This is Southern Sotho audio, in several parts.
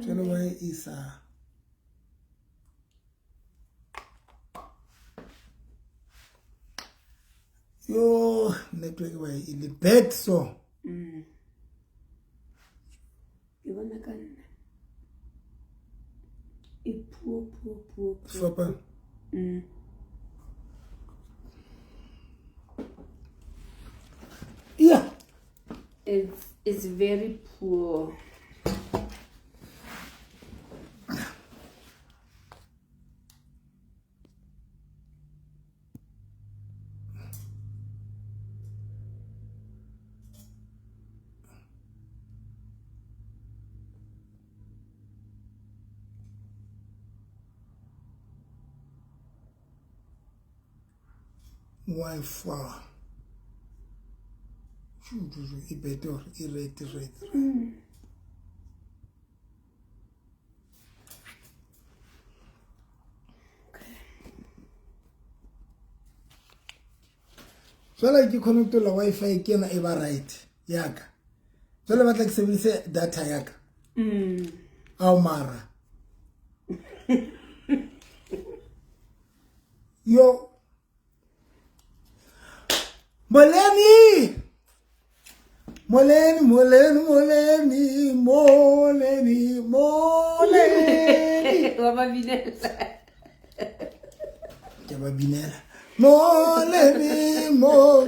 Jwale why e sa yo network wa e le bad so. Ke bona ka nna e puo puo puo. Sopa. Yeah. It's very poor. Wi-Fi. E better, e right, right. Jwale ke connectola Wi-Fi ke ena e ba right yaka. Jwale batla ke sebedise data yaka. Ao mara. Yo. Moleni. Moleni, moleni, moleni, moleni, moleni. Wa ba binela. Ke ba binela. Moleni, mo.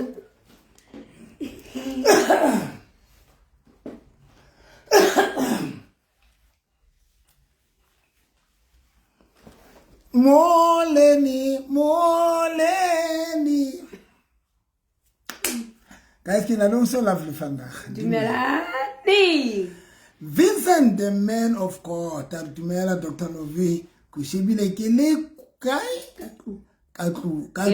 Moleni, moleni. Guys, ke na le so lovely vandag. Dumelani. Vincent, the man of God. Dumela Dr. Novi. Ko shebile ke le kae? Ka tlu, ka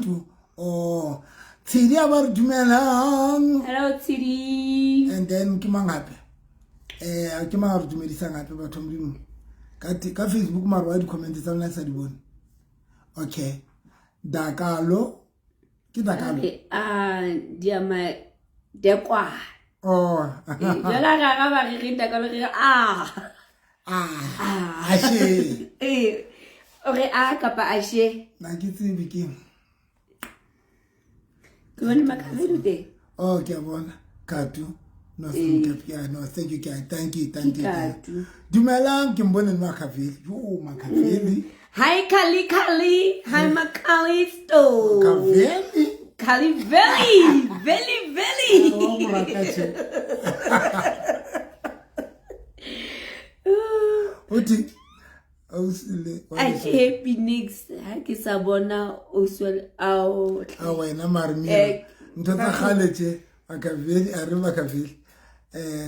tlu. Oh, Tshidi a ba re dumelang. Hello Tshidi. And then ke mang hape? Ke mang a re dumedisang hape batho Modimo? Ka Facebook mara wa di-comment tsa lona sa di bone. Okay. Dakalo. Ke Dakalo. Diama Dekwa. Oh. Jala ga ga ba re re Dakalo re ah. Ah. Ashe. Ore a kapa ashe. Na ke tsebe ke. Ke bone Makaveli teng. Oh, ke a bona. Katu. No, thank you. No, thank you. Thank you. Thank you. Katu. Dumelang ke mbone Makaveli. Yo, Makaveli. Hi Kali Kali. Hi Makalisto. Makaveli. Kali Veli. Veli Veli. Oh, morata. Uthi I happy next. Ha ke sa bona o swel ao. A wena mare mina. Ntho tsa kgale tje Makaveli a re Makaveli.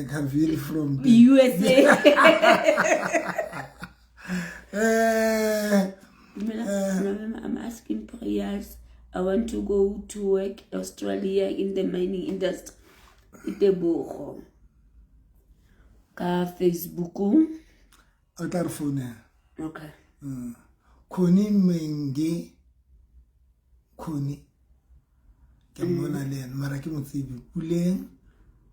Kaveli from the USA. I'm asking prayers. I want to go to work Australia in the mining industry. Itebogo. Ka Facebook. O tla re founela. Okay. Khoni Menge Khoni. Ke mmona le ena mara ke motsebi Puleng.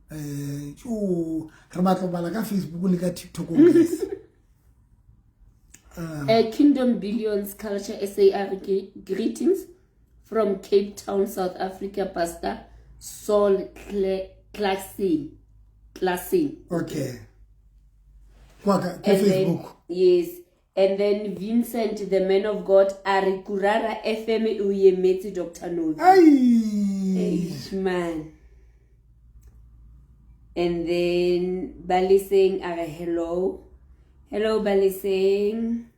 Re batla bala ka Facebook le ka TikTok guys. Kingdom Billions Culture SAR greetings from Cape Town, South Africa, Pastor Saul Classing. Okay. Kwa Facebook. Then, yes. And then Vincent, the man of God, Arikurara FM uyemeti Dr. Novi. Ay. Man. And then Bali saying, hello. Hello, Bali saying.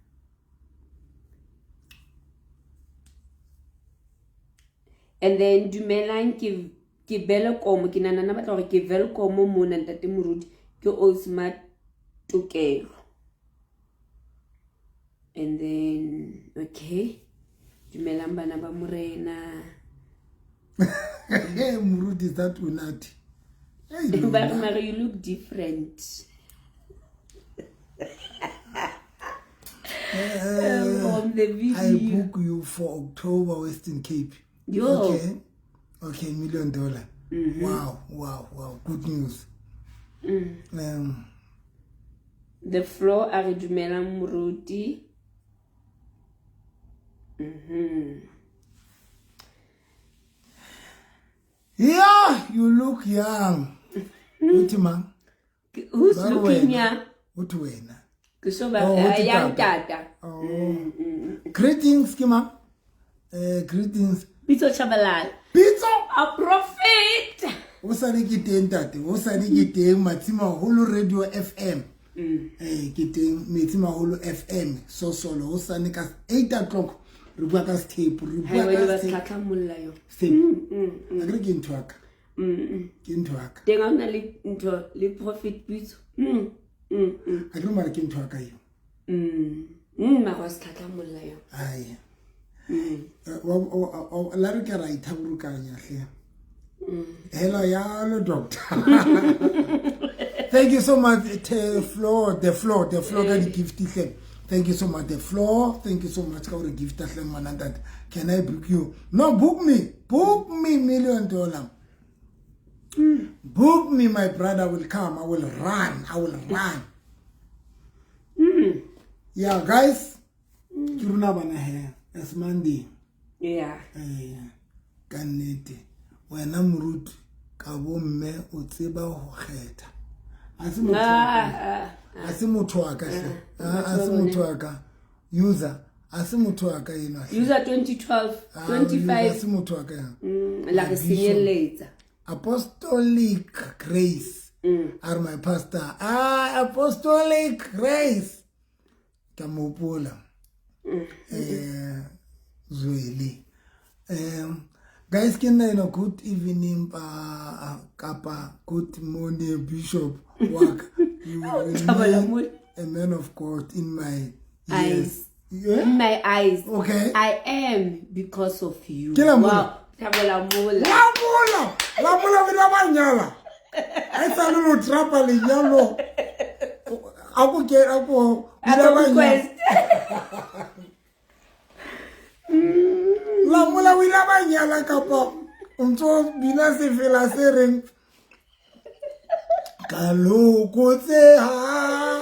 And then dumelang ke welcome ke nana batla gore ke welcome mona ntate Moruti ke Osma Tokelo. And then okay, dumelang bana ba morena. Hey Moruti, is that Unati? Hey, but Mara, you look different. From the video. I book you for October Western Cape. Yo. Okay. Okay, million dollar. Wow, wow, wow. Good news. The floor a re dumelang moruti. Yeah, you look young. Uthi ma, Who's Ba re looking wena. ya? Uthi wena. Ke so ba Oh, uthi young tata. tata. Oh. Greetings ke ma. Greetings. Bitso Chabalala. Pitso. A prophet. O sale ke teng tate, o sale ke teng Matsimaholo Radio FM. Ke teng Metsimaholo FM Sosolo o sane ka 8 o'clock re bua ka sethepu, re Hai bua wena ka ba sethepu. tlhatla molla yo. Sethepu. Akere ke ntho ya ka. Ke ntho ya ka. Teng ha hona le ntho le prophet Pitso. Akere mara ke ntho ya ka eo. Mara wa se tlhatla molla yo. Ai. La re ke ra ithaburukanya hle. Hello yalo doctor. Thank you so much the floor ka di gift hle. Thank you so much the floor. Thank you so much ka hore gift hle ngwana ntate. Can I book you? No, book me. Book me $1 million. Book me, my brother will come. I will run. I will run. Yeah, guys. Ke rona bana he. It's Monday. Yeah. Ka nnete. Wena moruti ka bo mme o tseba ho kgetha. A se motho. A se motho wa ka hle. A se motho wa ka. User, a se motho wa ka enwa hle. User 2012, A 25. se motho wa ka ena. La re senyelletsa. Apostolic Grace. Are my pastor. Ah, Apostolic Grace. Ka mo hopola. Zweli. Guys, ke nna ena good evening kapa good morning Bishop Waka. You will remain a man of God in my eyes. Yeah? In my eyes. Okay. I am because of you. Ke la mola. Wow. Thabola mola. La mola. La mola bina ba nyala. Ai sa le lo trapa lenyalo. A ko ke a ko bina ba nyala. La mola o ile ba nyala kapa o ntso bina sefela se reng ka lokotseha,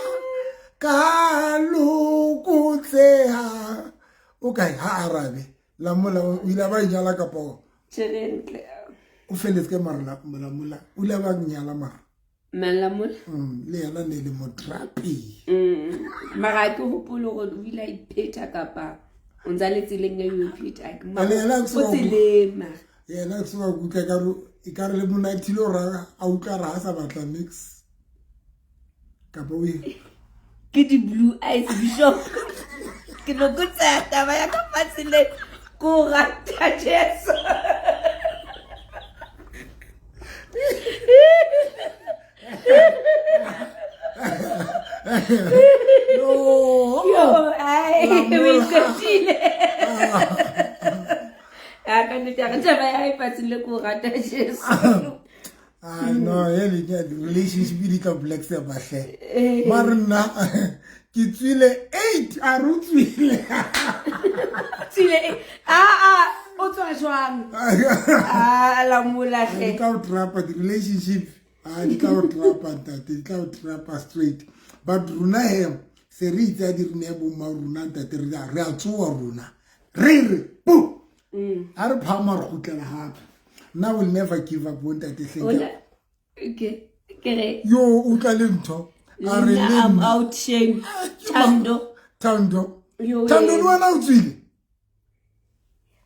ka lokotseha. O kae ha arabe la mola o ile ba nyala kapa Tjhe o feletse ke mara la mola o ile ba nyala mara la mola le yena ne le motrapi. Mara ke hopole hore o ile a iphetha kapa o ntsa le tseleng ya yo iphetha ke o tseleng mara yena ke soka kutlwa ka re e ka re le monate le ra a utlwa ra sa batla mix kapa o ke di blue eyes bishop. Ke no go tsaya taba ya ka fatshe le ko rata Jesu. No. Yo, ai, o ikgethile. A ka nnete ya re taba ya hae fatshe le ko rata Jesu. Ah no, ele ke relationship di tla black se bahle. Mara nna ke tswile 8 a re tswile. Tswile a o tswa jwang? A la mola hle. Di tla o trapa di relationship. Ah di tla o trapa ntate, di tla o trapa straight. But rona he se re itse di rene bo ma rona ntate re a tsoa rona. Re re bo. Ha re phama re kgutlela hape. Now we'll never give up on that thing. Okay. Okay. Yo utlwa le ntho. A re le I'm out shame. Thando. Thando. Thando le wena o tswile.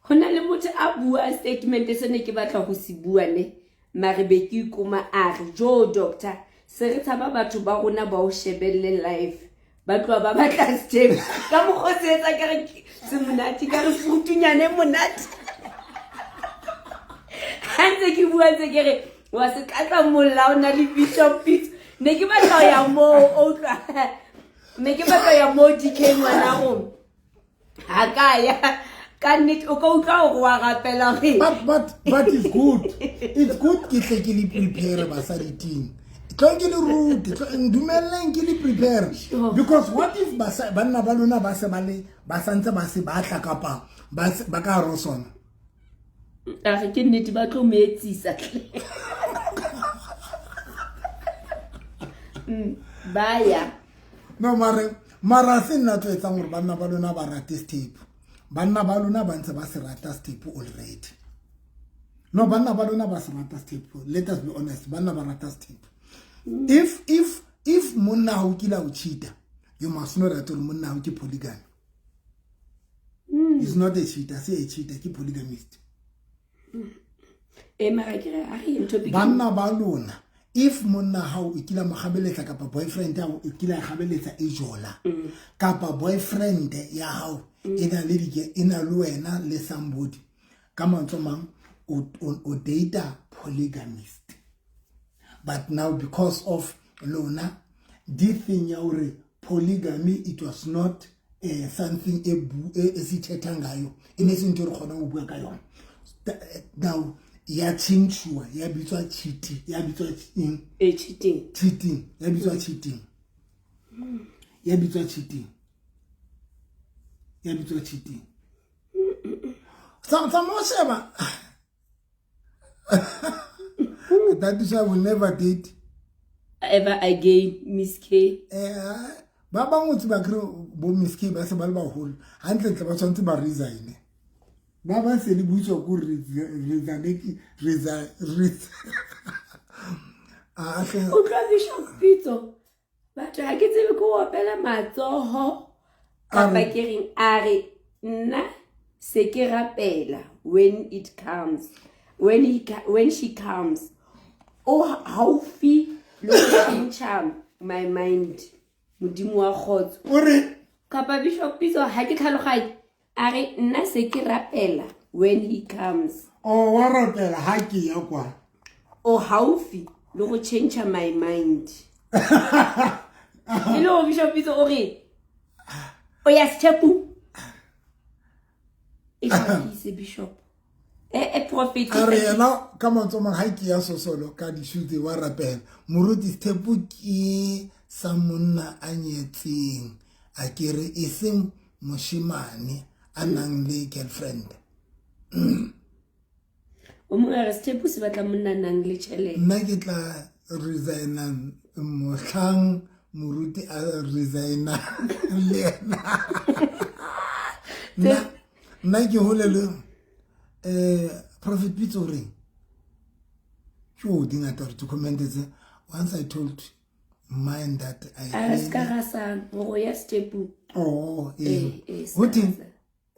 Ho na le motho a bua statement se ne ke batla ho se bua ne. Mare be ke ikoma a re jo doctor se re tshaba batho ba rona ba o shebelle live. Ba tloha ba batla step. Ka mokgwa se etsa ka re se monate ka re futunyane monate. Ha ntse ke bua ntse ke re wa se tlatla molla o na le Bishop Pitso. Ne ke batla ya moo o utlwa. Ne ke batla ya moo DK ngwana rona. Ha ka ya ka nnete o ka utlwa hore wa rapela re. But it's good. It's good ke tle ke le prepare basadi team. Tlo ke le rute, tlo ndumelleng ke le prepare. Because what if banna ba lona ba se ba le ba santse ba se batla kapa ba ka hare ho sona? A re ke nnete ba tlo mo etsisa tle. Ba ya. No mare mara se nna tlo etsang gore banna ba lona ba rate sethepu. Banna ba lona ba ntse ba se rata sethepu already. No banna ba lona ba se rata sethepu. Let us be honest, banna ba rata sethepu. If monna ha o kile a o cheata, you must know that gore monna ha o ke polygamy. He's not a cheater, se a cheater ke polygamist. E mara ke re a re ntho pele. Banna ba lona, if monna hao o kile mo gabeletsa kapa boyfriend ya hao o kile a gabeletsa e jola, kapa boyfriend ya hao e na le dike, e na le wena le somebody, ka mantswe mang o data polygamist. But now because of lona this thing ya hore polygamy, it was not something e e sithetha ngayo, e ne se ntho e re kgonang ho bua ka yona. Now ya tjhentjhuwa, ya bitswa cheating, ya bitswa eng? E cheating. Cheating, ya bitswa cheating. Ya bitswa cheating. Ya bitswa cheating. Tsa mo sheba. That is why I will never date ever again, Miss K. Ba bangwe tse ba kry bo Miss K ba se ba le baholo, hantlentle ba tshwanetse ba resign. Ba ba se le butswa ko a hle. O tla Bishop Pitso. Batho ha ke tsebe ko opela matsoho kapa ke reng, a re nna se ke rapela when it comes, when he when she comes, o haufi le ho tjhentjha my mind, Modimo wa kgotso. O re kapa Bishop Pitso ha ke tlhaloganye, a re nna se ke rapela when he comes. O wa rapela ha ke ya kwa. O haufi le go tjhentjha my mind. E le ho Bishop Pitso o re o ya sethepu. E hlakise Bishop. E prophet. A re yena ka mantswe a mang ha ke ya sosolo ka dishutse wa rapela. Moruti sethepu ke sa monna a nyetseng, a ke re e seng moshemane a nang le girlfriend. O mongwe a re sethepu se batla monna a nang le tjhelete. Nna ke tla resigna mohlang moruti a resigna le yena. Nna ke hole le Prophet Pitso reng? Ke o di ngata hore di-comment tse. Once I told mine that I A really se ka ga sa go ya sethepu. Oh, Eh, eh. eh, Ho theng? sa.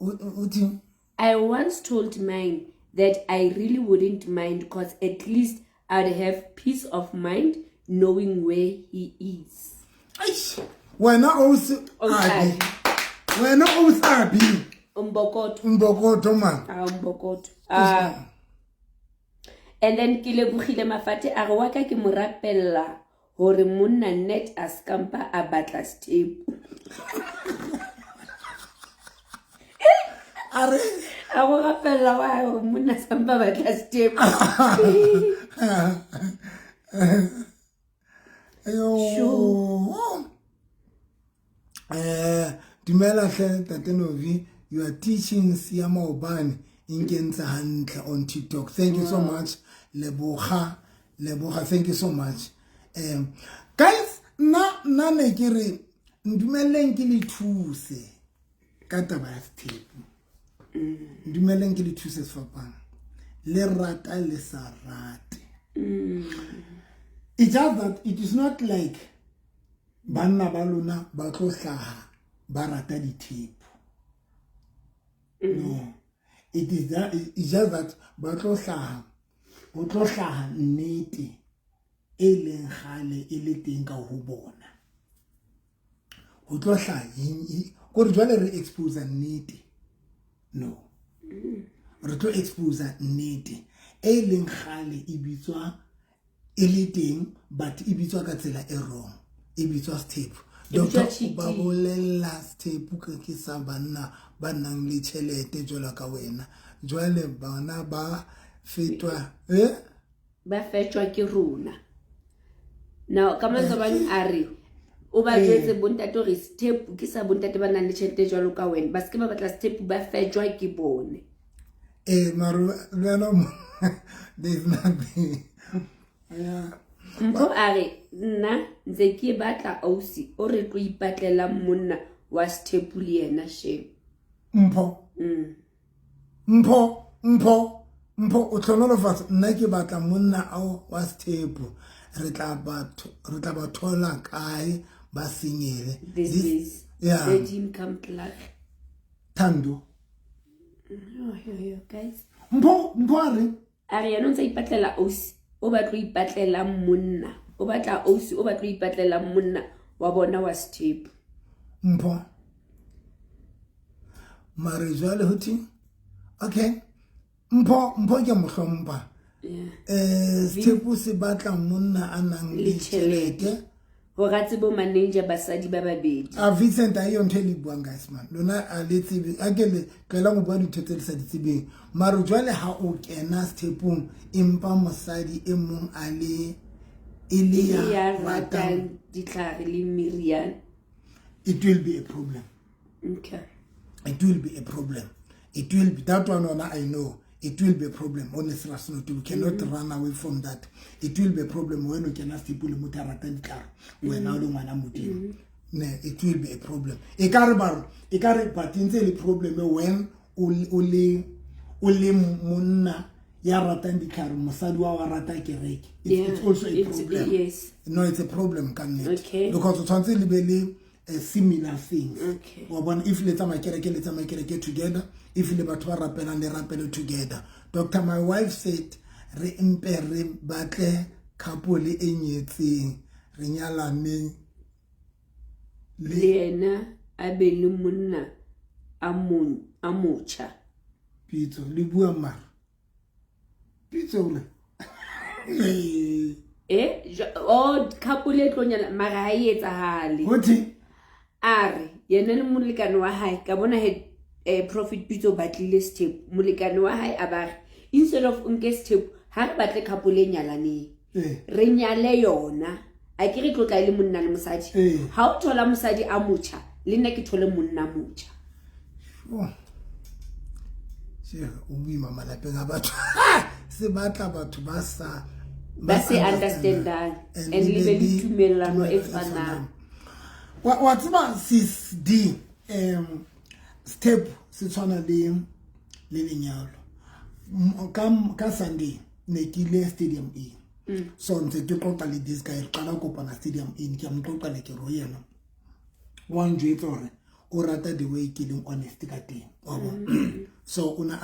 O theng? I once told mine that I really wouldn't mind because at least I'd have peace of mind knowing where he is. Eish, wena o se O abi. Abi. Wena o se abi. Mbokoto. Mbokoto man. Ah, Mbokoto. And then ke lebogile Mafate a re wa ka ke mo rapella hore monna net a skampa a batla sethepu. A re a go rapella wa hore monna skampa a batla sethepu. Yo. Sure. Dumela hle Ntate Novi, your teachings ya maobane e nkentse hantle on TikTok. Thank you so much. Leboga, leboga, thank you so much. Guys, nna ne ke re ndumeleng ke le thuse ka taba ya sethepu. Ndumeleng ke le thuse sefapano. Le rata le sa rate. It's just that it is not like banna ba lona ba tlo hlaha ba rata dithepu. No. It is that, it's just that ba tlo hlaha, ho tlo hlaha nnete e leng kgale e le teng ka ho bona. Ho tlo hlaha kore jwale re expose nnete. No. Re tlo expose nnete e leng kgale e bitswa e le teng, but e bitswa ka tsela e wrong. E bitswa sethepu. E bitswa Doctor, cheating. ba bolella sethepu ke sa banna ba nang le tjhelete jwalo ka wena. Jwale bana ba fetwa, eh? Ba fetjwa ke rona. Now, ka mantswe a mang a re, o ba jwetse bontate hore sethepu ke sa bontate ba nang le tjhelete jwalo ka wena. Ba se ke ba batla sethepu, ba fetjwa ke bone. Eh, mara le wena there is nothing. Yeah. Mpho a re nna ntse ke batla ausi o re tlo ipatlelang monna wa sethepu le yena shame. Mpho. Mpho, Mpho, Mpho o tlhonolofatsa nna ke batla monna ao wa sethepu. Re tla ba thola kae ba sengele. This is yeah. Let him come clark. Thando. Oh, yo, guys. Mpho, Mpho a re? A re yena o ntse ipatlela ausi o batlo ipatlela monna. O batla ausi o batlo ipatlela monna wa bona wa sethepu. Mpho. Mare jwale ho thing? Okay. Mpho, Mpho ke mo hlompha. Yeah. Sethepu se batla monna a nang le tjhelete. Hore a tsebe ho manager basadi ba babedi. A Vincent a yo ntho e le buang guys man. Lona a le tsebe, a ke le tlohela ho bua dintho tse le sa di tsebeng. Mare jwale ha o kena sethepung empa mosadi e mong a le e le ya ratang ditlhare le meriana. It will be a problem. Okay. It will be a problem. It will be that one I know. It will be a problem. Honestly, we cannot run away from that. It will be a problem when we cannot see people motho a ratang ditlhare. Wena o le ngwana Modimo. Ne, it will be a problem. E ka re ba e ka re but ntse le problem when o le monna ya ratang ditlhare mosadi wa rata kereke. It's also a problem. Yes. No, it's a problem ka nnete. Okay. Because o tshwantse le be le similar things. Okay. Wa bona if le tsamaya kereke together, if le batho ba rapelang le rapele together. Doctor, my wife said re mpe re batle couple e nyetseng re nyalaneng le yena a be le monna a motjha. Pitso le bua mara. Pitso re. Oh couple e tlo nyala mara ha e etsahale. Hothi a re yena le molekane wa hae ka bona he Prophet Pitso batlile sethepu molekane wa hae a ba re instead of nke sethepu ha re batle couple e nyalaneng re nyale yona a ke re tlotla le monna le mosadi ha o thola mosadi a motjha le nna ke thole monna motjha. Se o boima malapeng a batho se batla batho ba sa ba se understandang and le be le tumellano e tshwanang. Wa tseba sis D step se tshwana le lenyalo. Ka Sunday ne ke ile Stadium E. So ntse ke qoqa le this guy re qala kopana Stadium E ke a mo qoqa le ke ro yena. Wa njwetsa hore o rata the way ke leng honest ka teng. Wa bona. So una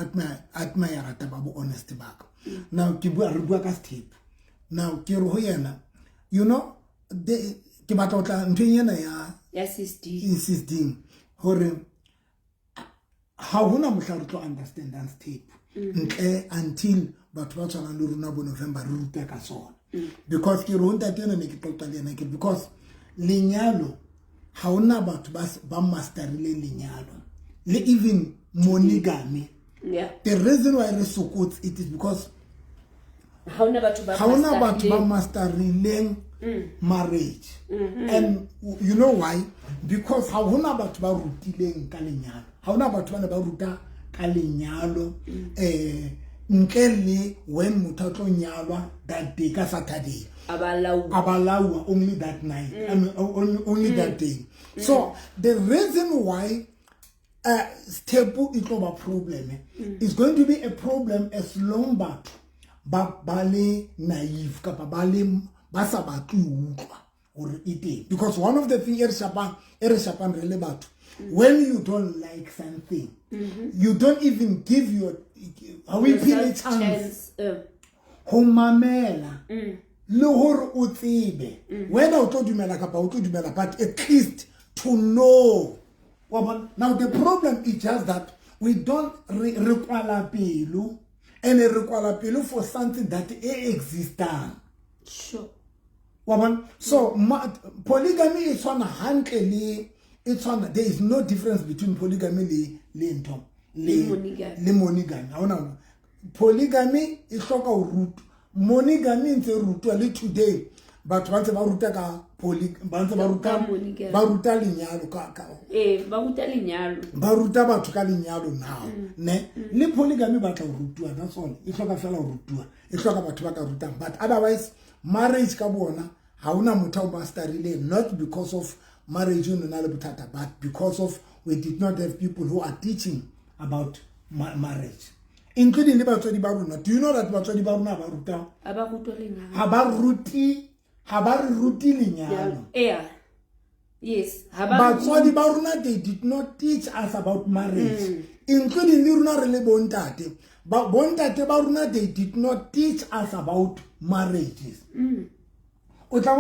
admire rata ba bo honest ba ka. Now ke bua re bua ka step. Now ke re ho yena you know ke batla ho tla nthweng ena ya sis D hore ha hona mohla re tlo understand that step ntle until batho ba tshwanang le rona bo November re rutwa ka sona. Because ke re ho ntate ena ne ke qoqa le yena ke because lenyalo ha hona batho ba masterile lenyalo le even monogamy. Yeah. The reason why re sokotse it is because ha hona batho ba masterileng marriage. And you know why? Because ha hona batho ba rutileng ka lenyalo. Ha hona batho ba ne ba ruta ka lenyalo ntle le when motho a tlo nyalwa that day ka Saturday. Abalaua only that night. I mean only that day. So the reason why sethepu e tlo ba problem is going to be a problem as long batho ba le naive kapa ba le ba sa batle utlwa hore e teng. Because one of the thing e re shapang re le batho, when you don't like something, you don't even give your ha o iphe chance ho mamela le hore o tsebe whether o tlo dumela kapa o tlo dumela, but at least to know. Now the problem is just that we don't re kwala pelo and re kwala pelo for something that e existang. Sure. So polygamy is one hantle le it's one, there is no difference between polygamy le ntho le monogamy. Ha ona polygamy e hloka ho rutwa, monogamy ntse rutwa le today. Batho ba ntse ba ruta ka poly, ba ntse ba ruta Ka money, ba ruta lenyalo ka Ee, ba ruta lenyalo. Ba ruta batho ka lenyalo now, ne? Le polygamy ba tla ho rutiwa, that's all. E hloka fela ho rutiwa, e hloka batho ba ka rutang, but otherwise marriage ka bona ha hona motho a o masterile, not because of marriage o na le bothata, but because of we did not have people who are teaching about marriage, including le batswadi ba rona. Do you know that batswadi ba rona ba ruta A ba rutwa lenyalo. Ha ba ruti, ha ba re rute lenyalo. Yeah, yes, ha ba Batswadi ba rona, they did not teach us about marriage, including le rona re le bontate ba bontate ba rona, they did not teach us about marriages. O tla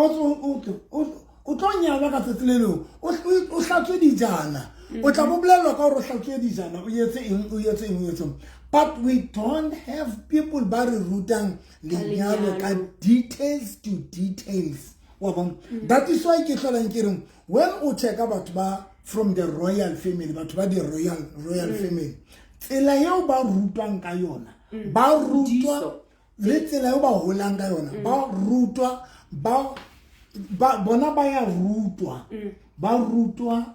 o tlo nyalwa ka tsatsi le leng, o hlatswe dijana, o tla bo bolellwa ka hore o hlatswe dijana, o etse eng, o etse eng, o etse eng, but we don't have people ba re rutang lenyalo ka lenyalo. Details to details, wa bona? That is why ke hlolang ke reng, when o checka batho ba from the royal family, batho ba di royal family, tsela eo ba rutwang ka yona, ba rutwa Kgodiso. Le tsela eo ba holang ka yona, ba rutwa, ba bona ba ya rutwa, ba rutwa,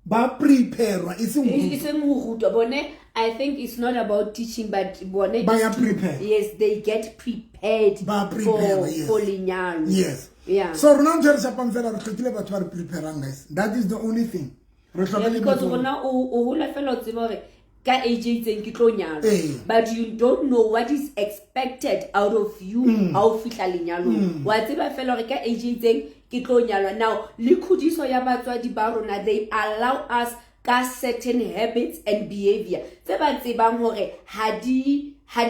ba preparwa, e seng ho E rutwa. Seng ho rutwa bone. I think it's not about teaching, but bone Ba ya is prepare. Yes, they get prepared Ba prepare, for yes. for lenyalo. Yes. So rona ntho e re shapang fela, re hlokile batho ba re preparang, guys. That is the only thing re hloka Yeah, le because batho- rona o hola fela o tseba hore ka age e itseng ke tlo nyalwa, Ee. but you don't know what is expected out of you ha o fihla lenyalong. Wa tseba fela hore ka age e itseng ke tlo nyalwa. Now le kgodiso ya batswadi ba rona, they allow us ka certain habits and behavior tse ba tsebang hore ha di a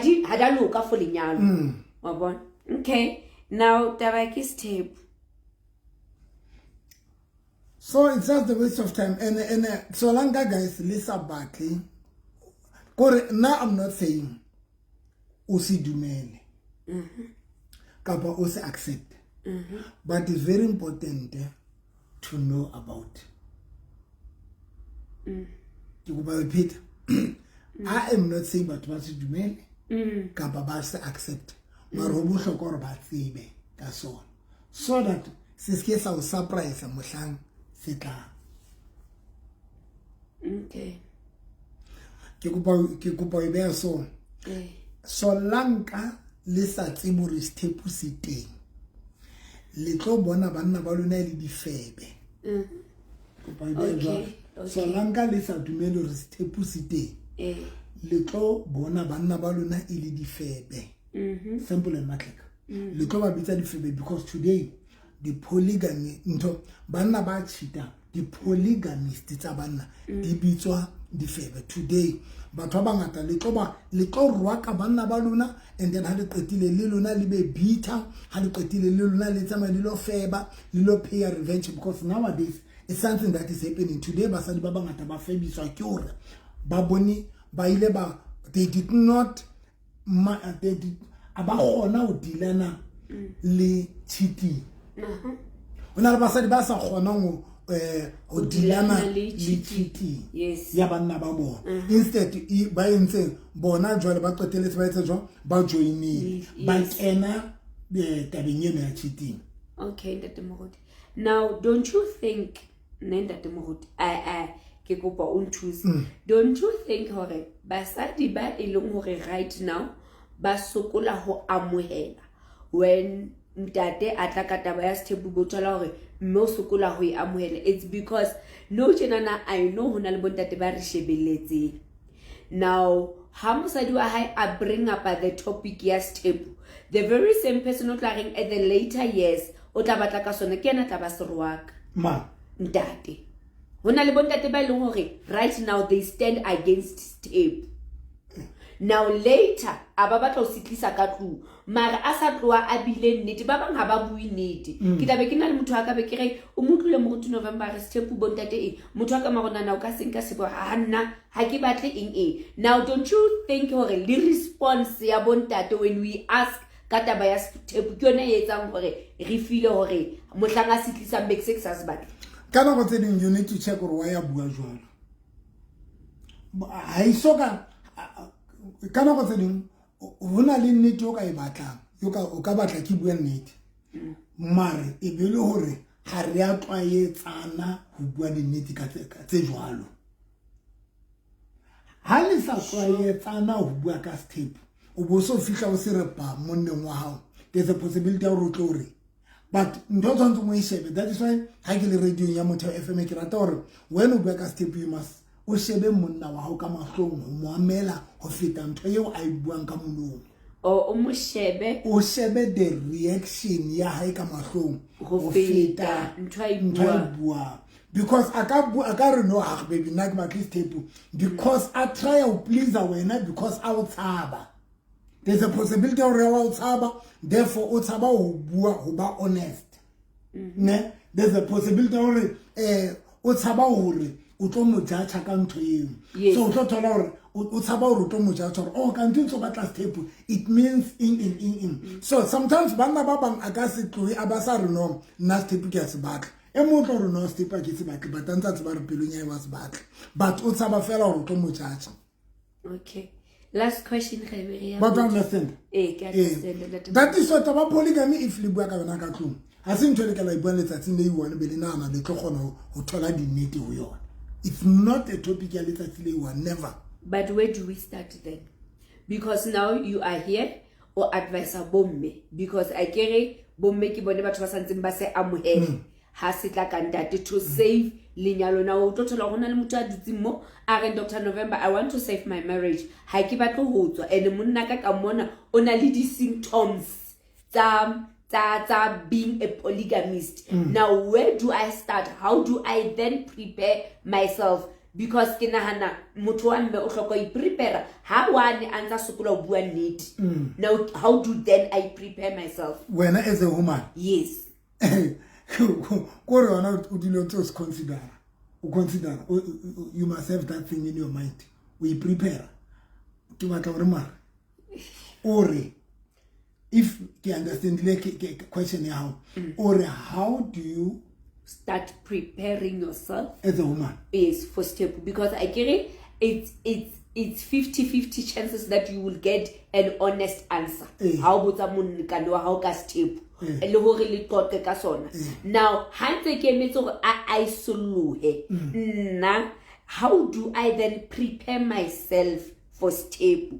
loka for lenyalo, wa bona? Okay, now taba ke sethepu. So it's just a waste of time, and solanka, guys, le sa batle kore nna, I'm not saying o se dumele kapa o se accept, but it's very important to know about. Ke kopa ho pheta, I am not saying batho ba se dumele kapa ba se accept, mara ho bohlokwa hore ba tsebe ka sona so that se seke sa o surprise mohlang se tlang. Ke kopa e beha so. Solanka le sa tsebe hore sethepu se teng, le tlo bona banna ba lona e le difebe. Kopa e behe jwalo. Solanka le sa dumele hore sethepu se teng, le tlo bona banna ba lona e le difebe. Simple and matleka. Le tlo ba bitsa difebe because today the polygamy ntho, banna ba cheatang, di-polygamist tsa banna di bitswa difebe today. Batho ba bangata, le tlo ba, le tlo rwaka banna ba lona, and then ha le qetile le lona le be bitter, ha le qetile le lona le tsamaye le lo feba, le lo pay revenge, because nowadays it's something that is happening today. Basadi ba bangata ba febiswa ke hore ba bone ba ile ba, they did not ma, they did, a ba kgona ho dealana le cheating. Ho na le basadi ba sa kgonang ho dealana dealana le le cheating. Cheating ya banna ba bona. Instead ba entseng bona jwale, ba qetelletse ba etse jwang? Ba joinile, ba kena tabeng eno ya cheating. Okay, Ntate Moruti. Now, don't you think, ne Ntate Moruti, I ke kopa o nthuse. Don't you think hore basadi ba e leng hore right now ba sokola ho amohela when ntate a tla ka taba ya sethepu, bo thola hore mme o sokola ho e amohela, it's because no tjenana, I know ho na le bontate ba re shebelletseng. Now ha mosadi wa hae a bring up the topic ya sethepu, the very same person o tla reng at the later years o tla batla ka sona, ke yena tla ba serwaka. Ma Ntate, ho na le bontate ba e leng hore right now they stand against sethepu. Now later a ba batla ho se tlisa ka tlung, mara a sa tloha a bile nnete. Ba bang ha ba bue nnete. Ke tla be ke na le motho wa ka, be ke re o mo utlwile Moruti November a re sethepu bontate eng, motho wa ka maronana o ka se nka sebo ha nna ha ke batle eng eng. Now don't you think hore le response ya bontate when we ask ka taba ya sethepu ke yona e etsang hore re feel hore mohlang a se tlisang be ke se ke sa se batle? Ka nako tse ding you need to check gore wa ya bua jwalo. Ha iso ka ka nako tse ding ho na le nnete o ka e batlang, o ka batla ke bue nnete. Mare e be le hore ha re a tlwaetsana ho bua dinnete ka tse jwalo. Ha le sa tlwaetsana ho bua ka sethepu, o bo so fihla o se re pa monneng wa hao, there's a possibility ya hore o tlo re, but ntho o tshwanetseng o e shebe. That is why ha ke le radiong ya Motheo FM, ke rata hore when o bua ka sethepu, you must o shebe monna wa hao ka mahlong ho mo amela ho feta ntho eo a e buang ka molomo. O mo shebe. O shebe the reaction ya hae ka mahlong ho feta ntho a e buang, because a ka bua, a ka re, "No, ah baby, nna ke batle sethepu," because a try ho please wena, because a o tshaba. There's a possibility ya hore wa o tshaba, therefore o tshaba ho bua, ho ba honest, ne? There's a possibility ya hore o tshaba hore o tlo mo judge ka ntho eo. So o tlo thola hore o tshaba hore o tlo mo judge hore, "Oh, kanti o ntso batla sethepu, it means eng, eng, eng, eng." So sometimes banna ba bang a ka se tlohe a ba sa re, "No, nna sethepu ke a se batla." E mong o tlo re, "No, sethepu a ke se batle," but a ntse a tseba re pelong ya hae wa se batla, but o tshaba fela hore o tlo mo judge. Okay, last question ge be re ya. But understand? Ee, ke understand, ntate. That is what ba polygamy, if le bua ka yona ka tlung, ha se ntho e le ka la e buang letsatsing le i-one be le nahana le tlo kgona ho thola dinnete ho yona. It's not a topic ya letsatsi le i-one, never. But where do we start then? Because now you are here o advisa bomme, because a kere bomme ke bone batho ba santseng ba se amohele ha se tla ka ntate to save lenyalo. Na o tlo thola go na le motho a dutseng mo a reng, "Dr November, I want to save my marriage, ha ke batle ho tswa, and monna ka mona o na le di-symptoms tsa being a polygamist." Now where do I start? How do I then prepare myself? Because ke nahana motho wa mme o hloka ho iprepare ha wane a ntsa sokola ho bua nnete. Now how do then I prepare myself? Wena as a woman? Yes. Kore yona o dule o ntse o se considera, o consider, you must have that thing in your mind, o iprepare. Ke batla gore mara o re, if ke understandile question ya hao, o re how do you start preparing yourself as a woman? Yes, for step, because I get it, it's 50-50 chances that you will get an honest answer ha o botsa molekane wa hao ka step le hore le qoqe ka sona. Now ha ntse ke emetse hore a isollohe, nna how do I then prepare myself for step?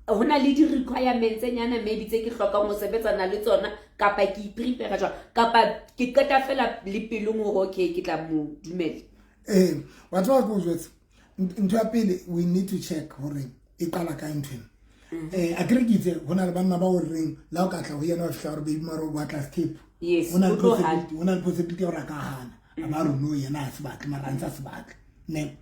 Ho na le di-requirements tse nyana maybe tse ke hlokang ho sebetsana le tsona, kapa ke iprepare jwang, kapa ke qeta fela le pelong hore okay, ke tla mo dumela? Ee, wa tseba ke o jwetse, ntho ya pele, we need to check hore e qala kae ntho ena. A kere ke itse ho na le banna ba o reng la o ka tla ho yena wa fihla hore, "Baby, mare o batla sethepu." Yes. Ho na le O tlo hana. possibility, ho na le possibility ya hore a ka hana, a ba re no, yena ha se batle, mara a ntse a se batle, ne?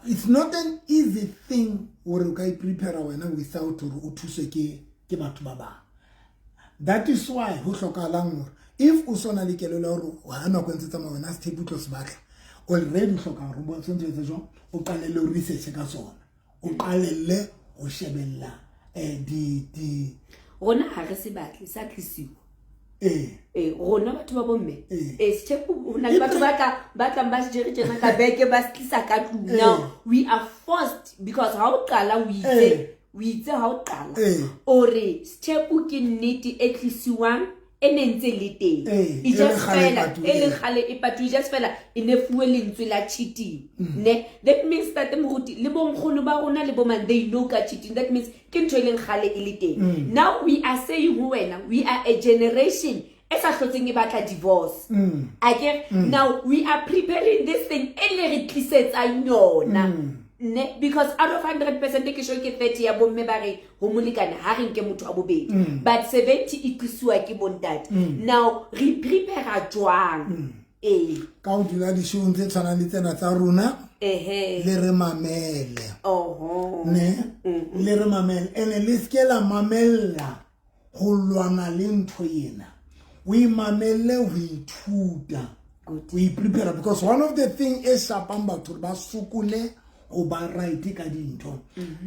It's not an easy thing hore o ka iprepare wena without hore o thuswe ke batho ba bang. That is why ho hlokahalang hore if o sona le kelello ya hore ha nako e ntse tsamaya wena sethepu o tlo se batla, already o hloka hore o tshwanetse o etse jwang, o qalelle o research ka sona, o qalelle ho shebella di Rona ha re se batle, sa tlisiwa. Ee. Rona batho ba bomme, Ee. Sethepu ho na le batho ba tlang ba se jere tjena ka beke, ba se tlisa ka tlung. Now we are forced, because ha o qala o itse, o itse ha o qala o re sethepu ke nnete e tlisiwang e ne ntse le teng. E E le just kgale e fela patuwe. E le kgale e patuwe, just fela e ne fuwe lentswe la cheating, ne? That means tate moruti le bonkgono ba rona le bomang, they know ka cheating. That means ke ntho e leng kgale e le teng. Now we are saying ho wena, we are a generation e sa hlotseng e batla divorce, akere? Now we are preparing this thing e le re tlisetsang yona, ne? Because out of 100%, ke sure ke 30 ya bomme ba re ho molekane ha re nke motho wa bobedi, but 70 e tlisiwa ke bontate. Now re prepare jwang? Ee. Ka ho dula dishong tse tshwanang le tsena tsa rona, le re mamele. Ne le re mamele, ene le seke la mamella ho lwana le ntho ena, o imamelle ho ithuta, Good. o iprepare, because one of the thing e shapang batho hore ba sokole ho ba right ka dintho,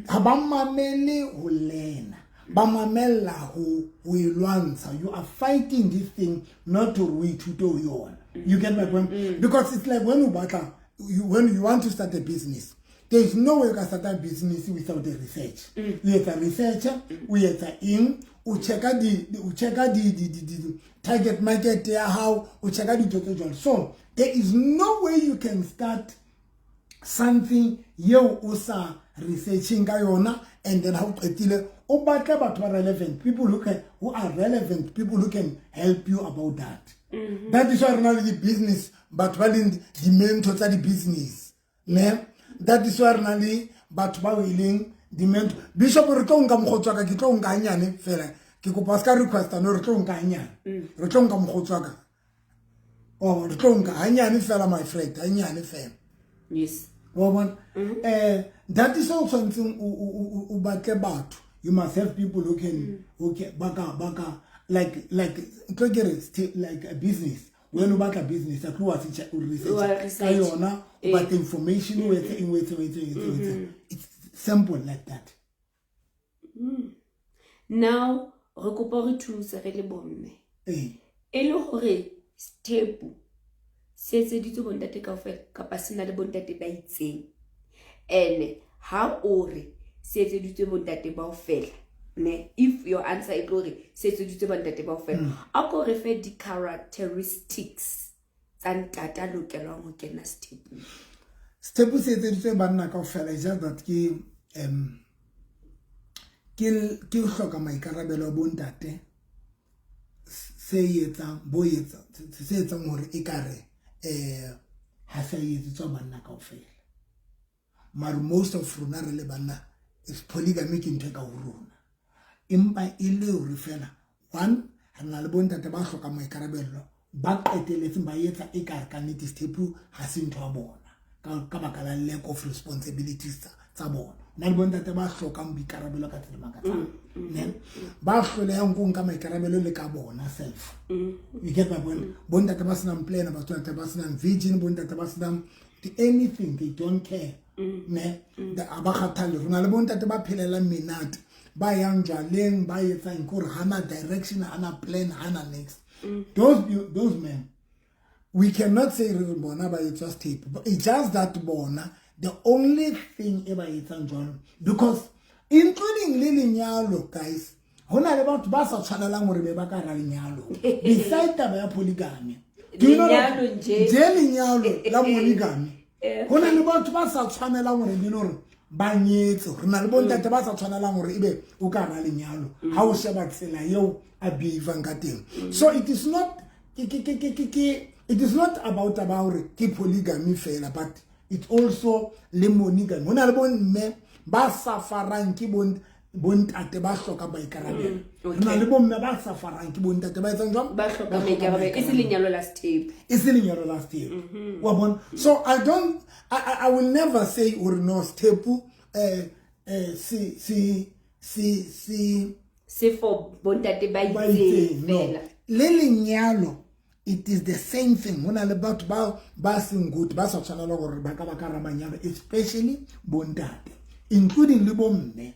ha ba mamele ho lena, ba mamella ho e lwantsha. You are fighting this thing, not hore o ithute ho yona. You get my point? Because it's like when you batla, when you want to start a business, There is no way o ka starta business without a research. O etsa research, o etsa eng, o checka di target market ya hao, o checka dintho tse jwalo. So there is no way you can start something yeo o sa researching ka yona, and then ha o qetile o batle batho ba relevant, people who are relevant, people who can help you about that. That is why re na le di-business, batho ba leng di-mentor tsa di-business, ne? That is why re na le batho bao e leng di-mentor. Bishop, re tlo nka mokgotsi wa ka, ke tlo nka hanyane fela, ke kopa se ka requesta, no, re tlo nka hanyane, re tlo nka mokgotsi wa ka, oh, re tlo nka hanyane fela, my friend, hanyane fela. Wa bona, that is o tshwanetseng o batle batho. You must have people who can baka like tlo ke re like a business. When o batla business, a tlo wa se o research ka yona, o batla information, o etse eng, o etse, o etse, o etse. It's simple like that. Now re kopa re thuse re le bomme. E le hore sethepu se etseditswe bontate kaofela kapa se na le bontate ba itseng? Ene ha o re se etseditswe bontate bao fela, ne, if your answer e tlo re se etseditswe bontate bao fela, a ko re fe di-characteristics tsa ntate a lokelwang ho kena sethepung. Sethepu se etseditswe banna kaofela. It's just that ke hloka maikarabelo a bontate se etsang bo etsa se etsang hore ekare ha se etsetswa banna kaofela. Mare most of rona re le banna, is polygamy ke ntho e ka ho rona, empa e le hore fela one, re na le bontate ba hlokang maikarabelo, ba qeteletseng ba etsa ekare ka nnete sethepu ha se ntho ya bona ka baka la lack of responsibilities tsa bona. Na le bontate ba hlokang boikarabelo ka tsela makatsang, ne ba hlolehang ko nka maikarabelo le ka bona self. You get my point? Bontate ba senang plan, bontate ba senang vision, bontate ba senang anything, they don't care, ne a ba kgathale. Rona le bontate ba phelelang menate, ba yang jwaleng, ba etsang ke hore hana direction, hana plan, hana next. Those men, we cannot say re bona ba etswa sethepu. It's just that bona, the only thing e ba etsang jwalo, because including le lenyalo, guys, ho na le batho ba sa tshwanelang hore be ba ka ra lenyalo, beside taba ya polygamy. Do you know that? Lenyalo nje. Je lenyalo la monogamy, ho na le batho ba sa tshwanelang hore be le hore ba nyetse. Re na le bontate ba sa tshwanelang hore ebe o ka ra lenyalo ha o sheba tsela eo a behavang ka teng. So it is not ke it is not about hore ke polygamy fela, but it's also le monogamy. Ho na le bomme ba safarang ke bontate ba hloka maikarabelo. Re na le bomme ba safarang ke bontate ba etsang jwang? Ba hloka maikarabelo, e se lenyalo la sethepu. E se lenyalo la sethepu, wa bona. So I don't I will never say hore no, sethepu se se se se se for bontate ba ba itseng itseng, no. fela. Le lenyalo, it is the same thing. Ho na le batho ba seng good, ba sa tshwanela hore ba ka ra manyalo, especially bontate, including le bomme.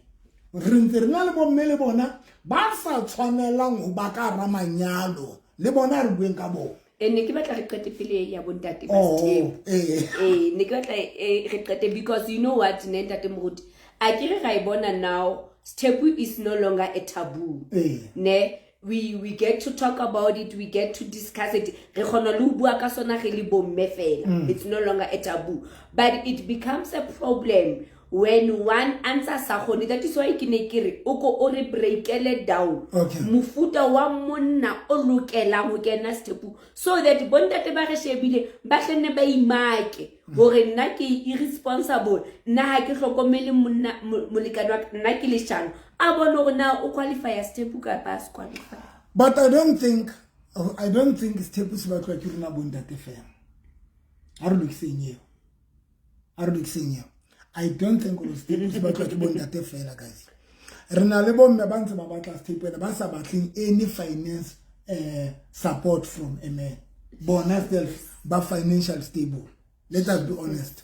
Re ntse re na le bomme le bona ba sa tshwanelang ho ba ka ra manyalo, le bona re bueng ka bona. E ne ke batla re qete pele ya bontate ba Oh, sethepu. eh. Eh, ne ke batla re qete because you know what, ne ntate Moruti, a ke re ra e bona now, sethepu is no longer a taboo. Ne we get to talk about it, we get to discuss it, re kgona le ho bua ka sona re le bomme fela. It's no longer a taboo, but it becomes a problem when one answer sa kgone. That is why ke ne ke re o ko o re breakele down mofuta wa monna o lokelang ho kena sethepu, so that bontate ba re shebile ba hlenne ba imake hore nna ke irresponsible, nna ha ke hlokomele monna molekane wa ka, nna ke leshano, a bone hore na o qualify sethepu kapa a se qualify. But I don't think sethepu se batlwa ke rona bontate fela. Ha re lokiseng eo, ha re lokiseng eo. I don't think hore sethepu se batlwa ke bontate fela, guys. Re na le bomme ba ntse ba batla sethepu ene ba sa batleng any finance support from a man. Bona self ba financial stable. Let us be honest.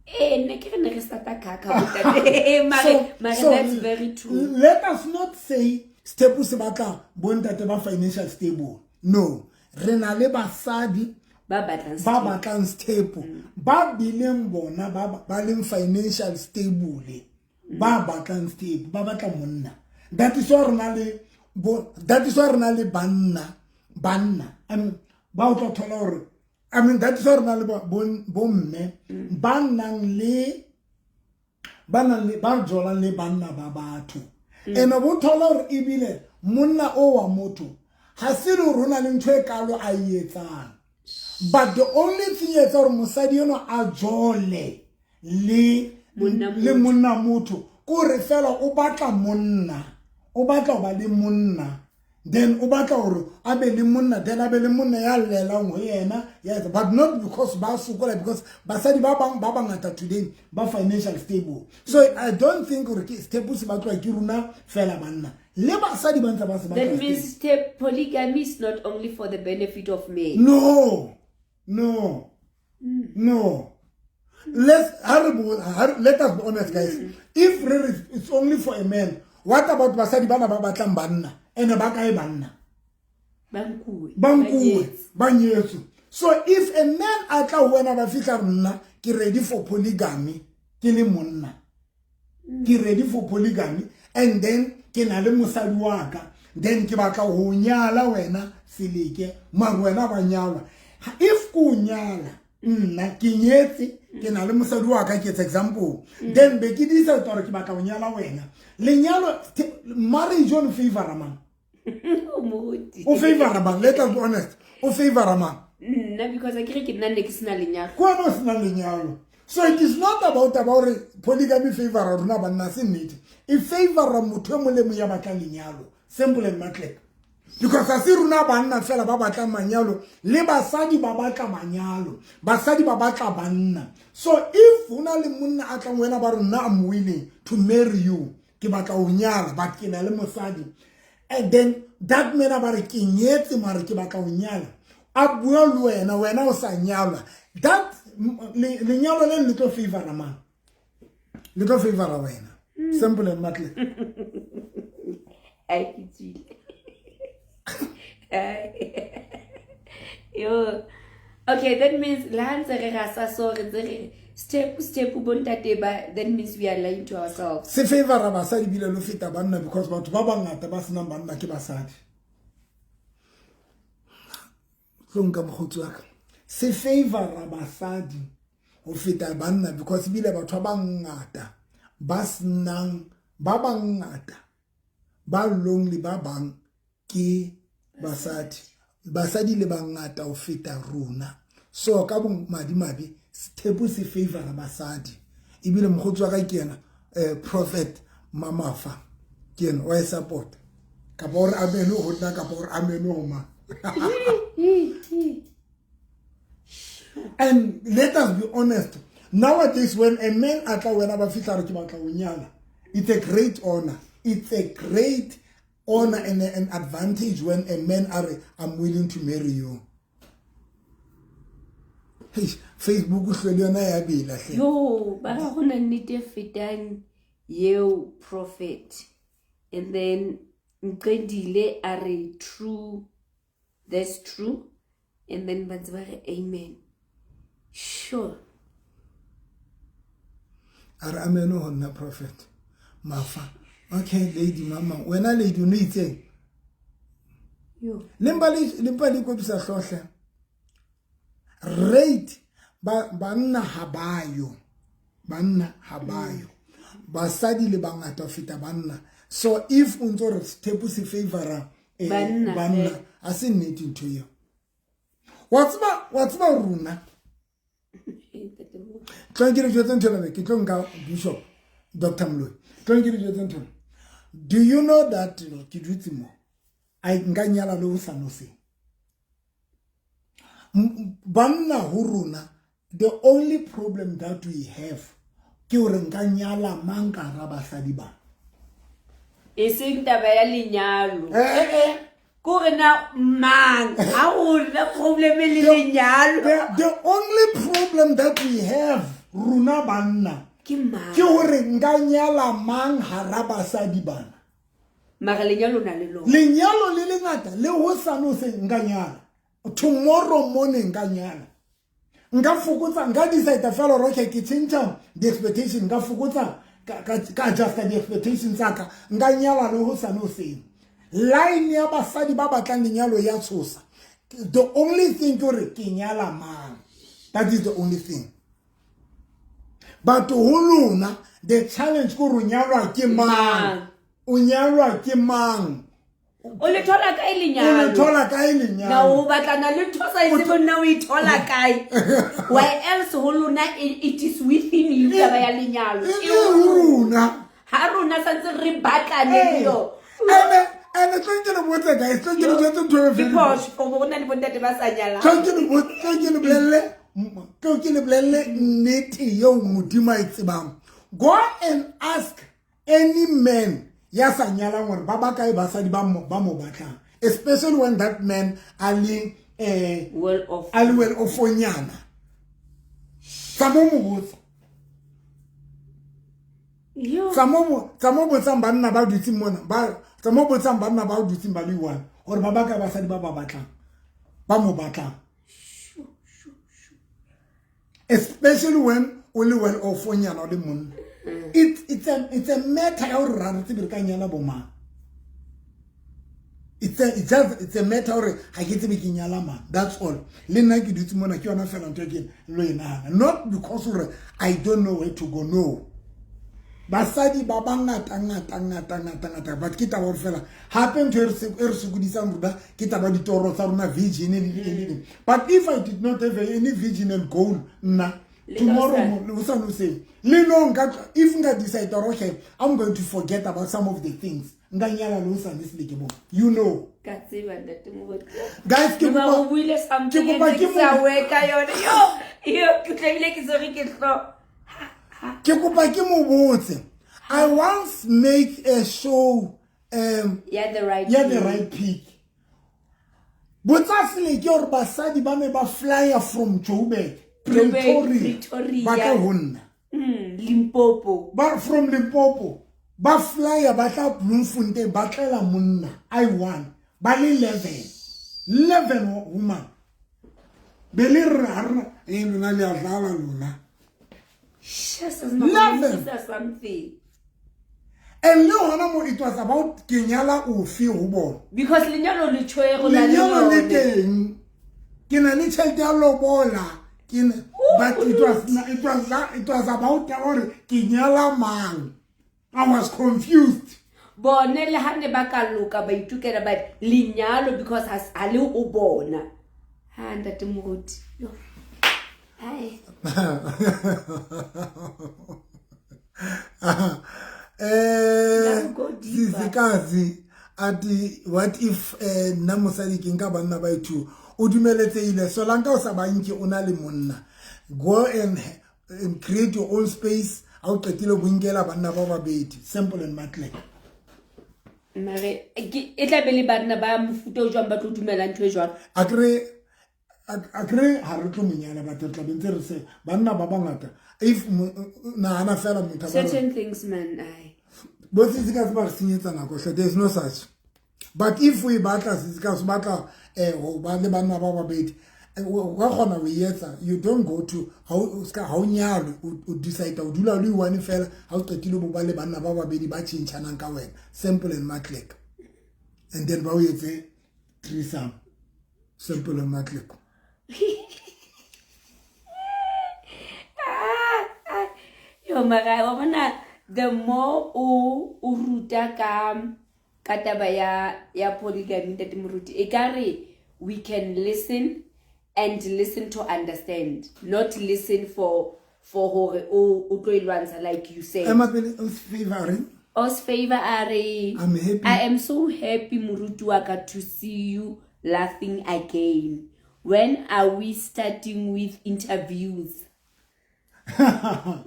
Eh, ne ke re ne re starta kaka bontate. Mare that's very true. Let us not say sethepu se batla bontate ba financial stable. No, re na le basadi Ba Ba batlang ba batlang sethepu, ba bileng bona ba leng financial stable, ba batlang sethepu, ba batla monna. That is why re na le that is why re na le banna, I mean, ba o tla thola hore, I mean, that is why re na le bomme ba nang le ba jolang le banna ba batho. Ene bo thola hore ebile monna o wa motho ha se le hore o na le ntho e kalo a e etsang, but the only thing e etsa hore mosadi eno a jole le monna motho ke hore fela o batla monna, o batla ho ba le monna, then o batla hore a be le monna, then a be le monna ya llelang ho yena, yes, but not because ba sokola, because basadi ba bang ba bangata today ba financial stable. So I don't think hore ke sethepu se batlwa ke rona fela banna, le basadi ba ntse ba se batla. That means polygamy is not only for the benefit of men. No, no, no. Let us be honest, guys. If really it's only for a man, what about basadi bana ba batlang banna? Ene ba kae banna? Ba nkuwe, ba nyetswe. So if a man a tla ho wena ba fihla nna ke ready for polygamy, ke le monna, ke ready for polygamy, and then ke na le mosadi wa ka, then ke batla ho nyala wena Seleke, mara wena ba nyalwa. If ko nyala nna ke nyetse, ke na le mosadi wa ka, ke etsa example, then be ke decide hore ke batla ho nyala wena. Lenyalo, marriage on favor mang? O favor mang? Let us be honest. O favor mang? Nna, because I ke nna ne ke sena lenyalo. Ko wena o sena lenyalo. So it is not about polygamy favor rona banna, se nnete. E favor motho e mong le mong ya batlang lenyalo. Simple and matlek. Because ha se rona banna fela ba batlang manyalo, le basadi ba batla manyalo, basadi ba batla banna. So if hona le monna a tlang wena ba re nna I'm willing to marry you, ke batla ho nyala, but ke na le mosadi, and then that man ba re ke nyetse mare ke batla ho nyala, a bua le wena, wena o sa nyalwa, that lenyalo le le tlo favor mang? Le tlo favor wena. Simple and matlek. Ai ke tswile. Yo. Okay, that means la ntse re rasa so re ntse re step bontate ba, that means we are lying to ourselves. Se favor basadi bile lo feta banna, because batho ba bangata ba senang banna ke basadi. Tlo nka mokgotsi wa ka. Se favor basadi ho feta banna, because bile batho ba bangata ba senang, ba bangata ba lonely ba bang ke basadi. Basadi le bangata ho feta rona. So ka madimabe sethepu se favor basadi. Ebile mokgotsi wa ka ke yena Prophet Mamafa, ke yena wa e support. Kapa hore amen ho nna, kapa hore amen ho mang. And let us be honest. Nowadays when a man a tla wena ba fihla re ke batla ho nyala, it's a great honor. It's a great honor and an advantage when a man are, I'm willing to marry you. Hey, Facebook o hlwele yona ya bela hle. Yo, ba re hona nnete e fetang eo, Prophet. And then Nqedile a re true, that's true. And then ba ntse ba re amen. Sure. A re amen ho nna Prophet Mafa. Okay, lady mama, wena lady o no itseng? Yo. Lempa le ikopisa hlohle. Rate banna ha bayo. Banna ha bayo. Basadi le bangata ho feta banna. So if o ntso re sethepu se favora banna, ha se nnete ntho eo. Wa tseba rona. Tlo ke re jwetse ntho ena, ke tlo nka Bishop Dr. Moloi. Tlo ke re jwetse ntho ena. Do you know that ke dutse mo? Ai nka nyala le ho sa no se. Banna ho rona, the only problem that we have ke hore nka nyala mang ka hara basadi ba. E seng taba ya lenyalo. Kore na mang ha o na problem le lenyalo. The only problem that we have rona banna ke mang? Ke hore nka nyala mang hara basadi bana. Mara lenyalo na le lona. Lenyalo le lengata le ho sa no se nka nyala. Tomorrow morning nka nyala. Nka fokotsa, nka decide fela gore okay, ke change the expectation, nka fokotsa ka adjust the expectations tsa ka, nka nyala le ho sane hoseng. Line ya basadi ba batlang lenyalo ya tshosa. The only thing ke hore ke nyala mang. That is the only thing. But ho lona the challenge ke hore o nyalwa ke mang. O nyalwa ke mang. O le thola kae O le lenyalo? thola kae Na lenyalo? o batlana le ntho sa itse bo nna o e thola kae? Why else ho lona it is within you taba ya lenyalo. E ho rona. Ha rona santse re batlane le yo. Ene tlo ke le botse guys, tlo ke le jwetse ntho e Ke very phoso for go na le bontate ba sa nyalang. Tlo ke le botse, tlo ke le bolelle, tlo ke le bolelle nnete eo Modimo a e tsebang. Go and ask any man ya sa nyalang hore ba bakae basadi ba mo batlang, especially when that man a le well off, a le well off onyana. Tsa mo mo botsa. Tsa mo botsang banna ba dutseng mona, ba tsa mo botsang banna ba dutseng ba le one hore ba bakae basadi ba ba batlang, ba mo batlang. Especially when o le well off onyana o le monna. It's a matter ya hore ra re tsebe re ka nyala bo mang. It's a matter hore ha ke tsebe ke nyala mang. That's all. Le nna ke dutse mona ke yona fela ntho e ke lo e nahana. Not because hore I don't know where to go, no. Basadi ba bangata ngata ngata ngata ngata, but ke taba hore fela hape ntho e re sokodisang rona ke taba ditoro tsa rona vision le le. But if I did not have any vision and goal nna tomorrow o sa no say le no nka if nka decide hore okay, I'm going to forget about some of the things, nka nyala le o sa ne se le ke bona, you know. Ka tseba ntate Moruti. Guys, ke kopa kopa o buile something ke kopa ke ke sa weka yone. Yo ke tlamehile ke tsere ke hlo. Ke kopa ke mo botse. I once make a show yeah, the right yeah, the right pick. Botsa sele ke hore basadi ba ne ba flyer from Joburg, Pretoria, ba tla ho nna. Limpopo. Ba from Limpopo. Ba flyer ba tla Bloemfontein ba tlela monna. I won. Ba le 11 woman. Be le re ha rena e lona le a dlala lona. 11 something. And le hona mo it was about ke nyala ofe ho bona. Because lenyalo le tshwere na le lenyalo le teng. Ke na le tjhelete ya lobola. But it was about hore ke nyala mang. I was confused. Bone le ha ne ba ka loka ba itukela but lenyalo because ha le o bona. Ha ntate Moruti. Hi. Sisikazi ati what if nna mosadi ke nka banna ba two o dumeletsehile solanka o sa ba nke o na le monna, go and create your own space. Ha o qetile bo nkela banna ba babedi, simple and matle. Mare e tla be le banna ba mofuta o jwang ba tlo dumela ntho e jwalo? Akre ha re tlo monyana batho tla be ntse re se banna ba bangata if nahana fela motho certain things man I bo sisikazi ba re senyetsa nako hle, there is no such. But if we batla sisikazi batla ho ba le banna ba babedi o ka kgona ho etsa, you don't go to ha o nyalwe o decide o dula le one fela ha o qetile bo ba le banna ba babedi ba tjhentjhanang ka wena, simple and matlek, and then ba o etse threesome, simple and matlek. Yo mara wa bona the more o ruta ka taba ya polygamy ntate Moruti, e ka re we can listen and listen to understand, not listen for hore o tlo e lwantsha like you said. Ema pele, os favor. Os favor are I'm happy. I am so happy Moruti wa ka to see you laughing again. When are we starting with interviews?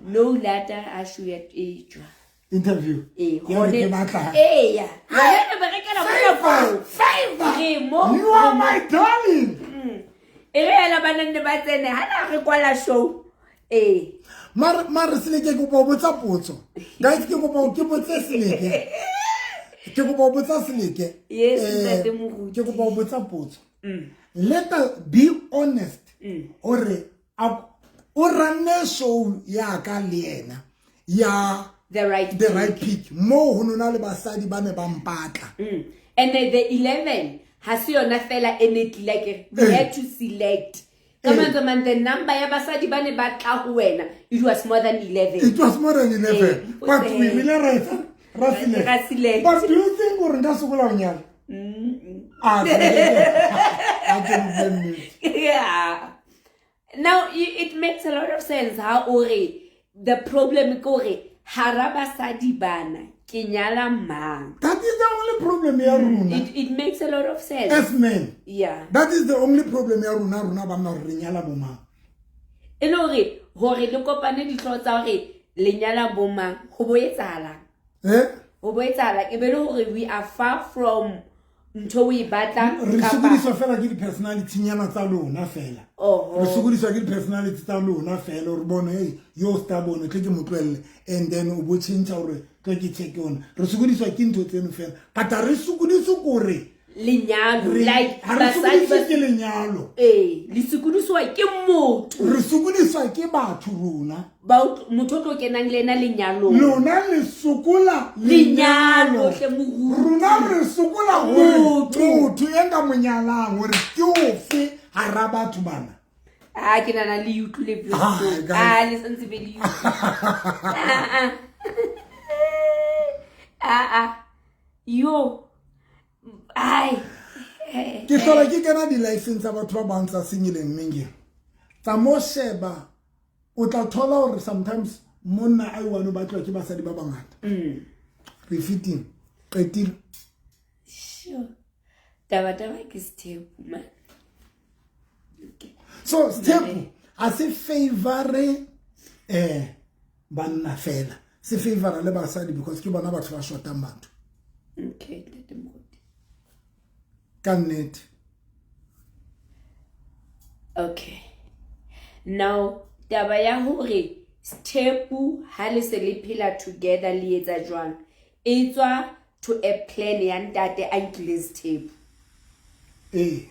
No later ashu ya ejwa. Interview. Eh, ya ke batla. Eh ya. Favor. You are my darling. E re ela bana ne ba tsene ha na re kwala show. Eh. Mare seleke ke kopa botsa potso. Guys ke kopa ke botse seleke. Ke kopa botsa seleke. Yes, ntate Moruti. Ke kopa botsa potso. Let us be honest gore o ranne show ya ka le yena ya The Right The Right Pick, mo ho nona le basadi ba ne ba mpatla. And the 11 ha se yona fela e ne tlile ke we had to select ka mantswe mang, the number ya basadi ba ne ba tla ho wena, it was more than 11. It was more than 11. But we really ra select. Ra select. But do you think gore nka sokola ho nyala? Ah, a ke re bue nnete. Yeah, now it makes a lot of sense ha o re the problem ke hore hara basadi bana ke nyala mang. That is the only problem ya rona. It makes a lot of sense. As men. That is the only problem ya rona banna, hore re nyala bo mang. E le hore le kopane dihlooho tsa hore le nyala bo mang, ho bo etsahalang? Eh? Ho bo etsahalang? E be le hore we are far from ntho o e batlang Re kapa sokodiswa fela ke di-personality nyana tsa lona fela. Oho. Re sokodiswa ke di-personality tsa lona fela, hore bone, hey, yo stubborn, tle ke mo tlohelle, and then o bo tjhentjha hore tle ke check yona. Re sokodiswa ke ntho tseno fela, but ha re sokodiswe kore lenyalo, like ha re basadi sokodiswe ba ke lenyalo. Ee, le sokodiswa ke motho. Re sokodiswa ke batho rona. Ba motho o tlo kenang le ena lenyalong. Lona le sokola lenyalo, lenyalo. Hle moruti. Rona re sokola hore Motho. motho e nka mo nyalang hore ke ofe hara batho bana. Ah, ke nahana le utlwile pele. Ah, guys. Ah, le santse be le utlwile. Ah, ah. Ah, ah. Yo. Ai. Ke hlola ke kena di-lifeng tsa batho ba bang tsa senyeleng mingi. Tsa mo sheba, o tla thola hore sometimes monna a i-one o batlwa ke basadi ba bangata. Re fitile. Qetile. Sure. Taba taba ke sethepu, man. Okay. So sethepu ha se favore banna fela. Se favora le basadi because ke bona batho ba shotang batho. Okay, ntate Moruti. Ka nnete. Okay. Now taba ya hore sethepu ha le se le phela together le etsa jwang, e tswa to a plan ya ntate a nkileng sethepu. Ee.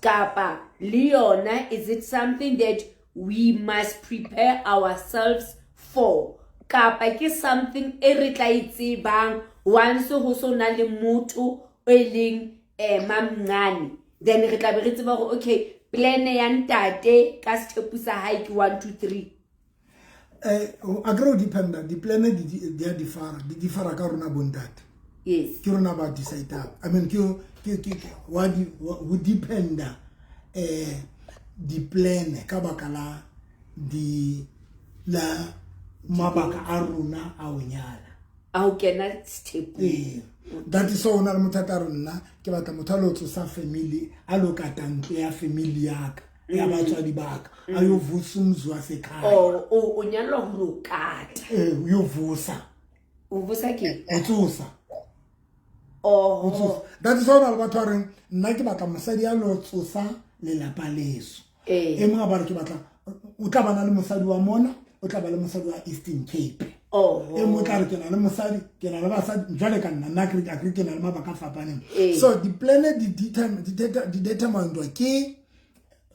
Kapa le yona, is it something that we must prepare ourselves for? Kapa ke something e re tla e tsebang once ho so na le motho o e leng mamncane, then re tla be re tseba hore okay, plan ya ntate ka sethepu sa hae ke 1 2 3. A kere o dependa, di-plan di a differ, di differa ka rona bontate. Yes. Ke rona ba decide-ang. I mean, ke, wa di, wa, ho dependa, di-plan ka baka la di, la mabaka a rona a ho nyala. A ho kena sethepu. Ee. That is so ho na le motho a tla re nna ke batla motho a lo tsosa family, a lo kata ntlo ya family ya ka, ya batswadi ba ka, a yo vusa umzi wasekhaya. Oh, o nyalwa ho lo kata. Ee, o yo vusa. O vusa ke? O tsosa. Oh. O tsosa. That is why ho na le batho ba reng nna ke batla mosadi a lo tsosa lelapa leso. Ee. E mong a ba re ke batla, o tla ba na le mosadi wa mona, o tla ba le mosadi wa Eastern Cape. Oh. E mong o tla re ke na le mosadi, ke na le basadi, jwale ka nna, nna ke re ke na le mabaka a fapaneng. Ee. So di-plan di determined ke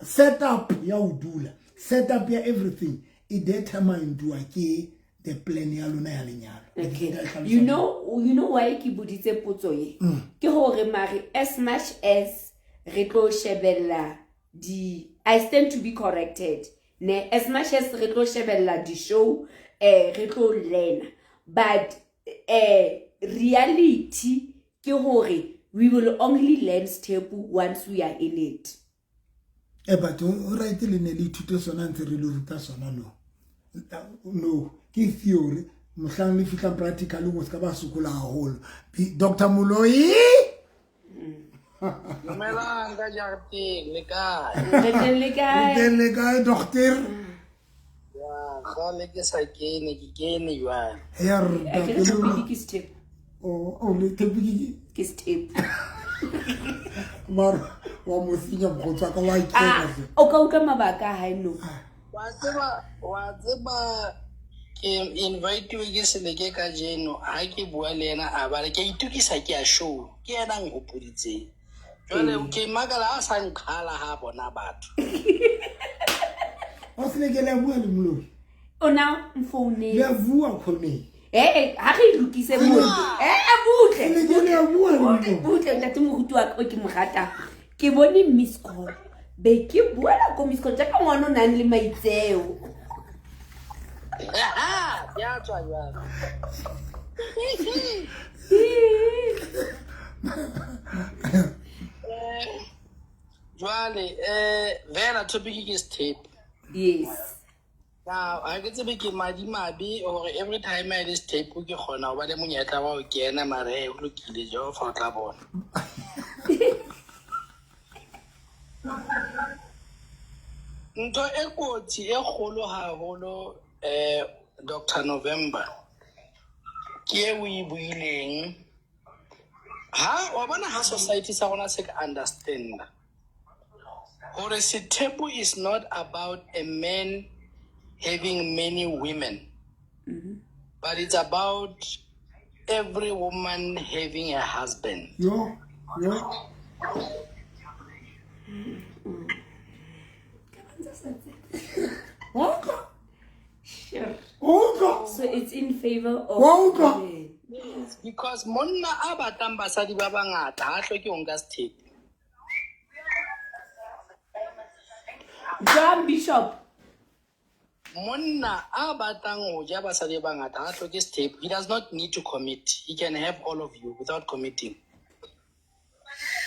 setup ya ho dula, setup ya everything e determined ke the plan ya lona ya lenyalo. Okay. Ke tla hlalosa You know why ke boditse potso e? Ke hore mare as much as re tlo shebella di, I stand to be corrected. Ne, as much as re tlo shebella di show, re tlo learn, but reality ke hore we will only learn step once we are in it. But o right le ne le ithute sona ntse re le ruta sona, no. No, ke theory, mohlang le fihla practical go ska ba sokola haholo. Doctor Moloi. Dumelang ka jareteng, le kae? Re teng le kae? Re teng le kae, doctor? Ya, jwale ke sa kene, ke kene jwale. Ya, re A ke re ntate topic ke step. Oh, oh, le topic ke? Ke step. Mara, wa mo senya mokgotsi wa ka, wa ikela Ah, hle. o ka utlwa mabaka a hae, no? Wa tseba ke invite-we ke Seleke kajeno, ha ke bua le yena a ba re ke a itokisa ke ya show, ke yena a nhopoditseng. Jwale ke makala a sa nqhala ha bona batho. O se le bua le moloi. O na mfounetse. Le bua khoneng. Ee, ha re lokise mo. Ee, butle. Le ke le bua le moloi. Butle ntate moruti wa ka o ke mo ratang. Ke bone miss call. Be ke buela ko miss call jaaka ngwana o nang le maitseo. Aha, ya tswa jwale. Jwale vela topic ke sethepu. Yes. Now, ha ke tsebe ke madimabe hore every time I le sethepu ke kgona ho ba le monyetla wa ho kena mare hee, ho lokile Jehova o tla bona. Ntho e kotsi e kgolo haholo Dr. November ke e o e buileng. Ha wa bona ha society sa rona se ka understand hore sethepu is not about a man having many women, but it's about every woman having a husband. Yo, yo. Utlwa. Sure. Utlwa. So it's in favor of Wa utlwa? women. Yes, because monna a batlang basadi ba bangata ha hloke ho nka sethepu. Jwang, Bishop? Monna a batlang ho ja basadi ba bangata ha hloke sethepu. He does not need to commit. He can have all of you without committing.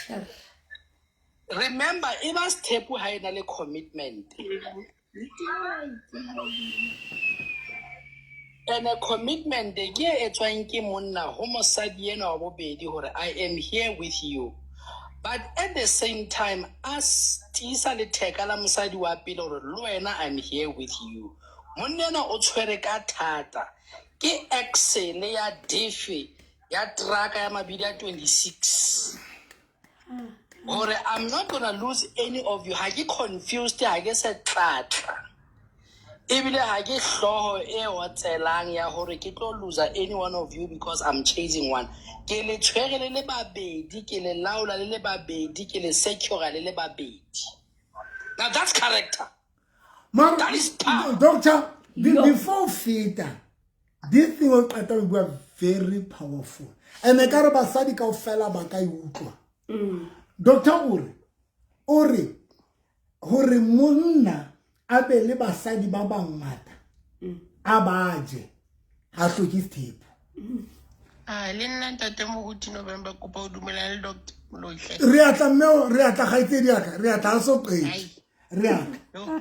Sure. Remember, e ba sethepu ha e na le commitment. And a commitment ke e etswang ke monna ho mosadi enwa wa bobedi hore I am here with you. But at the same time, a tiisa letheka la mosadi wa pele hore le wena I'm here with you. Monna enwa o tshwere ka thata. Ke axle ya dife ya truck ya mabidi a 26. Hore I'm not gonna lose any of you. Ha ke confused, ha ke setlatla. Ebile ha ke hlooho e otselang ya hore ke tlo lose any one of you because I'm chasing one. Ke le tshwere le le babedi, ke le laola le le babedi, ke le secure le le babedi. Now that's character. Mara, That is power. Doctor, Yo. before feta, this thing o qeta ho bua very powerful. And e ka re basadi kaofela ba ka e utlwa. Doctor o re hore monna a be le basadi ba bangata a ba je ha hloke sethepu. Ah, le nna ntate Moruti November kopa o dumela le Dr. Moloihle. Re atla mme re atla kgaitsedi ya ka, re atla ha so qete. Ai. Re atla. Yo.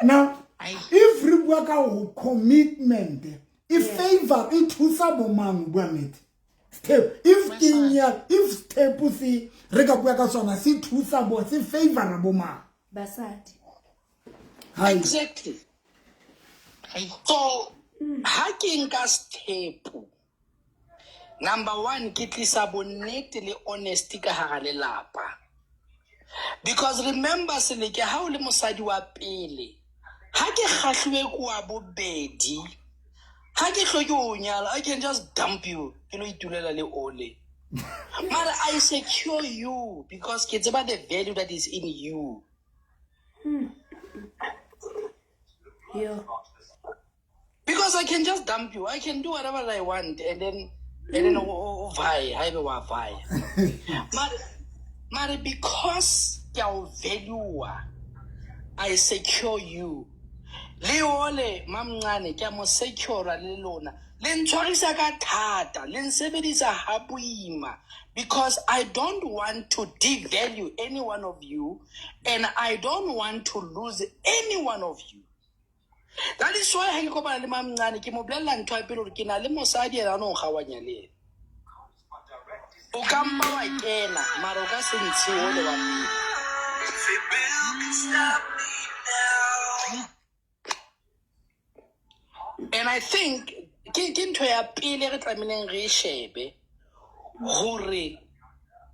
Now, Ai. if re bua ka ho commitment, e favor e thusa bo mang bua nnete? Step, if ke if step se re ka bua ka sona se thusa bo se favor bo mang? Basadi. Hai. Exactly. Ai. So, ha ke nka sethepu, number one, ke tlisa bonnete le honesty ka hara lelapa. Because remember, Seleke, ha o le mosadi wa pele, ha ke kgahluwe ke wa bobedi, ha ke hloke ho nyala, I can just dump you, ke lo itulela le ole. Mara I secure you because ke tseba the value that is in you. Yo. Because I can just dump you. I can do whatever I want and then o vaye, haebe wa vaya. Mare because ke a o value, I secure you. Le ole mamncane ke a mo secure le lona. Le ntshwarisa ka thata, le nsebedisa ha boima because I don't want to devalue any one of you and I don't want to lose any one of you. That is why ha ke kopana le mamncane ke mo bolella ntho ya pele hore ke na le mosadi ena no kgaohanya le yena. O ka mpa wa kena mara o ka se ntshe ole wa pele. And I think ke ntho ya pele re tlamehileng re e shebe hore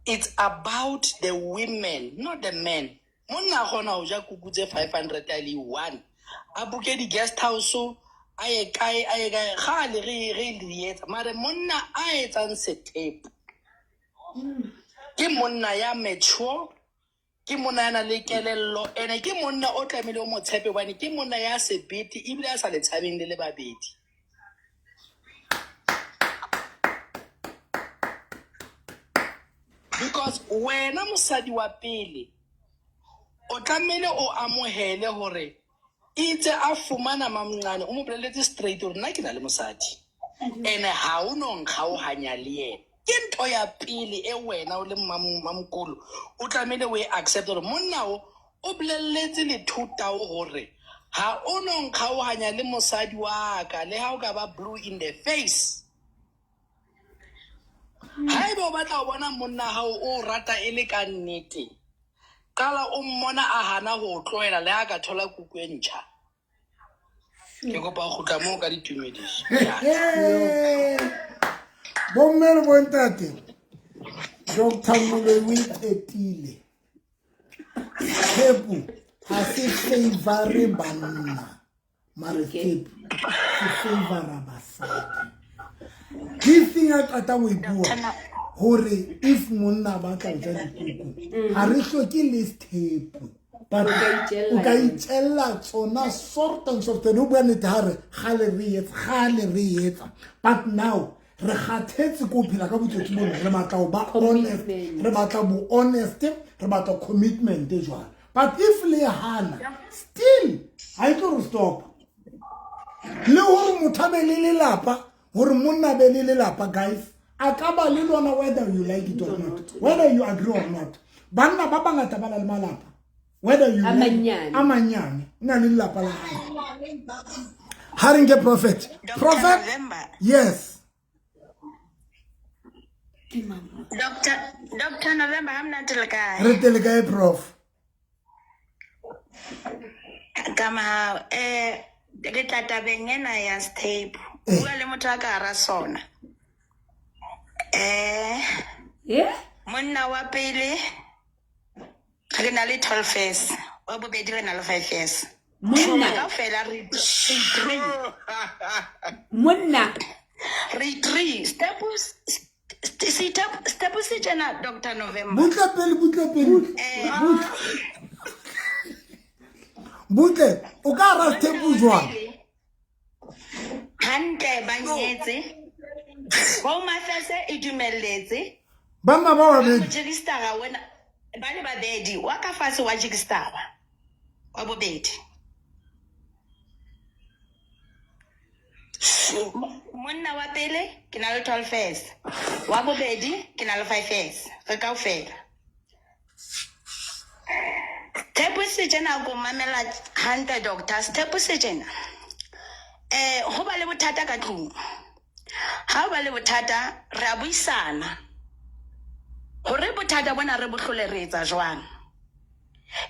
it's about the women, not the men. Monna a kgona ho ja kuku tse 500 a le one. A boke di-guest house, a ye kae, a ye kae. Kgale re di etsa. Mare monna a etsang sethepu. Ke monna ya mature, ke monna ya nang le kelello, ene ke monna o tlamehile o mo tshepe hobane ke monna ya sebete ebile a sa le tshabeng le le babedi. Because wena mosadi wa pele o tlamehile o amohele hore itse a fumana mamncane o mo boleletse straight hore nna ke na le mosadi ene ha o no nkgaohanya le yena. Ke ntho ya pele e wena o le mamokolo o tlamehile o e accept hore monna o o boleletse lethotao hore ha o no nkgaohanya le mosadi wa ka le ha o ka ba blue in the face. Haeba o batla ho bona monna hao o rata e le ka nnete, qala o mmona a hana ho o tlohela le ha ka thola kuku e ntjha. Ke kopa ho kgutla moo ka ditumediso. Bomme le bontate, Dr. Moloi o iqetile. Tshepo ha se favore banna, mare tshepo se favora basadi. This thing a qetang ho e bua hore if monna a batla ho ja dikuku, ha re hloke le sethepu, but o ka itjella tsona sort and sort. O bua nnete ha re kgale re etsa, kgale re etsa, but now re kgathetse ko phela ka botsotsi bona. Re batla ho ba honest, re batla bo honest, re batla commitment jwale. But if le hana still, ha e tlo re stop le hore motho a be le lelapa, hore monna be le lelapa. Guys, a ka ba le lona whether you like it or not, whether you agree or not. Banna ba bangata ba na le malapa, whether you A manyane. A manyane, o na le lelapa la hae. Ha re nke prophet. Dr. Prophet. November. Yes. Ke mama. Dr. November, ha monate le kae? Re tele kae, prof? Ka mahao. Re tla tabeng ena ya sethepu. Bua le motho a ka hara sona. Monna wa pele re na le 12 years, wa bobedi re na le 5 years. Monna. Kaofela re three. Monna. Re three. Step step step se tjena, Dr. November. Butle pele, butle pele. Butle. Butle, o ka hara sethepu jwang? Hantle, ba nyetse. Home Affairs e dumelletse. Banna ba babedi. Registera wena ba le babedi, wa ka fatshe wa registera wa bobedi. Monna wa pele ke na le 12 years, wa bobedi ke na le 5 years, re kaofela. Tshepo se tjena, ko mamela hantle, doctor. Tshepo se tjena, ho ba le bothata ka tlung, ha o ba le bothata re a buisana hore bothata bona re bo hlole, re etsa jwang.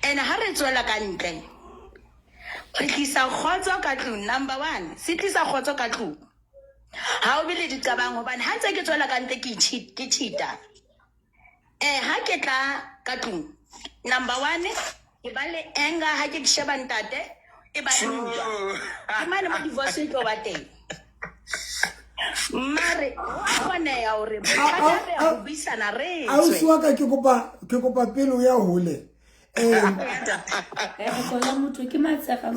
Ene ha re tswela ka ntle re tlisa kgotso ka tlung. Number one, se tlisa kgotso ka tlung, ha o be le diqabang, hobane ha ntse ke tswela ka ntle ke ke cheat-a, ha ke tla ka tlung, number one, ke ba le anger. Ha ke sheba ntate, e ba ntwa. Ke mane mo divorce e tlo ba teng, mare ho a kgoneha hore bothata re ya ho buisana, re Ausi tswe. wa ka, ke kopa pele o ya hole. Kona motho ke matsega.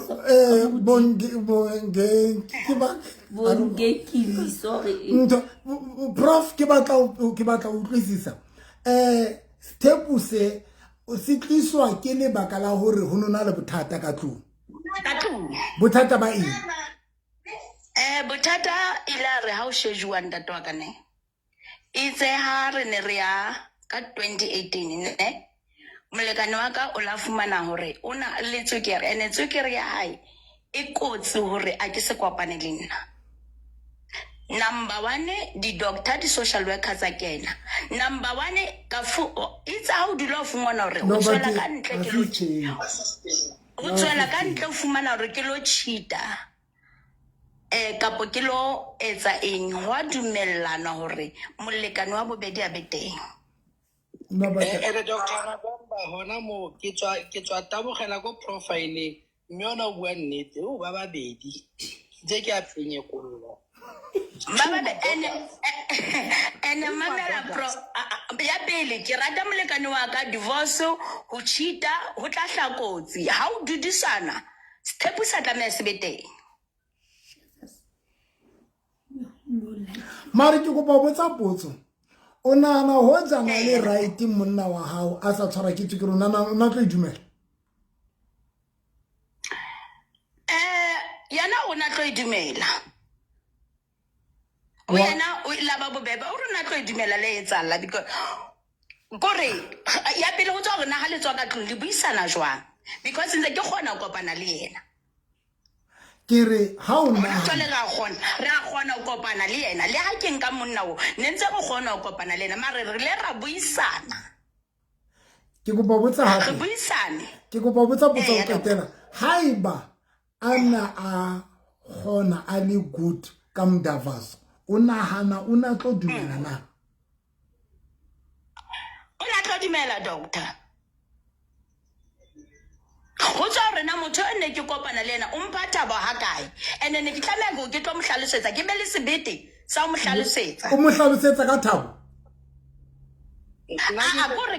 Bonge bonge ke ba Bongekile, sorry. Ntho prof, ke batla ho utlwisisa. Sethepu se se tliswa ke lebaka la hore ho nona le bothata ka tlung. Ka tlung. Bothata ba eng? Bothata ile a re ha o shejuwa ntate wa ka ne itse ha re ne re ya ka 2018 ne, molekane wa ka o la fumana hore o na le tswekere, ene tswekere ya hae e kotsi hore a ke se kopane le nna. Number one, di-doctor, di-social worker tsa kena. Number one, ka fu itse ha o dula o fumana hore o tswela ka ntle ke lo o tswela ka ntle, o fumana hore ke lo cheat-a kapo ke lo etsa eng, ho a dumellana hore molekane wa bobedi a be teng. Ene Dr. November, hona moo ke tswa tabogela ko profileng, mme ona o bua nnete, o ba babedi tse ke a phenyekollo. Ba ene ene mamela pro Ya pele, ke rata molekane wa ka, divorce, ho cheat-a, ho tla hlaha kotsi. Ha o dudisana, sethepu sa tlameha se be teng. Mare ke kopa ho botsa potso. O nahana hoja na le right monna wa hao a sa tshwara ke tswekere, o nahana o na tlo e dumela? Eh, yena o na tlo e dumela. O yena o laba bobebe, o re na tlo e dumela le etsalla because kore ya pele ho tswa hore na ha le tswa ka tlung le buisana jwang, because ntse ke kgona ho kopana le yena. Ke re ha o nahana jwale ra kgona, re a kgona ho kopana le yena, le ha ke nka monna o ne ntse re kgona ho kopana le yena, mare re le ra buisana. Ke kopa botsa hape. Re buisane. Ke kopa botsa potso ho qetela. Haeba a na a kgona a le good ka mdavaso, o nahana o na tlo dumela na? O na tlo dumela, doctor. Ho tswa hore na motho e ne ke kopana le yena o mpha thabo ha kae, and ne ke tlameha hore ke tlo mo hlalosetsa, ke be le sebete sa ho mo hlalosetsa. O mo hlalosetsa ka thabo? Aa, kore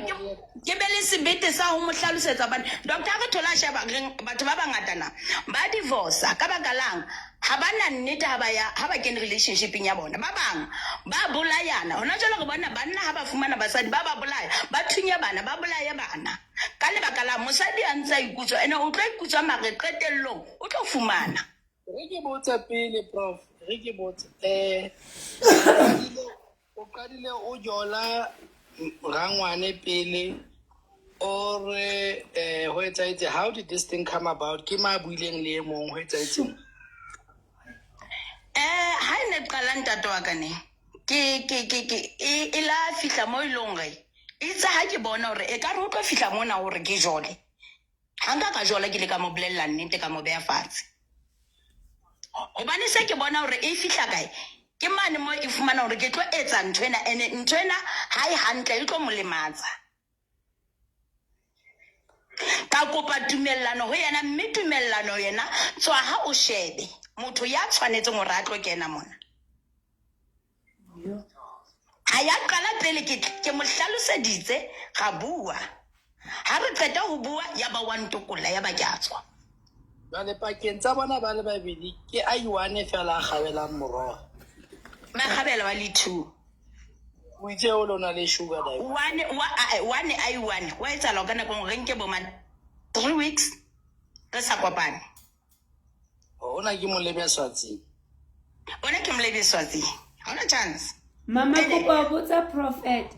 ke be le sebete sa ho mo hlalosetsa, hobane doctor ha re thola sheba batho ba bangata na ba divorce ka baka lang ha ba na nnete ha ba ya ha ba kene relationshipeng ya bona. Ba bang ba bolayana hona jwale, re bona banna ha ba fumana basadi ba ba bolaya, ba thunya bana, ba bolaye bana ka lebaka la mosadi a ntse a ikutswa, ene o tlo ikutswa mare qetellong o tlo fumana. Re ke botse pele, prof, re ke botse, o qadile o jola rangwane pele or ho etsahetse? How did this thing come about? Ke ma buileng le e mong, ho etsahetseng? Ha e ne qala ntate wa ka ne ke e la fihla mo e leng hore itse ha ke bona hore e ka re o tlo fihla mona hore ke jole, ha nka ka jola, ke le ka mo bolella nnete, ka mo beha fatshe, hobane se ke bona hore e fihla kae, ke mane mo e fumana hore ke tlo etsa ntho ena, ene ntho ena ha e hantle, e tlo mo lematsa. Ka kopa tumellano ho yena, mme tumellano yena tswa ha o shebe motho ya tshwanetseng hore a tlo kena mona. Ha ya qala pele ke mo hlaloseditse, ra bua, ha re qeta ho bua ya ba wa ntokolla, ya ba ke a tswa. Jwale pakeng tsa bona ba le babedi ke a iwane fela a kgabelang moroho. Makgabela wa le two. O itse o lona le sugar daddy. One wa one a iwane wa etsahala ka nako re nke bo man 3 weeks re sa kopane. Ona ke molebe Swatsing. Ona ke molebe Swatsing. Ha ona chance. Mama kopa botsa prophet.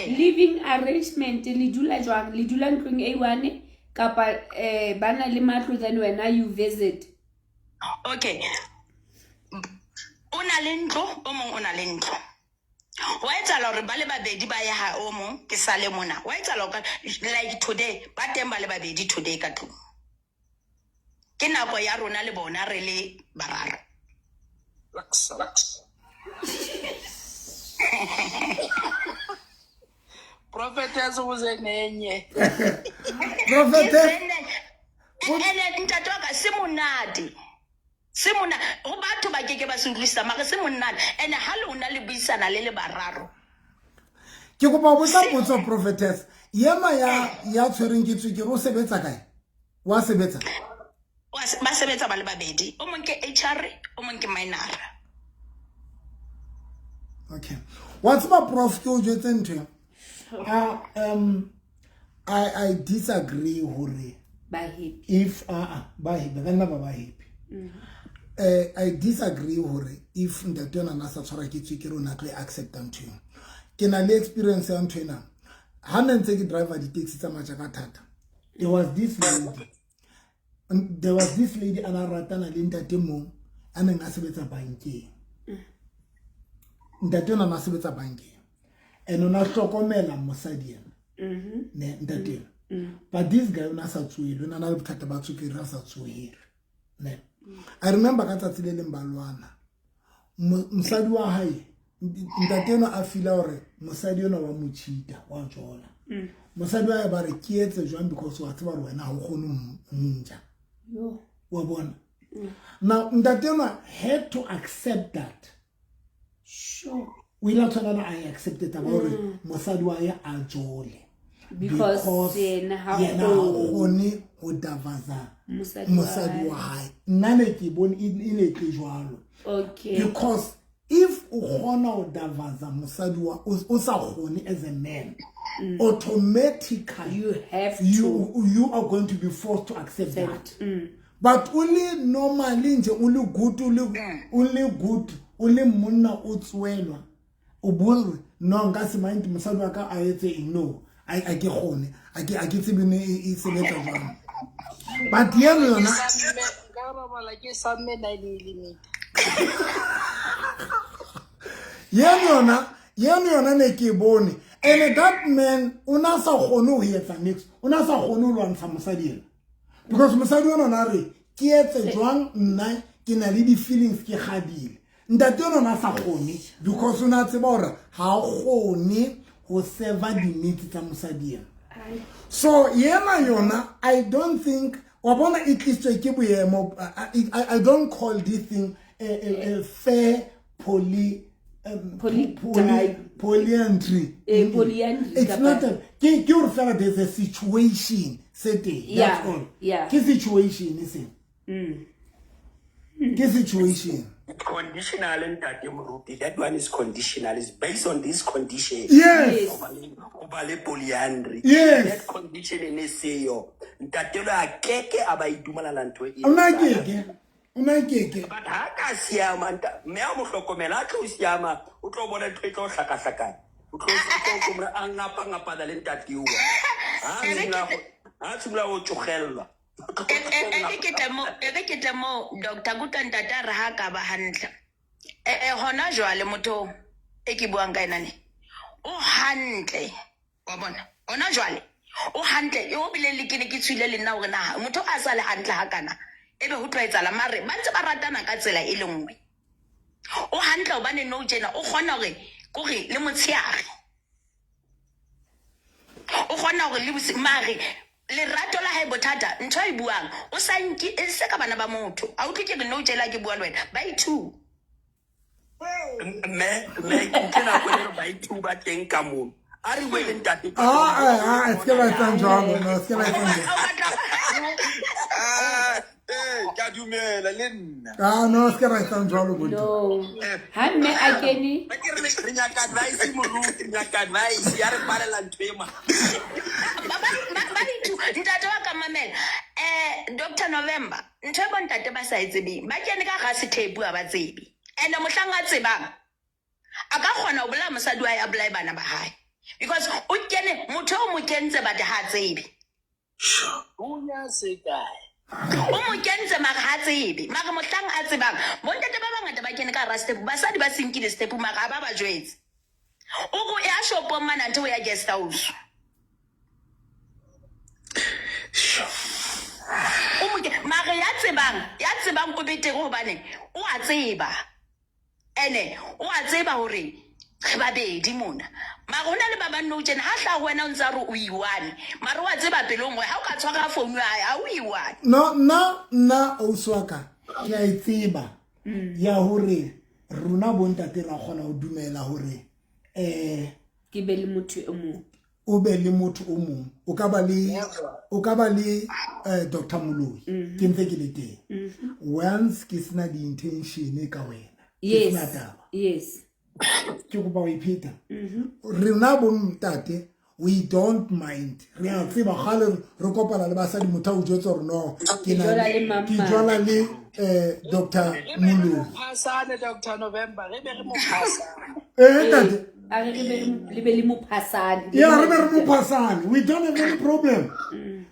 Living arrangement le dula jwang? Le dula ntlong e one kapa bana le matlo, then wena you visit? Okay. O na le ntlo, o mong o na le ntlo. Wa etsahala hore ba le babedi ba ye ha o mong, ke sale mona. Wa etsahala hore like today ba teng ba le babedi today ka tlung. Ke nako ya rona le bona re le bararo. Prophetess uzenenye. Prophetess. Ene ntate wa ka se monate. Se mona ho batho ba keke ba se utlwisisa, mare se monate. Ene ha lona le buisana le le bararo. Ke kopa ho botsa potso, prophetess. Yema ya tshwereng ke tswekere o sebetsa kae? Wa sebetsa? Ba sebetsa ba le babedi. O mong ke HR, o mong ke minor. Okay. Wa tseba prof ke o jwetse ntho. I disagree hore ba happy. If ba happy, ka nna ba happy. I disagree hore if ntate yona na sa tshwara ke tswekere o na tlo e accepta ntho eo. Ke na le experience ya ntho ena. Ha ne ntse ke driver di-taxi tsa matja ka thata. There was this lady. There was this lady a na ratana le ntate mong a neng a sebetsa bankeng. Ntate ona na sebetsa bankeng. And ona hlokomela mosadi ena. Ne ntate ena. But this guy ona sa tsohelwe, ona na le bothata ba tswekere a sa tsohelwe. Ne. I remember ka tsatsi le leng ba lwana. Mosadi wa hae ntate eno a feel hore mosadi eno wa mo cheat-a, wa jola. Mosadi wa hae ba re ke etse jwang because wa tseba hore wena ha o kgone ho nja. Wa bona? Now ntate eno had to accept that. Sure. O ile a tshwanela a accepte taba hore mosadi wa hae a jole. Because yena ha yena ha kgone. kgone ho davaza Mosadi wa mosadi hae. wa hae. Nna ne ke bone e ne tle jwalo. Okay. Because if o kgona ho davaza mosadi wa o sa kgone as a man, automatically You have to. you are going to be forced to accept that. But only normally nje o le good o le good o le monna o tswelwa o bua hore no nka se mind mosadi wa ka a etse eng no a ke kgone a ke tsebe ne e sebetsa jwang. But yeno yona Nka robala ke samme 9 millimeter. Yeno yona ne ke e bone. And that man o na sa kgone ho etsa niks, o na sa kgone ho lwantsha mosadi ena. Because mosadi ona na re ke etse jwang nna ke na le di-feelings ke kgadile. Ntate ona na sa kgone because o na tseba hore ha kgone ho serve di-needs tsa mosadi ena. So yena yona I don't think wa bona e tlisitswe ke boemo. I don't call this thing a fair poly polyandry. Polyandry It's kapa- not a ke hore fela there's a situation se teng. That's all. Ke situation e seng. Ke situation. Conditional ntate Moruti. That one is conditional. It's based on this condition. Yes. Yes. Ho ba le polyandry. Yes. That condition e ne seyo. Ntate lo a keke a ba idumelana ntho e. Ona keke. Ona keke. But ha ka siama mme a mo hlokomela a tlo siama o tlo bona ntho e tlo hlakahlakana. O tlo a ngapa ngapana le ntate oo. Ha tshimola ho tsogellwa. E re ke tle mo Doctor Kutlwa ntate a re ha ka ba hantle. Hona jwale motho e ke buang ka ena ne o hantle wa bona hona jwale o hantle e o bile le ke ne ke tswile le nna hore na motho a sa le hantle ha kana ebe ho tlo etsahala mare ba ntse ba ratana ka tsela e le nngwe. O hantle hobane nou tjena o kgona hore kore le motshehare o kgona hore le bosiu mare lerato la hae bothata ntho e buang o sa nke e se ka bana ba motho a utlwe ke re nou tjela ke bua le wena ba i-two. Mme ke nako e re ba i-two ba teng ka mono. A re bue le ntate. Ah, se ke ba etsang jwalo, no, se ke ba etsang jwalo. Ke a dumela le nna. Ah, no, se ke ra etsang jwalo, bontate. No. Ha mme a kene. Ba ke re nyaka advice, moruti, re nyaka advice, ya re palela ntho e ma. Ba i-two, ntate wa ka mamela. Doctor November, ntho e bo ntate ba sa e tsebeng, ba kene ka ga sethepu ha ba tsebe. Ene mohlang a tsebang, a ka kgona ho bolaya mosadi wa hae, a bolaye bana ba hae. Because o kene, motho o mo kentse but ha tsebe. O nya se kae? O mo kentse mare ha tsebe. Mare mohlang a tsebang, bontate ba bangata ba kene ka hara step, basadi ba se nkile step mare ha ba ba jwetse. O re o ya shopong mane anthe o ya guest house. O mo ke-, mare ya tsebang o betere hobane o a tseba. Ene o a tseba hore re babedi mona. Mare hona le ba bang nou tjena, ha hlaha ho wena o ntse a re o i-one. Mare wa tseba pelong hore ha o ka tshwara phone ya hae, ha o i-one. No, nna ausi wa ka, ke a e tseba ya hore rona bontate ra kgona ho dumela hore, ke be le motho e mong. O be le motho o mong. O ka ba le, o ka ba le, Doctor Moloi. Ke ntse ke le teng. Once ke sena di-intention ka wena, ke sena taba. Ke kopa ho ipheta. Rena bontate, we don't mind. Re a tseba kgale re kopana le basadi, motho a o jwetsa hore no, ke na Ke jola le mang ke mang. jola le, Doctor Re be re Moloi. mo phasane, Doctor November, re be re mo phasane. Ntate. A re re be re mo, le be le mo phasane. Yeah, re be re mo phasane. We don't have any problem.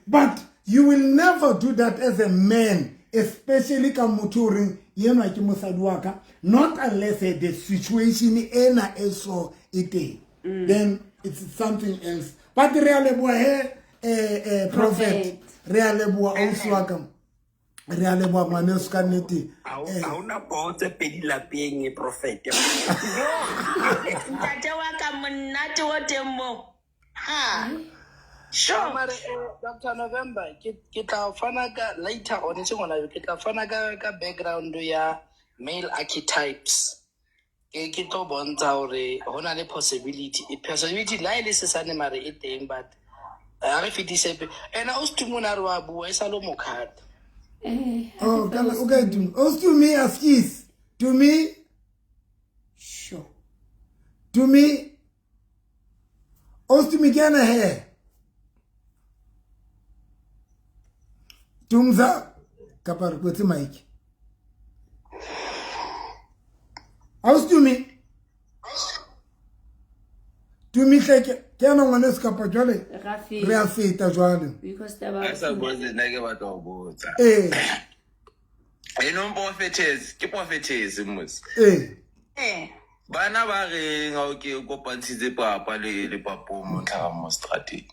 But you will never do that as a man, especially ka motho o reng yenwa ke mosadi wa ka, not unless the situation ena e so e teng. Then it's something else. But re a leboha he, prophet. Prophet. Re a leboha ausi wa ka. Re a leboha ngwaneso ka nnete. Ha hona poho tse pedi lapeng, prophet. Ntate wa ka monate o teng mo. Ha. Sure. Mare, Doctor November, ke tla fana ka later on, e seng hona jwale, ke tla fana ka background ya male archetypes. Ke tlo bontsha hore ho na le possibility. Possibility la e le sesane mare e teng, but ha re fetise ena o Stumi a re wa bua e sa le mokhata. Oh, kana o kae Tumi? O Tumi askis. Tumi. Sure. Tumi. O Tumi ke ena he. Tumza kapa re kwetse mic. Ausi Tumi. Tumi hle ke ena ngwaneso kapa jwale re a feta jwale. Because taba A sa botse nna ke batla go botsa. Ee. Enong prophetess, ke prophetess mos. Ee. Ee. Bana ba reng ha o ke o kopantshitse papa le le papo mo tlhagang mo strateng.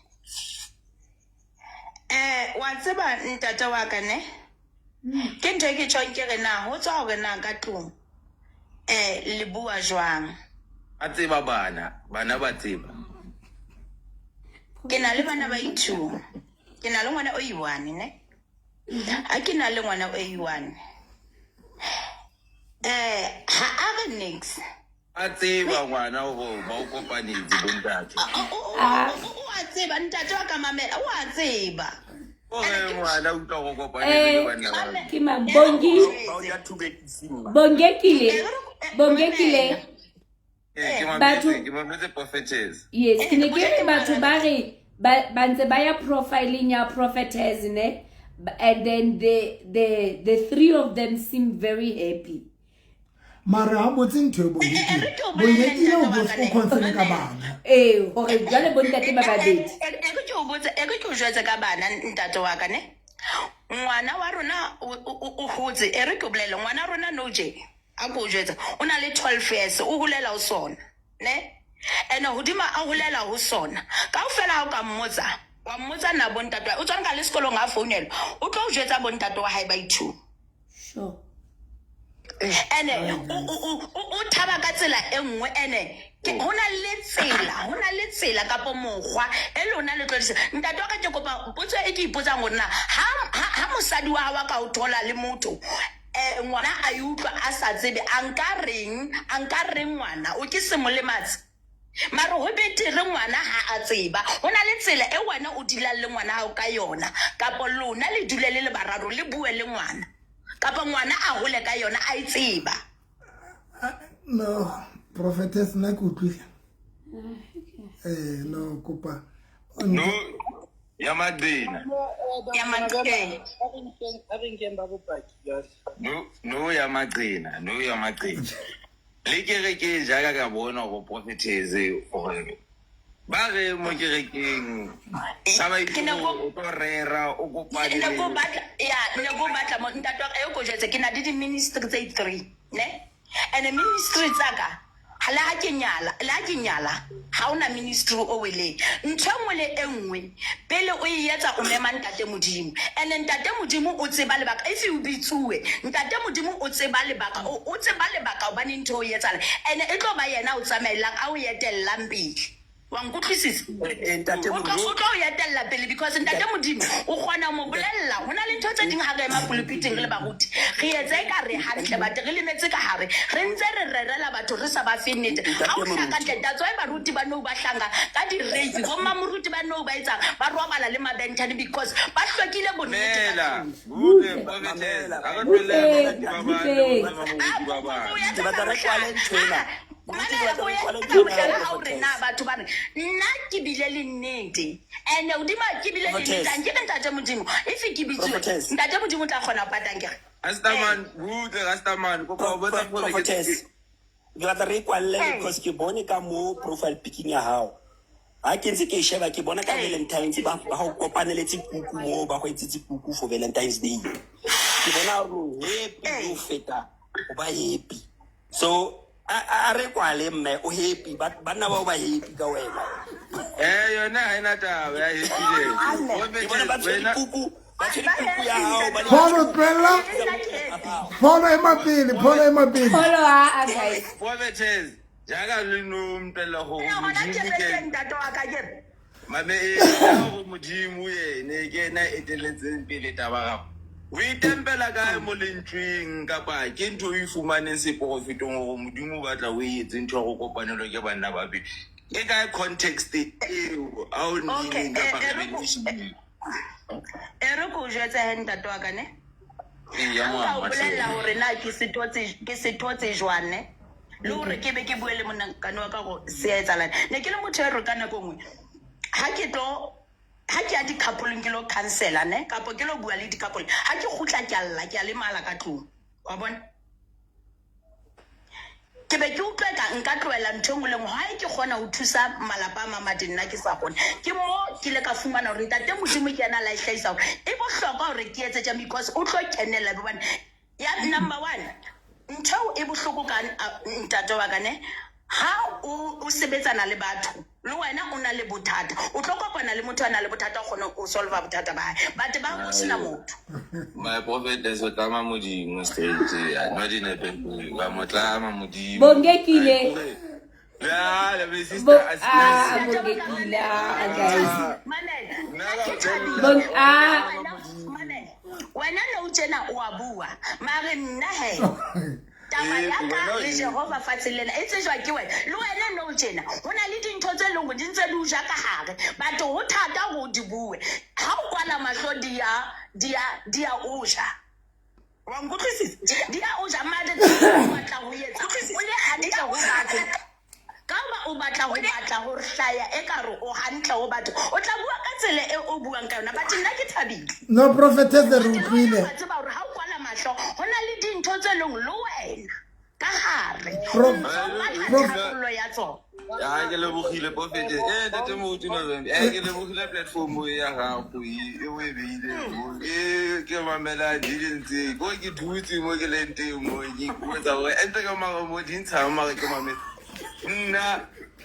Eh, wa tseba ntate wa ka ne? Ke ntho e ke tjhong ke re na ho tswa hore na ka tlung eh le bua jwang. A tseba bana, bana ba tseba. Ke na le bana ba i-two. Ke na le ngwana o i-one ne? Ha ke na le ngwana o i-one. Eh, ha a re nix. A tseba ngwana hore ba o kopanetse bontate. O a tseba ntate wa ka mamela, o a tseba. O re ngwana utlwa go kopanetse le banna ba. Ke mang? Bongi. Ba o ja thubekisi mma. Bongekile. Bongekile. Ke Batho- mametse, ke mametse prophetess. Yes, ke ne ke re batho ba re ba ntse ba ya profiling ya prophetess ne, and then the three of them seem very happy. Mara ha botse ntho e Bongekile. Bongekile o botse o concern ka bana. Ee, hore jwale bontate ba babedi. E re ke o botse, e re ke o jwetse ka bana ntate wa ka ne. Ngwana wa rona o hotse, e re ke o bolelle ngwana wa rona no je. A ko o jwetsa, o na le 12 years, o holela ho sona, ne? Ene hodima a holela ho sona. Kaofela ha o ka mmotsa, wa mmotsa na bontate wa, o tswa nka le sekolong ha founelwa, o tlo o jwetsa bontate wa hae ba i-two. Sure. Ene o thaba ka tsela e nngwe, ene ke ho na le tsela, ho na le tsela kapo mokgwa e lona le tlo disa. Ntate wa ka ke kopa potso e ke ipotsang hore na ha mosadi wa hao a ka o thola le motho, ngwana a e utlwa a sa tsebe, a nka reng, a nka reng ngwana o ke se mo lematse. Mare ho betere ngwana ha a tseba. Ho na le tsela e wena o dulang le ngwana hao ka yona, kapo lona le dule le le bararo le bue le ngwana, kapa ngwana a hole ka yona a e tseba. No, prophetess nna ke utlwile. No kopa. No, ya Madina. Ya Madina. A re nkeng ba bopaki jwale. No, no ya Madina, no ya Madina. Le kereke jaaka ka bona go prophetess gore ba re mo kerekeng sa ba Ke ne ko- o tlo rera o kopane Ne ko batla, ya, ne ko batla mo ntate wa ka, e ko jwetse ke na le di-ministry tse 3, ne? And ministry tsa ka, ha le ha ke nyala, le ha ke nyala, ha hona ministry o weleng. Ntho e nngwe le e nngwe, pele o e etsa o mema ntate Modimo. And ntate Modimo o tseba lebaka, if o bitsuwe, ntate Modimo o tseba lebaka, o tseba lebaka hobane ntho o e etsahala. And e tlo ba yena o tsamaellang, a o etellang pele. Wa nkutlwisisa? Ntate O Modimo. tlo o etella pele because ntate Modimo o kgona ho mo bolella. Ho na le ntho tse ding ha re ema pulpiteng re le baruti, re etse e ka re hantle, but re lemetse ka hare. Re ntse re rerela batho re sa ba fe nnete. Ha o hlaka ntle, that's why baruti ba nou ba hlanga ka di-rape. Bo mmamoruti ba nou ba etsang, ba robala le mabenthane because ba hlwekile bonnete ka Mamela, tlung. butle, prophetess. Ha re tlohelle baruti ba bang le bo mmamoruti ba bang. Ke batla re kwale ntho ena. Mamela, o etsa mohlala ha o re na batho ba re nna ke bile le nnete. And hodima ke bile le nnete, a nke re ntate Modimo, if ke bitsuwe, Prophetess. ntate Modimo o tla kgona ho pata nkere. Rastaman, butle, Rastaman, kopa ho botsa gore ke- Prophetess. Ke batla re kwalle because ke bone ka mo profile picking ya hao. Ha ke ntse ke e sheba ke bona ka Valentine's ba go kopaneletse kuku mo, ba go etsetse kuku for Valentine's Day. Ke bona hore o happy ho feta o ba happy. So a re kwale mme o happy, banna bao ba happy ka wena. Yona ha ena taba ya happiness. Ke bona ba tshwere kuku, ba tshwere kuku ya hao, ba le Pholo tlohella. Pholo ema pele, pholo ema pele. Pholo ha a guys. Prophetess, jaaka le no mpella gore Nna hona Modimo ke ke reke ntate wa ka ke re. Mame e gore Modimo ene ke ena a etelletseng pele taba gago. O itempela kae mo lentsweng kapa ke ntho o e fumaneng seporofetong gore Modimo o batla o e etse ntho ya go kopanelwa ke banna ba babedi? Ke kae context eo a o Okay, nnileng kapa e re ko- revelation? E re ko o jwetse he ntate wa ka ne. Eya, Ha nka o mama, bolella hle. hore na ke se thotse, ke se thotse jwang ne, le hore ke be ke bue le molekane wa ka gore se a etsahalang. Ne ke le motho e re ka nako e nngwe ha ke tlo, ha ke ya di-couple-eng ke lo counsela ne, kapo ke lo bua le di-couple, ha ke kgutla ke a lla, ke a lemala ka tlung, wa bona. Ke be ke utlwa ka nka tlohela ntho e nngwe le nngwe, ha ke kgona ho thusa malapa a mamadi nna ke sa kgone. Ke mo ke ile ka fumana hore ntate Modimo ke yena a la e hlahisa hore e bohlokwa hore ke etse tjang, because o tlo kenella. Hobane ya number one, ntho eo e bohloko ka ntate wa ka ne, ha o sebetsana le batho, le wena o na le bothata, o tlo kopana le motho a na le bothata, o kgone ho solve bothata ba hae, but ba ho sena motho. My prophetess o tlama Modimo straight, yeah, not in a bad way. Wa mo tlama Modimo. Bongekile. Yeah, le sister, Ah, Bongekile, ah, guys. Mamela, Nna ke ka thabile. Ah. Mamela, wena nou tjena o a bua, mare nna he, taba Eh, ya ka wena o le eng? Jehova fatsheng lena e tsejwa ke wena. Le wena nou tjena, ho na le dintho tse leng hore di ntse di o ja ka hare, but ho thata hore o di bue. Ha o kwala mahlo di ya o ja. Wa nkutlwisisa? Di ya o ja, mare o batla ho etsa, o le hantle ho batho. Ka hoba o batla ho batla ho hlaya ekare o hantle ho batho, o tla bua ka tsela e o buang ka yona, but nna ke thabile. No, prophetess, re But le utlwile. wena wa tseba hore ha o kwala mahlo, ho na le dintho tse leng le wena ka hare. O ntso batla tharollo ya tsona. Ya, ke lebogile prophet. Ntate Moruti November. Ke lebogile platform e ya gago e o e beileng mo. Ke mamela di ntse. Ko ke dutse mo ke leng teng mo, ke ipotsa hore ente ka mara mo di ntshang mara ke mamela. Nna,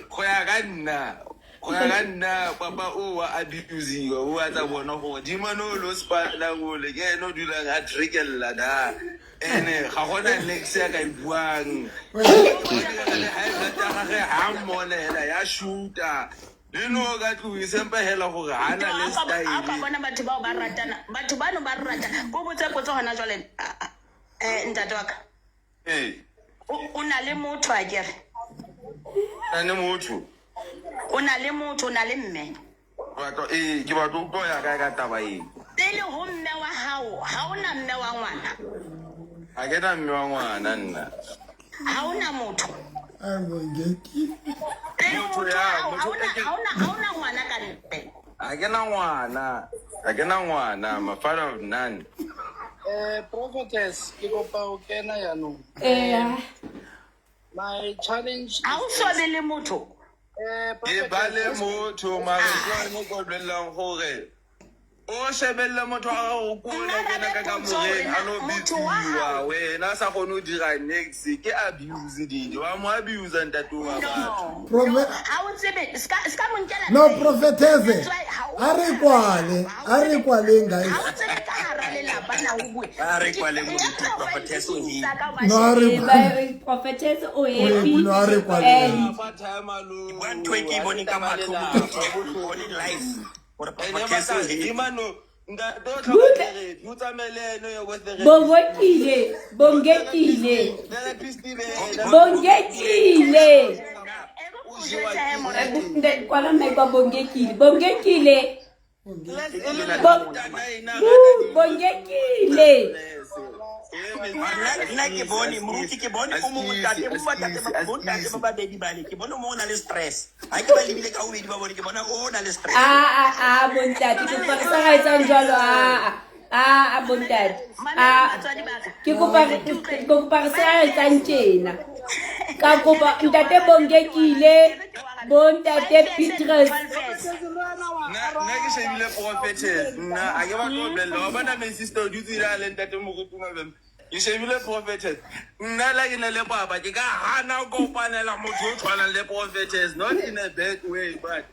go ya ka nna, go ya ka nna, papa o wa abusiwa, o a tsa bona gore dimane o lo spanang ole, ke ene o dulang a trekella da. Ene ga gona niks ya ka e buang. Le high blood ya gagwe ha mmone hela ya shoota. Le no ka tlung e sempe hela gore ha na le Ha ka style. bona batho bao ba ratana, batho bano ba ratana. Ko botse potso hona jwale, ntate wa ka. Ee. O na le motho akere? Na le motho. O na le motho, o na le mme. Batlo, ke batlo utlwa ya kae ka taba e. Pele ho mme wa hao, ha o na mme wa ngwana. Ha ke na mme wa ngwana nna. Ha o na motho. Ai, Bongeki. Pele ho Motho motho ya, wa hao, motho e ke- ha o na ngwana ka ntle. Ha ke na ngwana. Ha ke na ngwana, I'm a father of none. Prophetess, ke kopa ho kena yanong. My challenge Ha o is so this. be le motho. Ke ba le motho, mare ke yone ko bolellang gore o shebelle motho wa gago ko o Nna kena ka rabe potso hore kamoreng, a no na motho wa bitsiwa, hao- wena a sa kgone ho dira niks, ke abuse dintho, wa mo abuse ntate wa batho. No. Prophet- No, ha o tsebe, ska mo nkela No, teng. prophetess, That's why ha o a re kwale, ha o a re tsebe- kwaleng, guys. Ha o tsebe ka hara lelapa na ho bue. A re kwaleng, Ke- moruti, ke ya prophetess o profile happy. ka ba No, a re shebe. kwale. Prophetess o O happy. happy, no, a re kwaleng. And Fa time alone. Bua ntho e ke e boneng ka matlho, moruti, ke bone live hore Ene prophetess o batla- happy. Imano, ntate o tlhoka Butle. therapy, o tsamaye le ene o ye ko therapy. Bongekile, Bongekile. Therapist e be ena. Bongekile. E re ko jwetse he, morati. Kwala mic wa Bongekile. Bongekile. Bongekile. Nna ke bone, moruti, ke bone o mongwe ntate, bo ntate ba- bo ntate ba babedi bale, ke bone o mongwe o na le stress. Ha ke ba lebile ka bobedi ba bone, ke bona o na le stress. Ah, ah, ah, bontate, ke kopa re sa ra etsang jwalo, ah, ah, ah, bontate. Mamela Ah, batswadi ba ka. ke kopa re sa ra etsang tjena. Ka kopa ntate Bongekile, bontate Petrus. Nna ke shebile prophetess, nna ha ke batle ho bolella. Wa bona my sister o dutse le a le ntate Moruti November. Ke shebile prophetess. Nna la ke na le papa, ke ka hana ho kopanela motho o tshwanang le prophetess, not in a bad way, but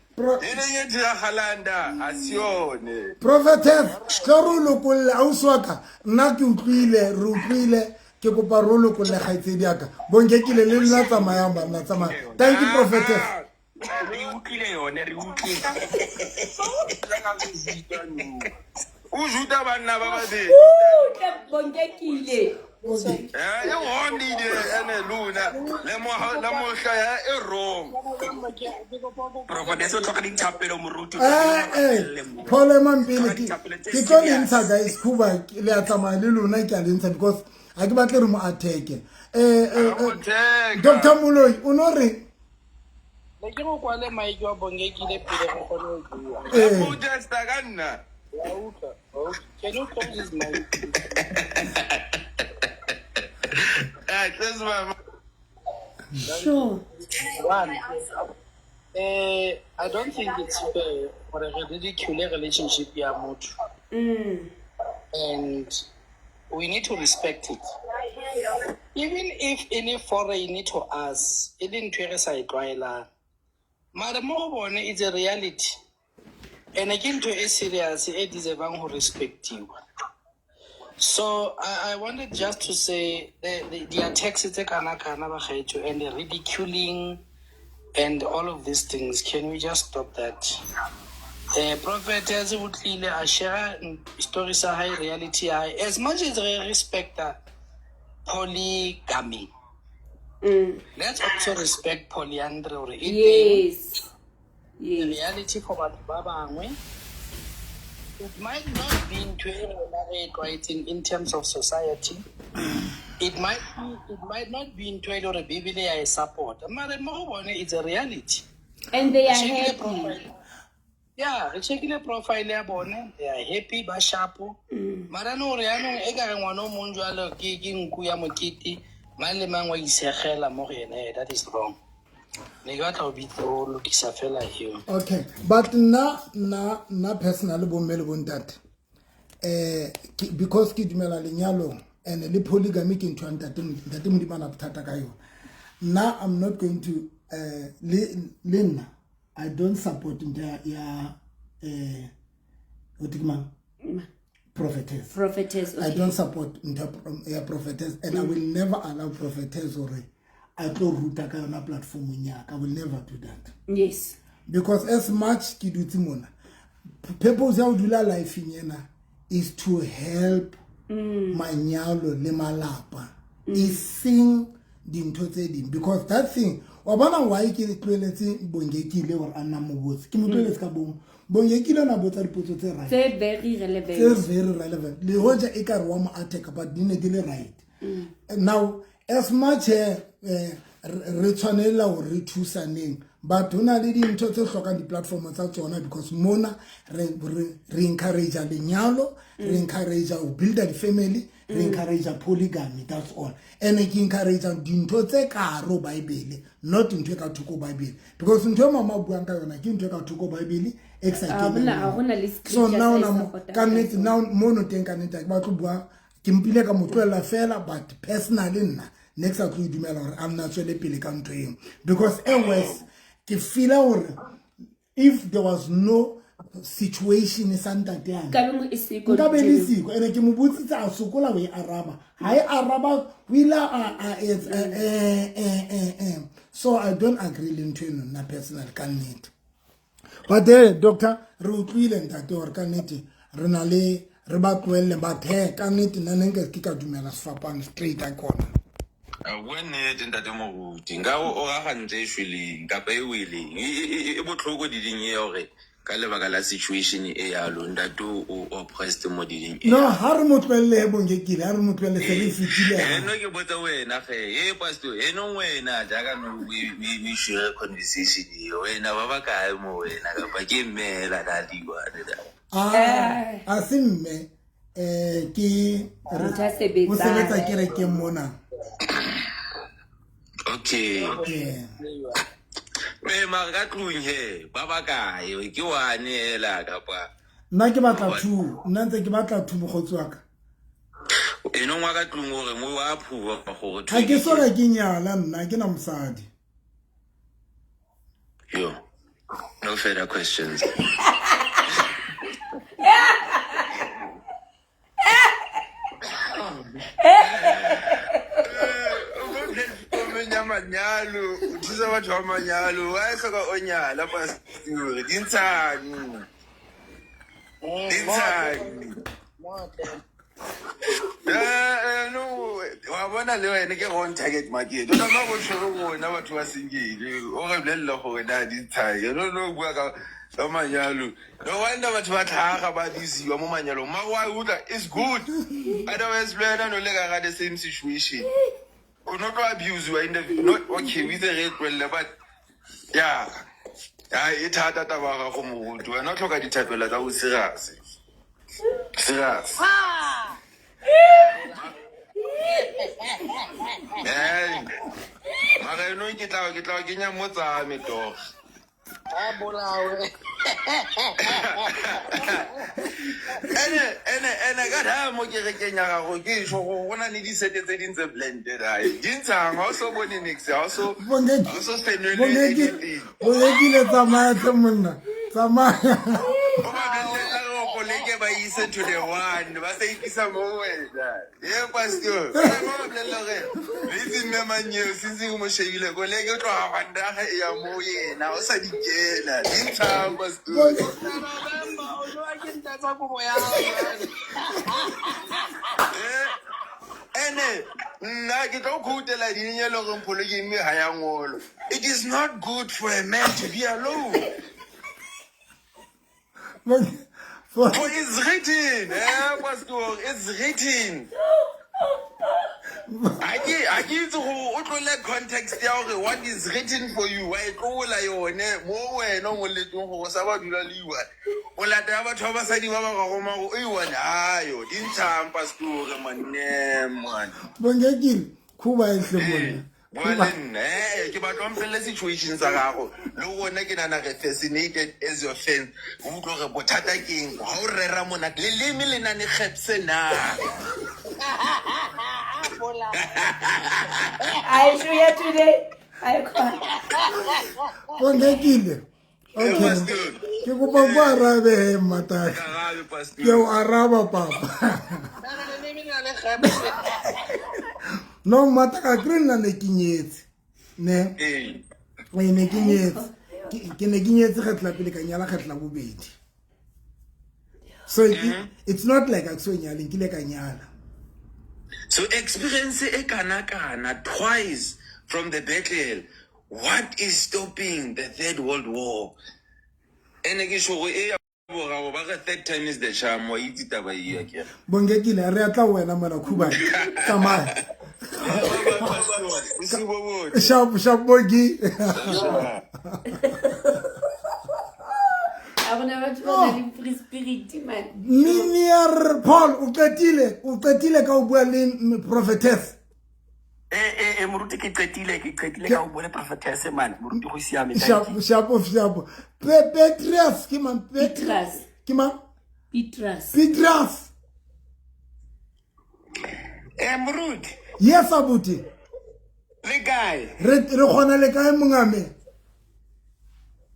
e leng e diragalang da, ha se yone. Prophetess, tlo re o lokolle, ausi wa ka, nna ke utlwile, re utlwile, ke kopa re o lokolle kgaitsedi ya ka. Bongekile le nna tsamayang banna, tsamayang. Thank you, prophetess. Re utlwile yone, re utlwile. O juta banna ba babedi. Tle Bongekile. E wrong ide ene lona le mo le mo hlaya e wrong. Prophetess o tlhoka dithapelo moruti. Paul emang pele ke tlo le ntsha guys kuba le a tsamaya le lona ke a le ntsha because ha ke batle re mo attack. Dr. Moloi o no re Ne ke go kwale mic wa Bongekile pele go kgone go bua. Protesta ka nna. Wa utlwa? Can you close his mic? Close my mic. Sure. One, I don't think it's fair for a ridicule relationship ya motho. And we need to respect it. Even if any foreign to us, e le ntho e re sa e tlwaelang. Mara mo go bone it's a reality. And ke ntho e serious e deservang go respectiwa. So I wanted just to say the attacks tse kana kana ba gaetsho and the ridiculing and all of these things, can we just stop that? Prophet o tlile a share story sa hae, reality ya hae. As much as we respect polygamy, let's also respect polyandry. Hore e teng. Yes. Yes. Reality for batho ba bangwe. It might not be ntho e rona re e tlwaetseng in terms of society. It might not be ntho e le hore Bibele ya e support. Mara mo go bone it's a reality. And they are Check-ile happy. profile. Yeah, re check-ile profile ya bone. They are happy, ba sharp. Mara no re yanong e ka re ngwana o mong jwalo ke nku ya mokete, mang le mang wa isegela mo go yena. That is wrong. Ne ke batla ho bitsa ho lokisa fela eo. Okay, but nna personally bomme le bontate because ke dumela lenyalong and le polygamy ke ntho ya ntate Modimo a na bothata ka yona. Nna I'm not going to le nna I don't support ntho ya ho ke mang? Prophetess. Prophetess, okay. I don't support ntho ya prophetess and I will never allow prophetess hore a tlo ruta ka yona platformong ya ka. I will never do that. Yes. Because as much ke dutse mona, purpose ya ho dula life-eng ena is to help manyalo le malapa. Eseng dintho tse ding. Because that thing, wa bona why ke tlohelletse Bongekile hore a nna mo botse. Ke mo tlohelletse ka bomo. Bongekile o na botsa dipotso tse right. Tse very relevant. Tse very relevant. Le hoja e ka re wa mo attack, but di ne di le right. Now, as much re tshwanela hore re thusaneng, but ho na le dintho tse hlokang di-platform tsa tsona because mona re encourage lenyalo, re encourage ho build a family, re encourage polygamy, that's all. And ke encourage dintho tse ka hare ho Bible, not ntho e ka thoko Bible, because ntho e mama a buang ka yona ke ntho e ka thoko Bible e ke sa keneng. Ha hona le So scripture now se na mo, supportang ka nnete, ka now mono teng ka nnete, ha ke batle ho bua, ke mpile ka mo tlohella fela, but personally nna ne ke sa tlo dumela hore a nna tswele pele ka ntho eo, because e worse ke feela hore if there was no situation sa ntate yana, Nka be mo e siko nka be le ntho. siko. Ene ke mo botsitse a sokola ho e araba, ha e araba o ile a etsa. So I don't agree le ntho eno nna personally ka nnete. But doctor, re utlwile ntate hore ka nnete re na le re ba tlohelle, but he ka nnete nna ne nka ke ka dumela sefapano straight a kona. A bua nnete ntate moruti, nka o raga ntse e shweleng kapa e weleng. E botlhoko diding e hore ka lebaka la situation e yalo ntate o oppressed mo diding e. No, ha re mo tlohelle Bongekile, ha re mo tlohelle se re fetile. No ke botsa wena ge, pastor, eno wena jaaka no we share conversation e wena ba ba kae mo wena kapa ke mme hela ka diwa. A se mme, ke Motho a sebetsang. o sebetsa kerekeng mona. Okay. Yeah. Mara ka tlung he, ba ba kae? Ke wane hela kapa? Nna ke batla two, nna ntse ke batla two mokgotsi wa ka. Eno ngwa ka tlung hore mo wa approve gore two. Ha ke so ka ke nyala nna, ke na mosadi. Yo. No further questions. Manyalo, o thusa batho ba manyalo, wa e hloka o nyala, pastor, di ntshane. Dintshang. No, wa bona le wena ke wrong target market. O tlameha go tshwere rona batho ba single. O re bolella gore na dintshang. No no bua ka ka manyalo. No wonder batho ba tlhaga ba abusiwa mo manyalong. Mara wa utlwa it's good. Otherwise le wena no le ka ga the same situation. O no tlo abusiwa in the not okay, we itse re e tlohelle but yeah. Ai e thata taba ya gago moruti. Wena o tlhoka dithapelo tsa go serious. Serious. Hey. Mara eno ke tla kenya mo tsa me dog. A bolawe. Ene ka daya mo kerekeng ya gago ke sho go na le disete tse ding tse blended ai. Di ntshang ha o so bone nix ha o so ha o so senwele anything. Bongekile tsamaya tlhe monna. Tsamaya. O ba bolella gore koleke ba ise to the one ba sa ikisa mo wena. Ye pastor. Ba ba bolella gore le itse mme manyeo since ke mo shebile koleke o tloga vandaga e ya mo yena o sa di kena. Di ntshang pastor. November, o jowa ke ntatsa kobo ya hao jwale. Ene nna ke tlo quotela ding e le goreng polygamy ga ya ngolo. It is not good for a man to be alone. For it's written, pastor, it's written. Ha ke itse gore o tlole context ya gore what is written for you wa e tlola yone mo wena o ngoletsweng gore o sa ba dula le iwane. O lata ya batho ba basadi ba ba ga gomago o iwane ayo di ntshang pastor man ne man. Bongekile khuba e hle monna. Bua le nna ke batla o mpolelle situation sa gago le gone ke nana re fascinated as your fans o utlwe gore bothata ke eng ga o rera monate leleme le nane kgepse na. I show you today. I Bongekile. Okay. Ke kopa o arabe he mmataka. Ke o araba papa. No mmataka kry nna ne ke nyetse. Ne? Ee ne ke nyetse. Ke ne ke nyetse kgetla pele ka nyala kgetla bobedi. So it's not like a so nyale nkile ka nyala. So experience e kana kana twice from the battle. What is stopping the third world war? Ene ke sho gore e ya boraro ba re third time is the charm wa itse taba e ya ke. Bongekile re atla wena mona khubane. Tsamaya. Sharp sharp Bongi. A gona batho ba na le free spirit man. Minier Paul o qetile ka o bua le prophetess. E moruti ke qetile ka o bua le prophetess man moruti go siame. Sharp sharp sharp. Petrus ke mang? Petrus. Ke mang? Petrus. Petrus. Moruti. Yes abuti. Le kae? Re kgona le kae mongame?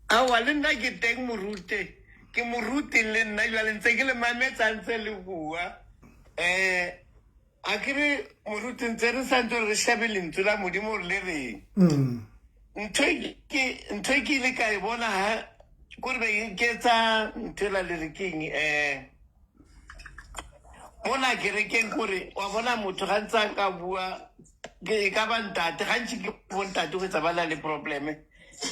Awa le nna ke teng moruti. Ke moruti le nna jwale ntse ke le mametsa ntse le bua. A ke re moruti ntse re santse re shebe lentswe la Modimo gore le reng. Ntho e ke ile ka e bona ha kore be ke etsa ntho ela le re keng mona kerekeng kore wa bona motho ga ntse a ka bua ke e ka ba ntate gantsi ke bo ntate go etsa ba na le probleme.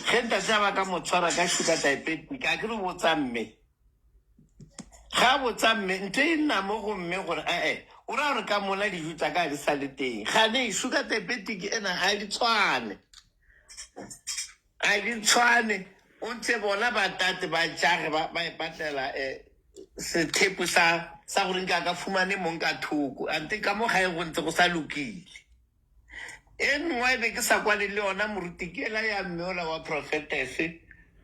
Ge ntate a ba ka mo tshwara ka sugar diabetic a ke re botsa mme. Ga botsa mme ntho e nna mo go mme gore o ra gore ka mola dijo tsa ka di sa le teng. Gane sugar diabetic ena ga di tshwane. Ga di tshwane. O ntse bona batate ba jage ba e patela sethepu sa gore nka ka fumane mong ka thoko. Ante ka mo gae go ntse go sa lokile. E nngwe e be ke sa kwane le yona moruti ke ela ya mme ola wa prophetess.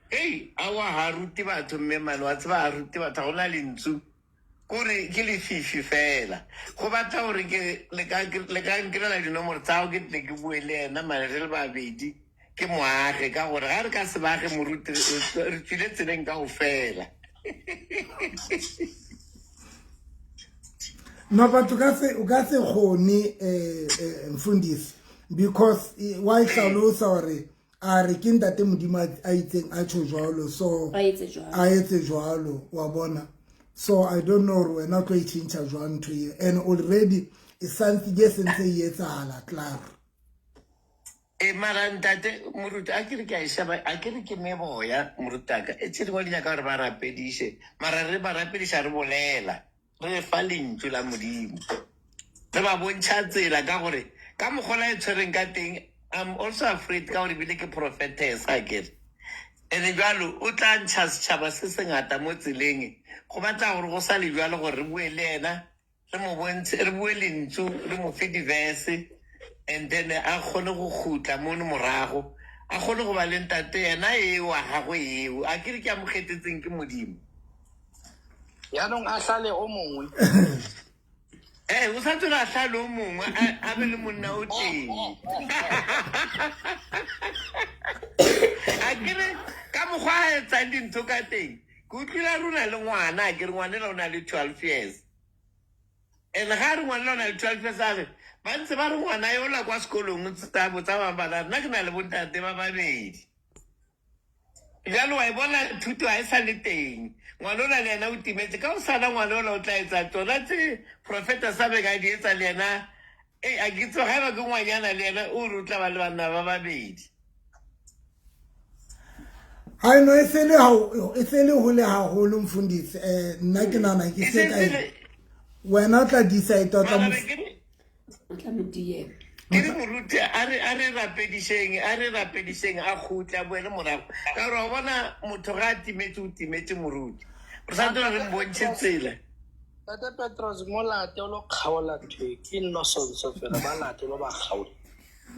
Ei, awa ha rute batho mme mane wa tseba ha rute batho ha hona lentsu. Kore ke lefifi fela. Go batla gore ke le ka nkirela dinomoro tsa gago ke tle ke bue le ena mane re le babedi ke moage ka gore ga re ka se baage moruti re tswile tseleng kaofela. No but o ka se kgone mfundisi because wa e hlalosa hore a re ke ntate Modimo a itseng a tjho jwalo so a etse jwalo wa bona. So I don't know gore wena o tlo e change jwang ntho eo, and already e santse ke sentse e etsahala klaar. E mara ntate moruti, a kere ke a e sheba, a kere ke meboya morutaka e tse dingwe di nyaka gore ba rapediše, mara re ba rapediša re bolela re fa lentšu la Modimo, re ba bontšha tsela ka gore ka mokgola e tshwereng ka teng. I'm also afraid ka gore ebile ke prophetess a kere, and jalo o tla ntšha setšhaba se se ngata mo tseleng. Go batla gore go sa le jalo gore re bue le ena, re mo bontshe, re bue lentšu, re mo fe di-verse, and then a kgone go khutla mono morago, a kgone go ba le ntate yena eo wa gagwe eo a kere ke a mo kgethetseng ke Modimo. Yaanong a hlale o mongwe. Ee, o sa tswela a hlale o mongwe, a be le monna o teng. A kere ka mokgwa a etsang dintho ka teng, ke utlwile re o na le ngwana, a kere ngwanela o na le 12 years, and ga re ngwanela o na le 12 years, a re ba ntse ba re ngwana yola kwa sekolong tsa botsa ba bana, nna ke na le bontate ba babedi. Jalo wa e bona thuto ga e sa le teng. Ngwana ola le yena o timetse ka o sana. Ngwana ola o tla etsa tsona tse profeta sa beka a di etsa le yena. E a ke tsebe ga eba ke ngwanyana le yena o re o tla ba le banna ba babedi. Hai no, e se le ha e se le hole haholo mfundisi. Nna ke nahana ke E se ka sentse le- wena o tla decide, o tla Mara mo be ke re- O tla mo diela. Ke re moruti, a re rapedišeng, a re rapedišeng a kgutle a boele morago, ka gore wa bona motho ga a timetse o timetse. Moruti, re sa ntse re mbontšhe tsela. Tate Petros, mo late o lo kgaola ntho e ke nonsense fela, ba late lo ba kgaola.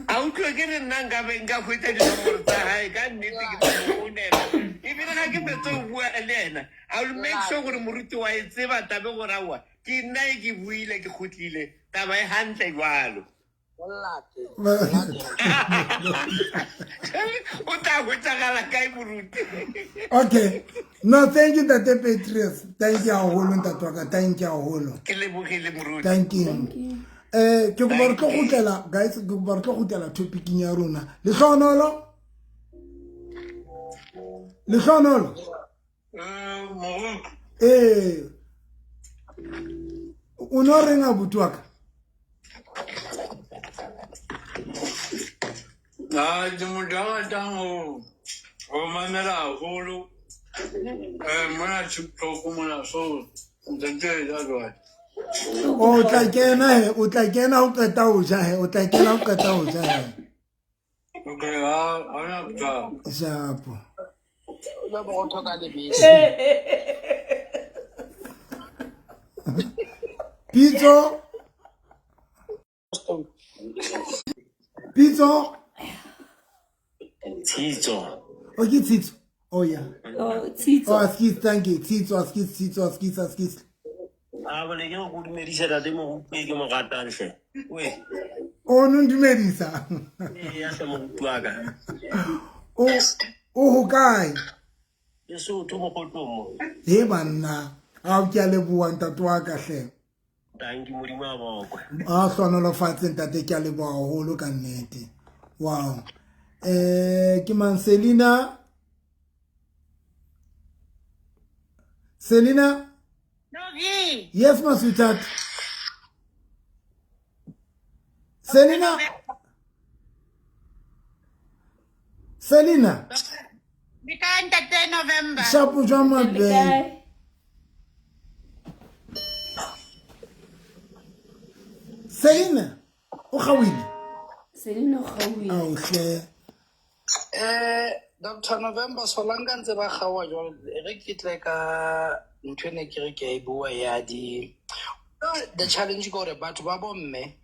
A utlwe ke re nna nka be nka hwetša dinomoro tsa gae, ka nnete ke tla mo founela, ebile ga ke fetse go bua le ena, I will make sure gore moruti wa e tseba tabe gore aowa, ke nna e ke buile, ke kgotlile taba e hantle jalo. Mo late. O tla hwetšagala kae moruti? Okay, no, thank you ntate Petrus, thank you haholo ntate wa ka, thank you haholo. Ke lebogile moruti. Thank you. Ke kopa re tlo kgutlela, guys, ke kopa re tlo kgutlela topicing ya rona. Lehlohonolo, Lehlohonolo. Moruti. Ee, o no reng abuti wa ka? A ke motho a ratang go mamela haholo mona TikTok mona, so ntse ke ja jwale. O tla kena he, o tla kena o qeta ho ja he, o tla kena o qeta ho ja he. Okay, ha hona bothata. Shapo. O ja borotho ka lebese. Pitso, Pitso. Tshitso. O ke Tshitso, oh yeah. Oh, Tshitso. Oh, askies, thank you Tshitso, askies Tshitso, askies, askies. A bone ke go dumedisa tate moruti e ke mo ratang hle we. O no ndumedisa. Ee, ya hle moruti wa ka. O hokae? Lesotho, Mokgotlong mo. He banna, a ke a leboha ntate wa ka hle. Tanki, Modimo a bokwe. A hlonolofatse ntate, ke a leboha haholo ka nnete. Wow, ke mang? Selina, Selina. Novi. Yes, my sweetheart. Selina, Selina. Le kae ntate November? Shapo jwang Le mabe? kae? Selina o kgaoile. Selina o kgaoile. Aohle. Dr November, solanka ntse ba kgaoa jwale, e re ke tle ka ntho ene ke re ke a e bua ya di the challenge ke gore batho ba bomme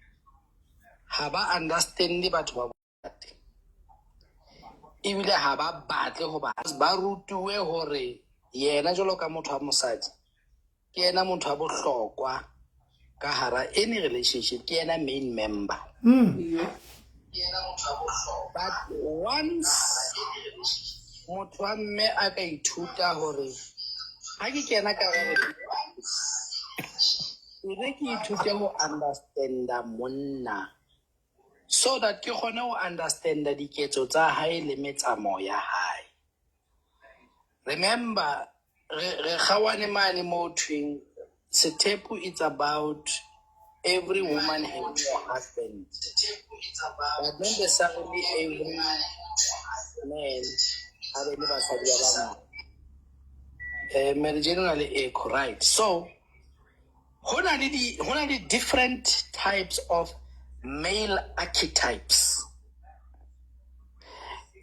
ha ba understande batho ba bontate, ebile ha ba batle ho ba ba rutuwe hore yena jwalo ka motho wa mosadi ke yena motho wa bohlokwa ka hara any relationship, ke yena main member. Yo. But once motho wa mme a ka ithuta hore ha ke kena ka hara, e re ke ithute ho understanda monna so that ke kgone ho understanda diketso tsa hae le metsamao ya hae. Remember Re kgaohane mane mo thweng sethepu it's about every woman having a husband. But not necessarily every man a be le basadi ba bangata. Mary Jane o na le echo, right. So ho na le di ho na le different types of male archetypes.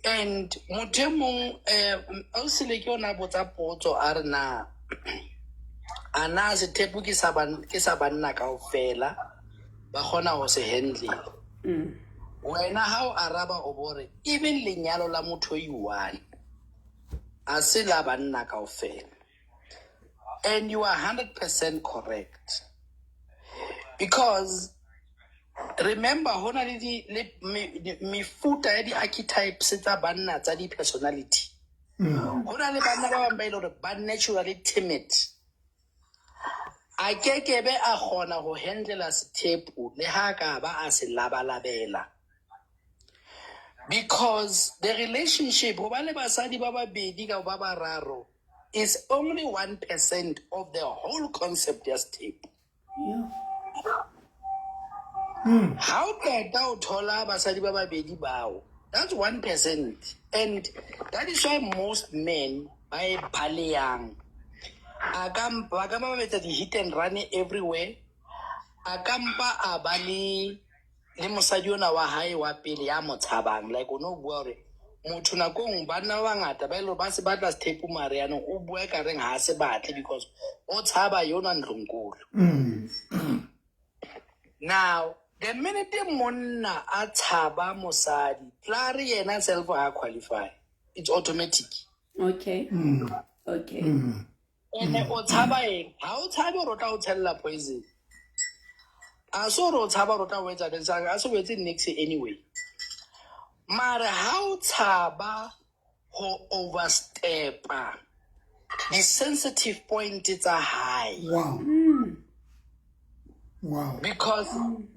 And motho e mong ausi le ke o na botsa potso a re na a na sethepu ke sa ke sa banna kaofela ba kgona ho se handle. Wena ha o araba o bo re even lenyalo la motho o i-one a se la banna kaofela. And you are 100% correct. Because remember ho na le di le mefuta ya di-archetypes tsa banna tsa di-personality. Ho na le banna ba bang ba e le hore ba naturally timid. A kekebe a kgona ho handlela sethepu le ha ka ba a se labalabela. Because the relationship ho ba le basadi ba babedi ka ba bararo is only 1% of the whole concept ya sethepu. Ha o qeta ho thola basadi ba babedi bao, that's 1%. And that is why most men ba e baleyang. A ka ba ka ba etsa di-hit and run everywhere. A ka mpa a ba le mosadi ona wa hae wa pele ya mo tshabang. Like o no bua hore motho nakong banna ba bangata ba e le hore ba se batla sethepu mare yanong o bua ekareng ha se batle because o tshaba yona ntlongkolo. Now, the minute monna a tshaba mosadi, klaar yena self ha qualify. It's automatic. Okay. Okay. Ene o tshaba eng? Ha o tshabe hore o tla o tshella poison. A se hore o tshaba hore o tla o etsa le a se o etse niks anyway. Mare ha o tshaba ho overstepa the sensitive point tsa hae. Wow. Wow. Because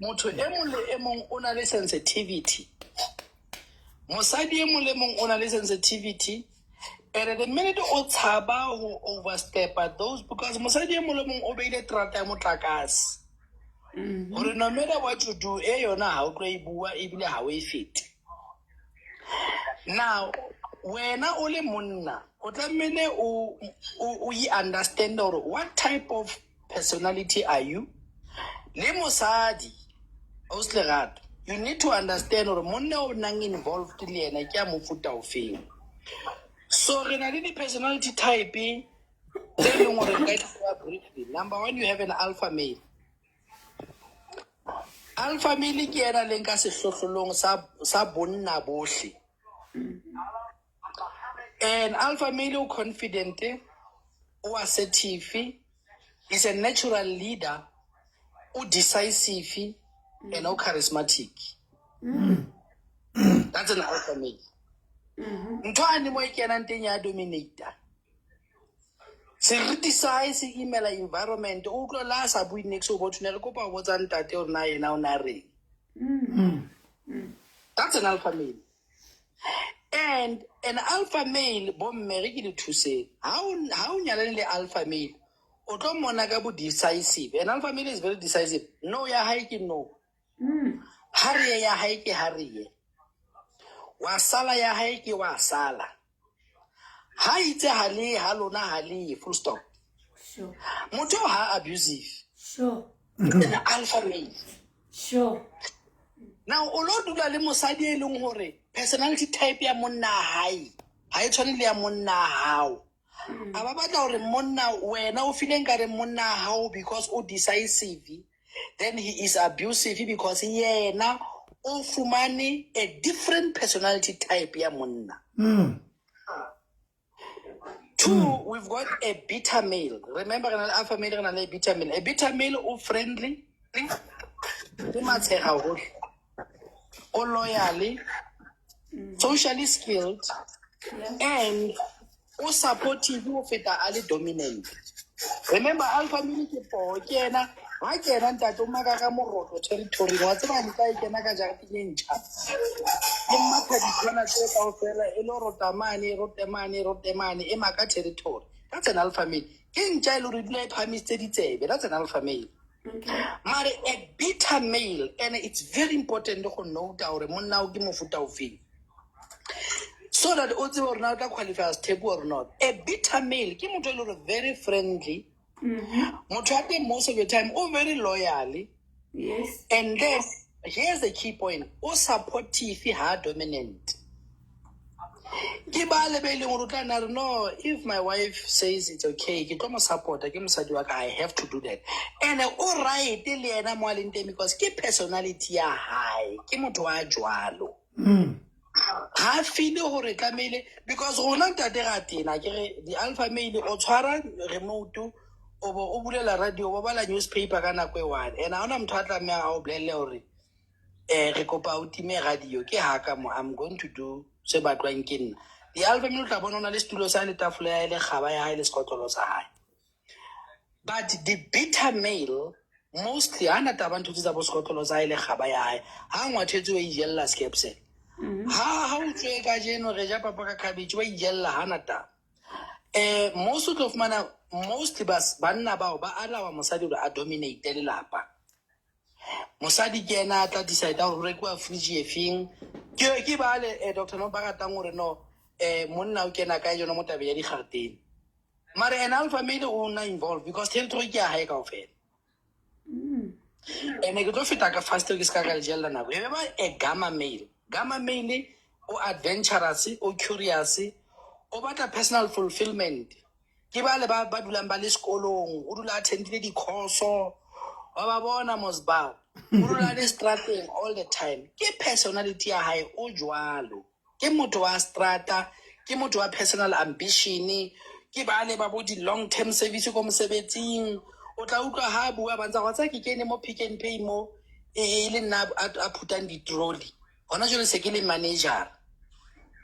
motho e mong le e mong o na le sensitivity. Mosadi e mong le mong o na le sensitivity. And the minute o tshaba ho overstepa those, because mosadi e mong le mong o beile terata ya motlakase. Hore no matter what you do, e yona ha o tlo e bua ebile ha o e fete. Now, wena o le monna, o tlamehile o e understand hore what type of personality are you? Le mosadi, ausi Lerato, you need to understand hore monna o nang involved le yena ke ya mofuta ofeng. So re na le di-personality type tse leng hore nka di bua briefly. Number one, you have an alpha male. Alpha male ke yena leng ka sehlohlolong sa bonna bohle. And alpha male o confident, o assertive, is a natural leader, o decisive, and o charismatic. That's an alpha male. Ntho ane mo e kenang teng ya dominator. Seriti sa hae se imela environment, o utlwa la sa bue niks o botho ne re kopa ho botsa ntate hore na yena o na reng. That's an alpha male. And an alpha male, bo mme re ke di thuseng. Ha o nyalane le alpha male, o tlo mmona ka bo decisive. An alpha male is very decisive. No ya hae ke no. Ha re ya hae ke ha re ye. Wa sala ya hae ke wa sala. Ha itse ha le ha lona ha le, full stop. Sure. Motho ha abusive. Sure. An alpha male. Sure. Now o lo dula le mosadi e leng hore personality type ya monna hae ha e tshwane le ya monna hao. A ba batla hore monna wena o feeling ka re monna hao because o decisive, then he is abusive because yena o fumane a different personality type ya monna. Two, we've got a beta male. Remember, re na le alpha male, re na le beta male. A beta male o friendly, ke matshega hohle, o loyal, socially skilled, and o supportive ho feta a le dominant. Remember, alpha male ke poho, ke yena ha ke yena ntate o maka ka morotlo territory, wa tseba nka e kena ka jareteng e ntjha. E matha dikhona tse kaofela, e lo rota mane, e rote mane, e rote mane, e maka territory. That's an alpha male. Ke ntja e le gore e dula e phahamisitse ditsebe. That's an alpha male. Mare a beta male, and it's very important go note gore monna o ke mofuta o feng, so that o tsebe gore na o tla qualify as thepu or not. A beta male ke motho e le gore very friendly, motho wa teng most of the time o very loyal. And then here's the key point, o supportive, ha dominant. Ke ba le be e leng gore o tla nna re, no, if my wife says it's okay, ke tlo mo support-a, ke mosadi wa ka, I have to do that. And o right le yena mo a leng teng, because ke personality ya hae, ke motho wa jwalo. Ha feel gore tlamehile, because rona ntate ra tena, ke re di-alpha male, o tshwara remote, o bo o bulela radio, o bala newspaper ka nako e one, and ha hona motho a tlamehang a o bolelle hore re kopa o time radio, ke haka mo, I'm going to do se batlwang ke nna. Di-alpha male o tla bona o na le setulo sa hae le tafole ya hae le kgaba ya hae le sekotlolo sa hae. But the beta male mostly ha na taba ntho tse tsa bo sekotlolo sa hae le kgaba ya hae, ha ngwathetse wa ijella skepse, ha o tswe kajeno re ja papa ka cabbage, wa ijella, ha na taba. Most o tlo fumana mostly banna bao ba alawa mosadi hore a dominate lelapa. Mosadi ke ena a tla decide hore ho rekiwa fridge e feng. Ke bale Dr. No ba ratang hore no monna o kena kae jona mo tabeng ya digaretene. Mare ena alpha male o na involved because territory ke ya hae kaofela. Ene ke tlo feta ka fast, ke ska ka le jella nako. E be ba a gamma male. Gamma male o adventurous, o curious, o batla personal fulfillment. Ke ba le ba dulang ba le sekolong, o dula attendile di-course, wa ba bona mos bao. O dula le strateng all the time. Ke personality ya hae, o jwalo. Ke motho wa strata, ke motho wa personal ambition, ke ba le ba bo di long term service ko mosebetsing. O tla utlwa ha bua ba ntsa go tsa ke kene mo Pick n Pay mo e le nna a phutang di-trolley. Hona jwale se ke le manager.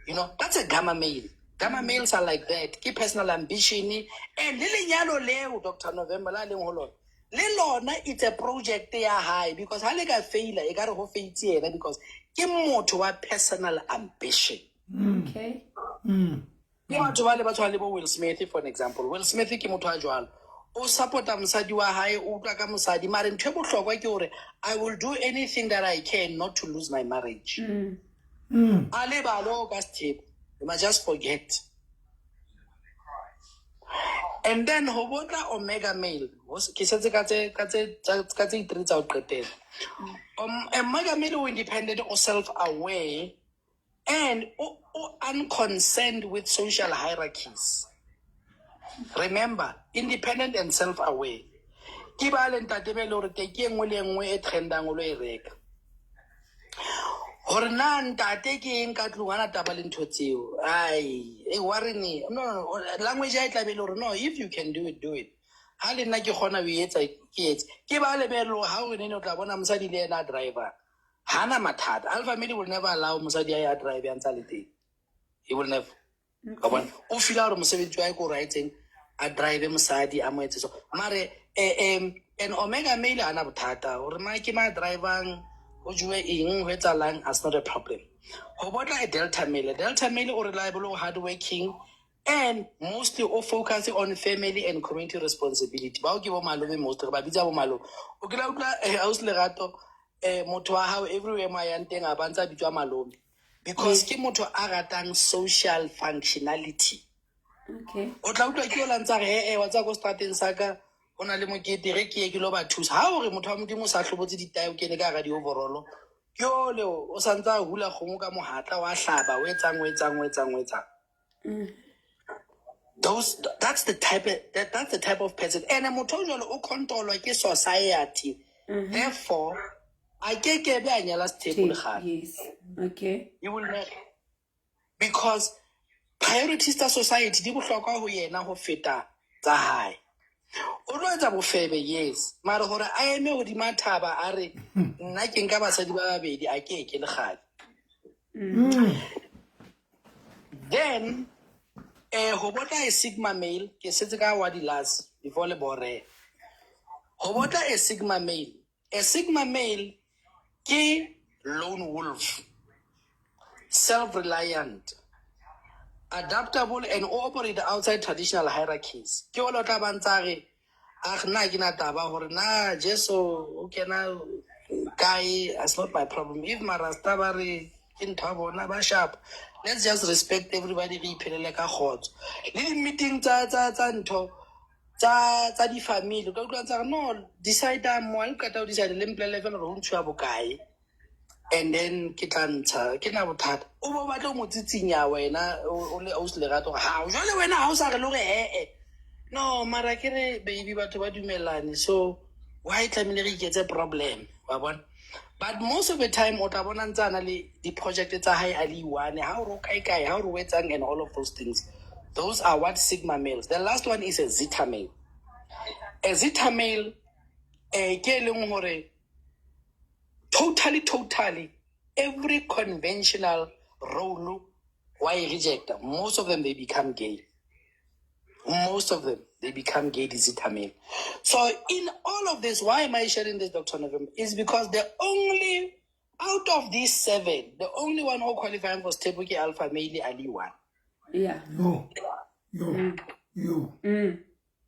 You know, that's a gamma male. Gamma males are like that. Ke personal ambition. And le lenyalo leo, Dr. November, la leng ho lona, le lona it's a project ya hae, because ha le ka faila, e ka re ho faitse yena, because ke motho wa personal ambition. Ke batho ba le ba tshwana le bo Will Smith, for an example. Will Smith ke motho wa jwalo. O support-a mosadi wa hae, o utlwa ka mosadi, mare ntho e bohlokwa ke hore I will do anything that I can not to lose my marriage. A lebale o ka sethepu. You must just forget. And then ho botla omega male, ke setse ka tse ka tse ka tse three tsa ho qetela. Omega male o independent, o self-aware, and o unconcerned with social hierarchies. Remember, independent and self-aware. Ke ba le ntate be le hore teki e nngwe le e nngwe e trendang o lo e reka. Hore na ntate ke eng ka tlung, hana taba le ntho tseo. Ai, e worry. No, no, no, language ya e tla be le hore no, if you can do it, do it. Ha le nna ke kgona ho etsa, ke etse. Ke ba le be le hore ha o re nene o tla bona mosadi le yena a driver. Hana mathata. Alpha male will never allow mosadi a ya drive ya ntsa le teng. He will never. Ka bona o feel hore mosebetsi wa hae ke hore a etseng, a drive mosadi a mo etse so. Mare an omega male hana bothata hore ma ke ma drivang, ho jowe eng, ho etsahalang, it's not a problem. Ho botla a delta male. Delta male o reliable, o hardworking, and mostly o focus on family and community responsibility. Bao ke bo malome mostly, re ba bitsa bo malome. O kile wa utlwa ausi Lerato, motho wa hao everywhere mo a yang teng a ba ntse a bitswa malome, because ke motho a ratang social functionality. O tla utlwa ke o la ntsa re, wa tseba ko strateng sa ka ho na le mokete, re ke ye ke lo ba thusa. Ha o re motho wa Modimo o sa hlobotse ditae, o kene ka hara di-overall, ke ole o sa ntsa a hula kgomo ka mohatla, wa hlaba, o etsang, o etsang, o etsang, o etsang. Those, that's the type, that's the type of person. And motho o jwalo o controlwa ke society. Therefore, a ke ke be a nyala sethepu le kgale. Yes. Okay. You will never. Because priorities tsa society di bohlokwa ho yena ho feta tsa hae. O tlo etsa bofebe, yes. Mare hore a eme hodima thaba a re nna ke nka basadi ba babedi, a ke ke le kgale. Then ho botla a sigma male, ke setse ka wa di last before le bore. Ho botla a sigma male. A sigma male ke lone wolf, self-reliant. Adaptable and o operate outside traditional hierarchies. Ke ole o tla ba ntsa re ah nna ke na taba hore na Jesu o kena kae, it's not my problem. If marasta ba re ke ntho ya bona ba sharp, let's just respect everybody, re iphelele ka kgotso. Le di-meeting tsa tsa tsa ntho tsa tsa di-family, o ka utlwa tsa re no decide mo ha le qeta ho decide le mpolelle fela hore ho ntshuwa bokae, and then ke tla ntsha, ke na bothata. O bo batle ho mo tsitsinya wena o le ausi Lerato hore hao jwale wena ha o sa re le hore ee no mara ke re baby batho ba dumellane, so why tlamehile re iketse problem, wa bona? But most of the time o tla bona ntse a na le di-project tsa hae a le one, ha o re o kae kae, ha o re o etsang and all of those things. Those are what sigma males. The last one is a zeta male. A zeta male ke e leng hore totally totally every conventional role wa e rejecta. Most of them, they become gay. Most of them, they become gay, the zeta male. So in all of this, why am I sharing this, Dr. November, is because the only out of these seven, the only one who qualifying for stable ke alpha male a le one. Yo yo yo.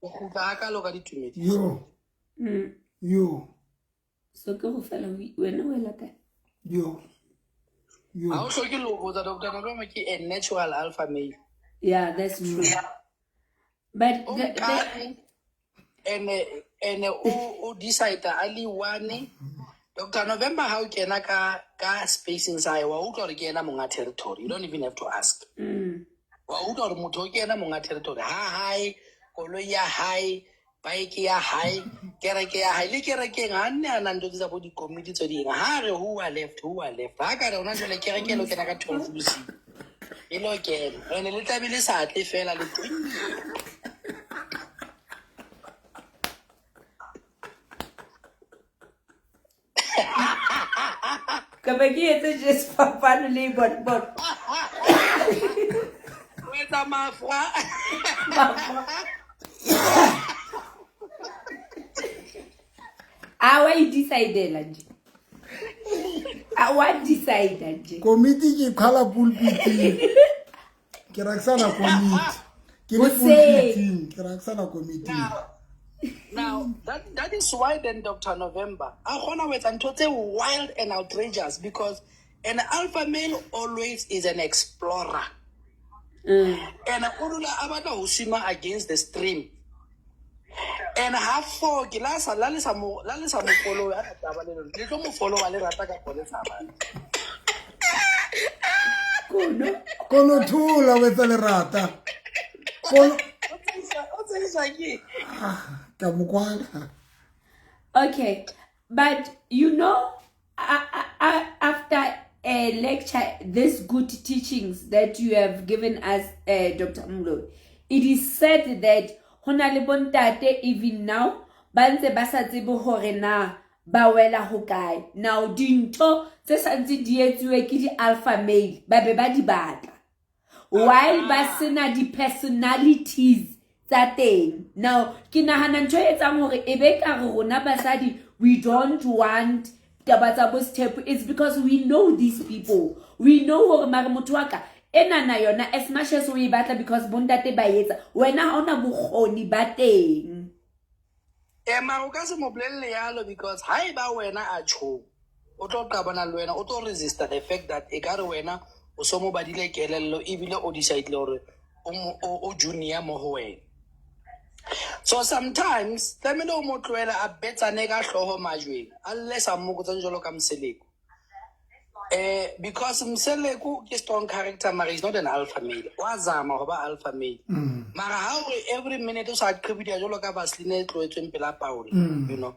O kgutla hakalo ka ditumediso. Yo yo. So ke go fela wena o ela kae? Yo yo. Ha o hloke le ho botsa Dr. November, ke a natural alpha male. Yeah, that's true. But O the, the, nkane ene o decide a le one. Dr. November, ha o kena ka ka spacing sa hae, wa utlwa hore ke yena monga territory. You don't even have to ask. Wa utlwa hore motho o ke yena monga territory ha hae, koloi ya hae, bike ya hae, kereke ya hae. Le kerekeng ha nne a na ntho tse tsa bo dikomiti tse ding, ha re who are left, who are left, ha ka re hona jwale kereke e lo kena ka 12 bosiu, e lo kena ene le tlabe le sa tle fela le teng. Ka be ke etse just fapano le bon bon. O etsa mafra. A wa e decidela nje, a wa decide nje. Komiti ke qhala pulpiting, ke ra ke sana komiti, ke le Hoseng. pulpiting, ke ra ke sana komiting. Now that is why then Dr. November a kgona ho etsa ntho tse wild and outrageous, because an alpha male always is an explorer. And o dula a batla ho swima against the stream. And ha four ke la sa la le sa mo la le sa mo follow a taba le lona, le tlo mo follow le rata ka pone sa ba. Kono. Kono thola o etsa lerata. Kono O tsebisa ke. Ka mo kwala. Okay, but you know, after a lecture, this good teachings that you have given us, Dr. Moloi, it is said that ho na le bontate even now ba ntse ba sa tsebe hore na ba wela ho kae. Now dintho tse santse di etsuwe ke di-alpha male ba be ba di batla, while ba sena di-personalities tsa teng. Now ke nahana ntho e etsang hore e be ka re rona basadi we don't want taba tsa bo sethepu, it's because we know these people. We know hore mare motho wa ka enana yona as much as o e batla, because bontate ba etsa, wena ha ona bokgoni ba teng. Mara o ka se mo bolelle yalo, because ha e ba wena a tjho, o tlo qabana le wena, o tlo resista the fact that e ka re wena o so mo badile kelello ebile o decide hore o junior mo ho wena. So sometimes tlamehile o mo tlohele a betsane ka hlooho majweng, a lle sa mmokotsang jwalo ka Mseleku. Because Mseleku ke strong character, mara he's not an alpha male. Wa zama ho ba alpha male. Mara ha o re every minute o sa qhibidia jwalo ka Vaseline e tlohetsweng pela Paula, you know.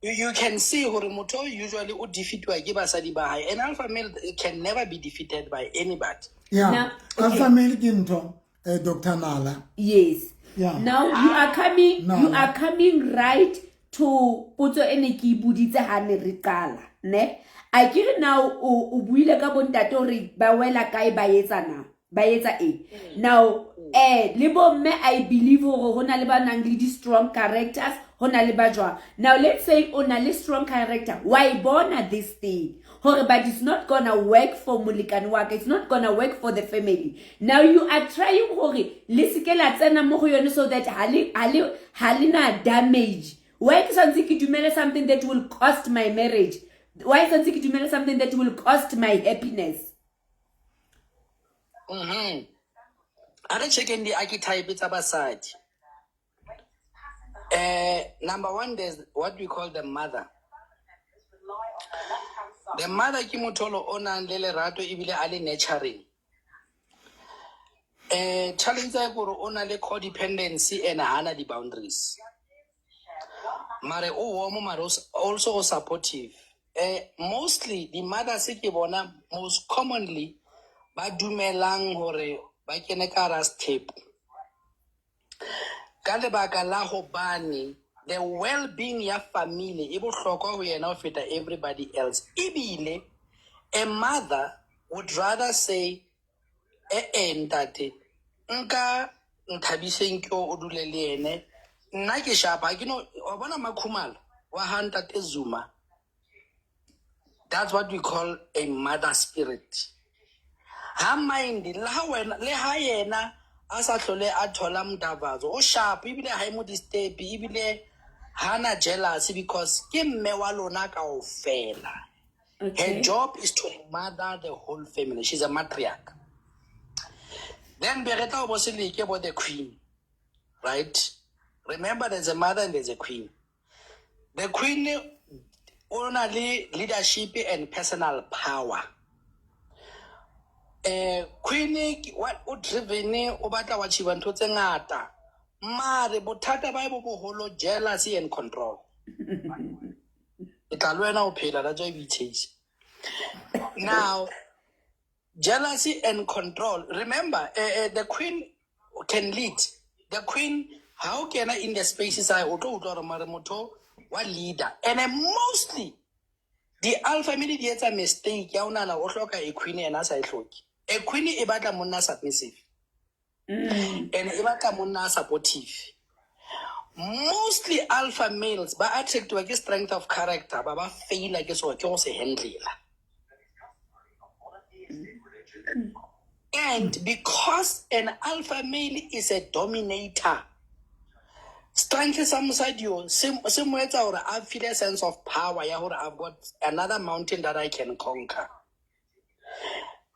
You can see hore motho o usually o defeatwa ke basadi ba hae. An alpha male can never be defeated by anybody. Yeah. Now, okay. Alpha male ke ntho, Dr. Nala. Yes. Yeah. Now you are coming, No. you are coming right to potso e ne ke e boditse ha ne re qala, ne? A ke re now o buile ka bontate hore ba wela kae, ba etsa na? Ba etsa eng? Now, le bomme I believe hore ho na le ba nang le di-strong characters, ho na le ba jwang. Now let's say o na le strong character, wa e bona this thing. Hore but it's not gonna work for molekane wa ka, it's not gonna work for the family. Now you are trying hore le se ke la tsena mo go yone so that ha le ha le ha le na damage. Why ke santse ke dumele something that will cost my marriage? Why santse ke dumele something that will cost my happiness? A re checkeng di-archetype tsa basadi. Number one, there's what we call the mother. The mother ke motho o nang le lerato ebile a le nurturing. Challenge ya gore o na le codependency and hana di-boundaries. Mare o warm, mare also o supportive. Mostly the mothers ke bona most commonly ba dumelang hore ba kene ka hara sethepu. Ka lebaka la hobane the well-being ya family e bohlokwa ho yena ho feta everybody else. Ebile a mother would rather say, eh ntate, nka Nthabiseng ke o dule le yene. Nna ke sharp, ha ke no, wa bona Makhumalo wa ha ntate Zuma. That's what we call a mother spirit. Ha mind le ha wena le ha yena a sa hlole a thola mdavazo, o sharp ebile ha e mo disturb, ebile hana jealousy because ke mme wa lona kaofela. Her job is to mother the whole family. She's a matriarch. Then be re tla bo seleke bo the queen. Right? Remember there's a mother and there's a queen. The queen o na le leadership and personal power. Queen what o driven, o batla wa achieve ntho tse ngata. Mare bothata ba bo boholo, jealousy and control. Ke tla le wena o phela, that's why we chase. Now, jealousy and control. Remember, the queen can lead. The queen, how can I in the spaces I o tlo utlwa hore mare motho wa leader. And mostly, the alpha male di etsa mistake ya o nahana o hloka a queen, yena a sa e hloke. A queen e batla monna submissive. And e batla monna supportive. Mostly alpha males ba attractiwa ke strength of character, ba ba faila ke so ke go se handlela. And because an alpha male is a dominator, strength sa mosadi yo se mo etsa hore a feel a sense of power ya hore I've got another mountain that I can conquer.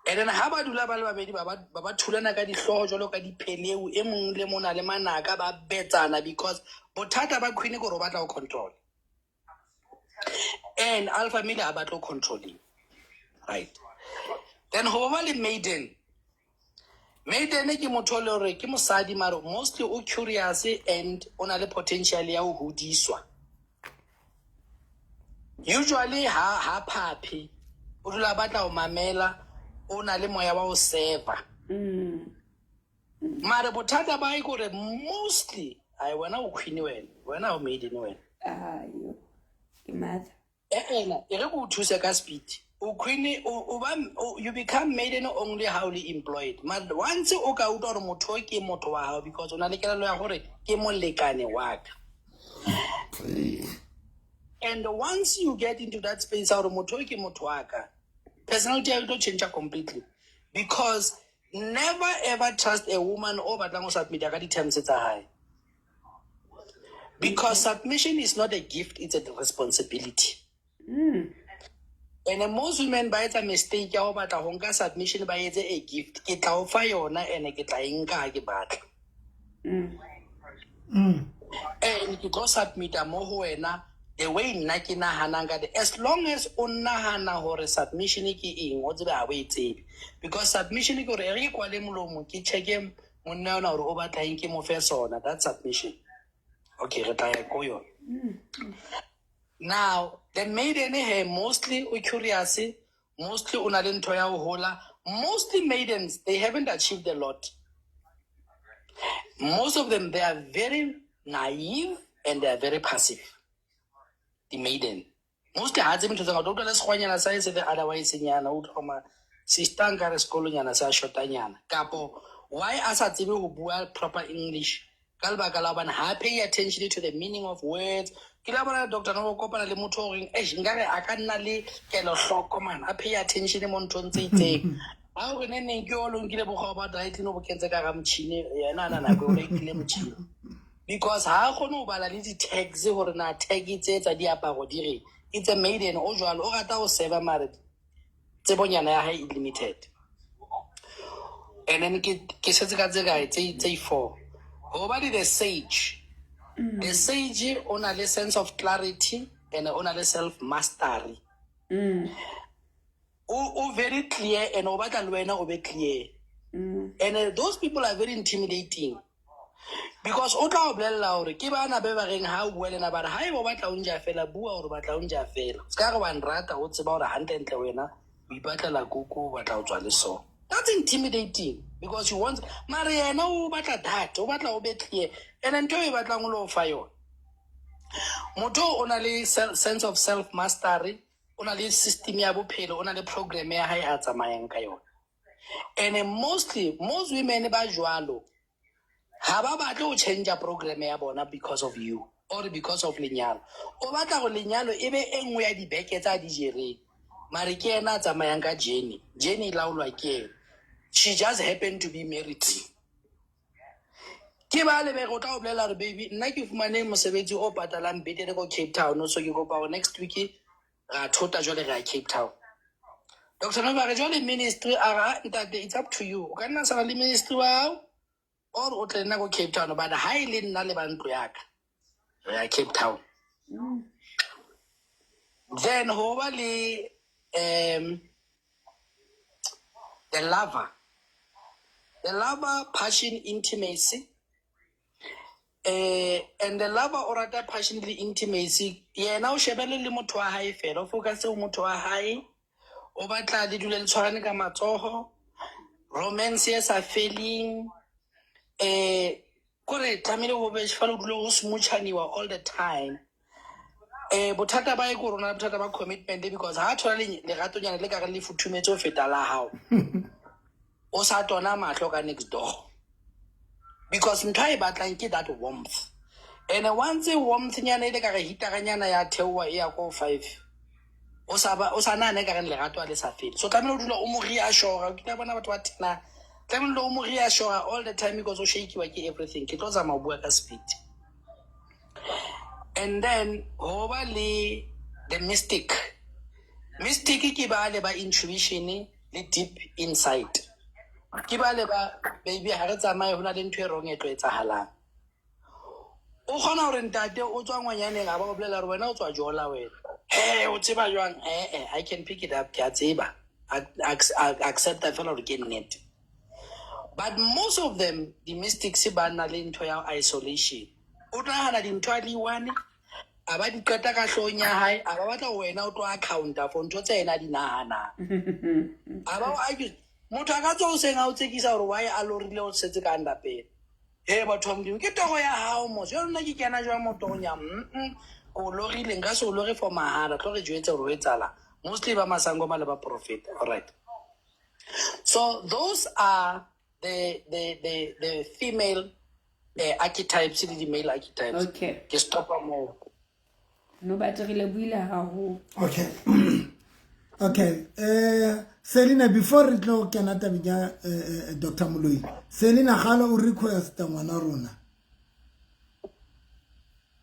And then ha ba dula ba le babedi, ba ba thulana ka dihlooho jwalo ka dipheleu, e mong le mona le manaka ba betsana, because bothata ba queen ke hore o batla ho control. And alpha male ha batle ho controlling. Right. Then ho ba le maiden. Maiden ke motho le hore ke mosadi, mare mostly o curious and o na le potential ya ho hodiswa. Usually ha phaphe, o dula batla ho mamela, o na le moya wa ho serve. Mare bothata ba hae ke hore mostly, ai wena o queen wena, wena o maiden wena. Ayo, ke mother. Ena, e re ke o thuse ka speed. O queen, o ba, you become maiden only ha o le employed. But once o ka utlwa hore motho o ke motho wa hao, because o na le kelello ya hore ke molekane wa ka. And once you get into that space hore motho o ke motho wa ka, personality ya tlo change completely. Because never ever trust a woman o batlang ho submit ka di-terms tsa hae. Because submission is not a gift, it's a responsibility. And most women ba etsa mistake ya ho batla ho nka submission ba etse a gift. Ke tla o fa yona and ke tla e nka ha ke batla. And ke tlo submita mo ho wena the way nna ke nahanang ka teng. As long as o nahana hore submission ke eng, o tsebe ha o e tsebe. Because submission ke hore e re ke kwale molomo, ke check-e monna yona hore o batla eng, ke mo fe sona. That's submission. Okay, re tla ya ko yona. Now, the maiden he mostly o curious, mostly o na le ntho ya ho hola. Mostly maidens, they haven't achieved a lot. Most of them, they are very naive and they are very passive. The maiden. Mostly ha tsebe ntho tse ngata, o utlwa le sekgwanyana sa hae se le otherwise nyana, o utlwa ma sister nkare sekolonyana se a shotanyana. Kapo, why a sa tsebe ho bua proper English? Ka lebaka la hobane ha pay attention to the meaning of words. Ke la bona doctor no kopana le motho o reng eish nkare a ka nna le kelohloko man, a pay attention mo nthong tse itseng. Ha o re ne neng ke o lo nkile bokgwa ba dry clean o bo kentse ka hara motjhini, yena a na nako o rekile motjhini. Because ha a kgone ho bala le di-tags hore na tag tse tsa diaparo di reng. It's a maiden o jwalo, o rata ho seba mare tsebonyana ya hae e limited. And then ke setse ka tse kae tse four. Ho ba le the sage. The sage o na le sense of clarity and o na le self mastery. O very clear and o batla le wena o be clear. And those people are very intimidating. Because o tla o bolella hore ke bana be ba reng ha o bua le nna ba re haeba o batla o nja fela bua hore o batla o nja fela. Se ka re wa nrata o tseba hore hantlentle wena o ipatlela koko o batla ho tswa le so. That's intimidating because you want mare yena o batla that, o batla o be clear. And ntho e batlang o lo fa yona. Motho o na le sense of self mastery, o na le system ya bophelo, o na le program ya hae a tsamayang ka yona. And mostly most women ba jwalo ha ba batle ho change program ya bona because of you or because of lenyalo. O batla go lenyalo e be e nngwe ya dibeke tsa di jereng. Mare ke yena a tsamayang ka journey. Journey e laolwa ke yena. She just happened to be married. Ke ba lebege o tla o bolela hore baby nna ke fumane mosebetsi o patalang betere ko Cape Town, so ke kopa hore next week ra thota jwale re ya Cape Town. Dr. Nova re jwale ministry a re, ntate it's up to you. O ka nna sala le ministry wa hao or o tle nna ko Cape Town, but ha e le nna le ba ntlo ya ka re ya Cape Town. Then ho ba le the lover. The lover, passion, intimacy. And the lover o rata passion le intimacy. Yena o shebele le motho wa hae fela, o focus ho motho wa hae. O batla le dule le tshwarane ka matsoho. Romance e sa feleng. Kore tlamehile ho be fela o dule ho smoochaniwa all the time. Bothata ba e ko rona bothata ba commitment because ha thola leratonyana le ka re le futhumetse ho feta la hao. O sa tona mahlo ka next door. Because ntho a e batlang ke that warmth. And once warmth nyana e le ka re heater-anyana ya theoha e ya ko 5. O sa ba o sa nahane ka re lerato a le sa fele. So tlamehile o dula o mo reassure. O kile bona batho ba tena. Tlamehile o mo reassure all the time because o shakiwa ke everything. Ke tlo tsamaya ho bua ka speed. And then ho ba le the mystic. Mystic ke ba le ba intuition le deep insight. Ke ba le ba baby ha re tsamaye ho na le ntho e wrong e tlo etsahalang. O kgona hore ntate o tswa ngwanyaneng a ba o bolela hore wena o tswa jola wena. Hey, o tseba jwang? I can pick it up, ke a tseba. Accept fela hore ke nnete. But most of them, the mystics ba na le ntho ya isolation. O nahana dintho a le one, a ba di qeta ka hloohong ya hae, a ba batla ho wena o tlo accounta for ntho tse yena a di nahanang. A ba o accuse. Motho a ka tswa hoseng a o tsekisa hore why a lorile o setse ka underpele. Hey, batho ba Modimo, ke toro ya hao mos. Jwale nna ke kena jwang mo torong ya Ko lorile, nka se o lore for mahala, tlo re jwetse hore ho etsahalang. Mostly ba masangoma le ba prophet. All right. So those are the female archetypes le di-male archetypes. Okay. Ke stopa moo. No batho re lebohile haholo. Okay. Okay. Selina, before re tlo kena tabeng ya Dr. Moloi, Selina gale o request ngwana rona.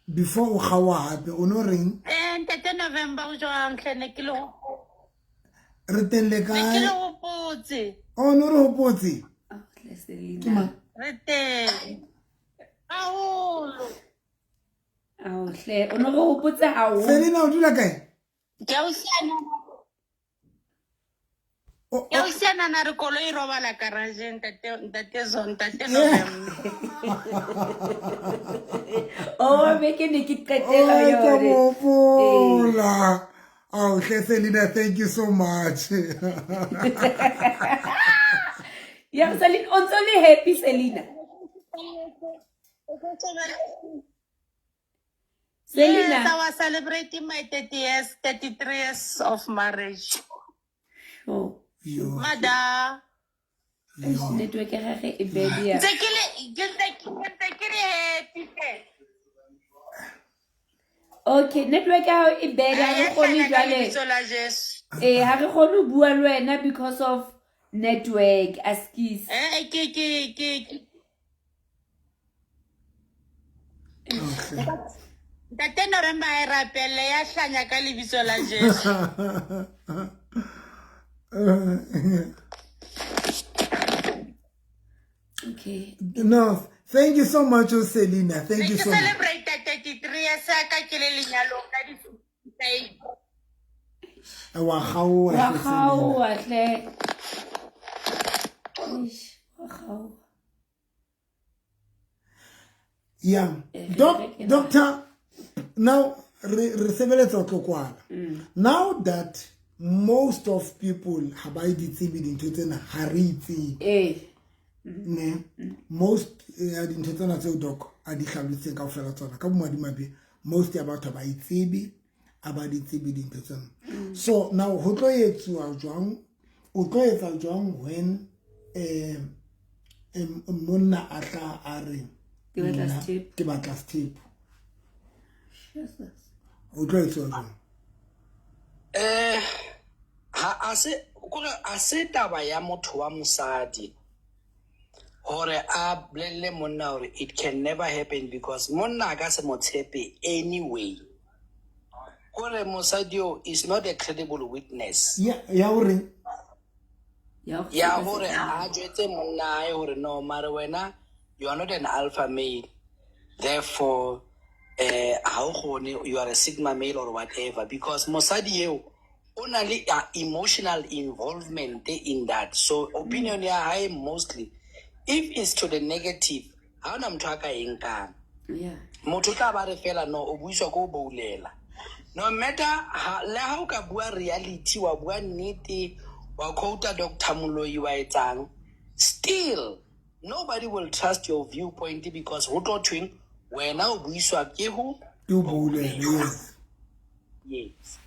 Before o kgaoha hape, o no reng? Ntate November o jwang hle, ne ke le ho Re teng le Ne ke kae? le hopotse. Oh, no re hopotse. Oh, hle Selina. Ke mang? Re teng. Haholo. Ao hle, o no re hopotse haholo. Selina o dula kae? Ke a o siana. Ke a o siana na re koloi e robala garage ntate Zo, ntate November. Oh, be ke ne ke qetela Oh, ke yone. hopola. Oh, hle Selina, thank you so much. Yeah, Selina, o ntso le happy Selina. Selina. Yes, I was celebrating my 30 years, 33 years of marriage. Oh. Yo. Mada. Network ya gagwe e bad ya. Ntse ke le, ke ntse ke, ntse ke re he, Okay, network ya hao e bad, ha re kgone jwale. Eh, ha re kgone ho bua le wena because of network, askis. Eh, ke ke ke Ntate November a e rapelle ya hlanya ka lebitso la Jesu. Okay. No, thank you so much, Selina. Thank you so much. Celebrate 33 years ka ke le lenyalong ka di Wa kgaoha. Wa kgaoha hle. Eish, wa kgaoha. Yeah. Doctor, now re sebeletsa tlo kwala. Now that most of people ha ba di tsebe dintho tsena, ha re itsebe. Eh. Ne. Most ya dintho tsena tseo doc a di hlalositseng kaofela tsona ka bomadimabe, most ya batho ba itsebe, a ba di tsebe dintho tsena. So now ho tlo etsuwa jwang? O tlo etsa jwang when monna a tla a re ke batla sethepu? O tlo etsuwa jwang? Ha a se kore a se taba ya motho wa mosadi hore a bolelle monna hore it can never happen because monna a ka se mo tshepe anyway. Kore mosadi o is not a credible witness. Ya hore ya hore a jwetse monna hae hore no mare wena you are not an alpha male, therefore ha o kgone, you are a sigma male or whatever, because mosadi eo o na le emotional involvement in that. So opinion ya hae mostly if it's to the negative, ha ona motho a ka e nkang. Motho tla ba re fela no o buiswa ko boulela. No matter le ha o ka bua reality, wa bua nnete, wa quote Dr. Moloi wa etsang, still nobody will trust your viewpoint because ho tlo thweng wena o buiswa ke ho boulela. Yes. Yes.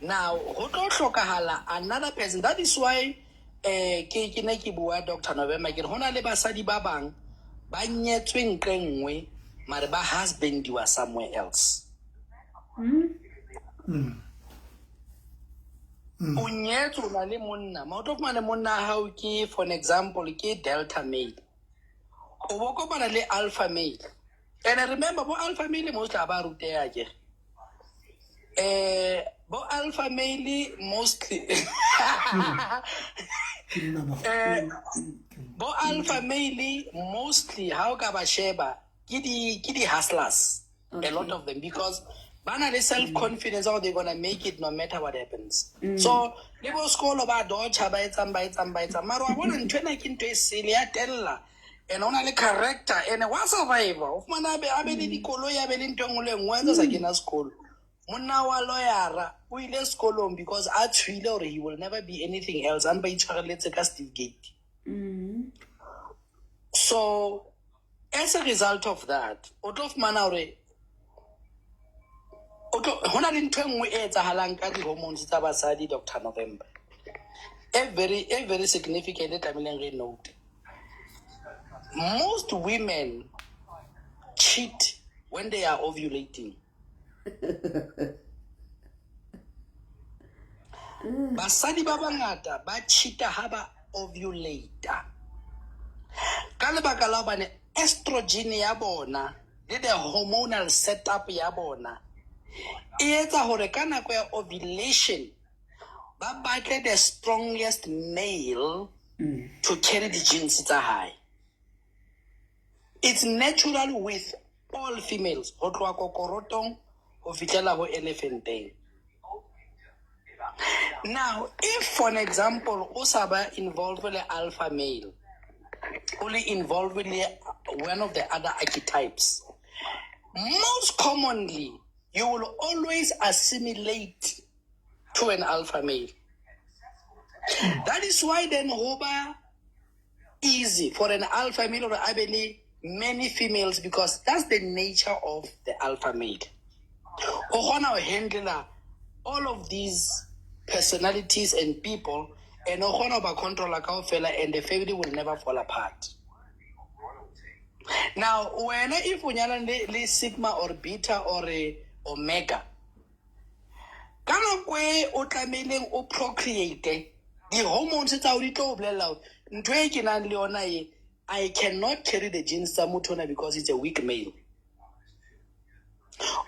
Now ho tlo hlokahala another person. That is why ke ne ke bua Dr. November ke re hona le basadi ba bang ba nyetswe nqe nngwe mare ba husbandiwa somewhere else. O nyetswe o na le monna, ma o tlo fumana monna hao ke for an example ke delta male, o bo kopana le alpha male. And remember bo alpha male mostly ha ba ruteha ke bo alpha male mostly bo alpha male mostly ha o ka ba sheba ke di hustlers. Okay. A lot of them, because ba na le self confidence or they're gonna make it no matter what happens. So le bo sekolo ba dodge ba etsang mara wa bona ntho ena ke ntho e sele ya tella, and ona le character and wa survivor. O fumana a be le dikoloi, a be le ntho e nngwe le nngwe a sa kena sekolo. Monna wa lawyer o ile sekolong because a tshwile hore he will never be anything else, a mpa itshwareletse ka certificate. So as a result of that, o tlo fumana hore hona le ntho e nngwe e etsahalang ka di-hormones tsa basadi, Dr. November. E very significant e tlamehileng re note. Most women cheat when they are ovulating. Basadi ba bangata ba cheata ha ba ovulata. Ka lebaka la hobane estrogen ya bona le the hormonal setup ya bona e etsa hore ka nako ya ovulation ba batle the strongest male to carry the genes tsa hae. It's natural with all females, ho tloha kokorotong ho fihlela ho elephanteng. Now, if for an example o sa ba involved le alpha male, only involved with one of the other archetypes, most commonly you will always assimilate to an alpha male. That is why then hoba easy for an alpha male or I believe many females, because that's the nature of the alpha male. O kgona ho handle all of these personalities and people, and o kgona ho ba controla kaofela, and the family will never fall apart. Now, when if o nyalane le sigma or beta or Omega. Ka nako e o tlamehileng o procreate, di-hormones tsa hao di tlo o bolella hore ntho e ke nang le yona e, I cannot carry the genes tsa motho ona because it's a weak male.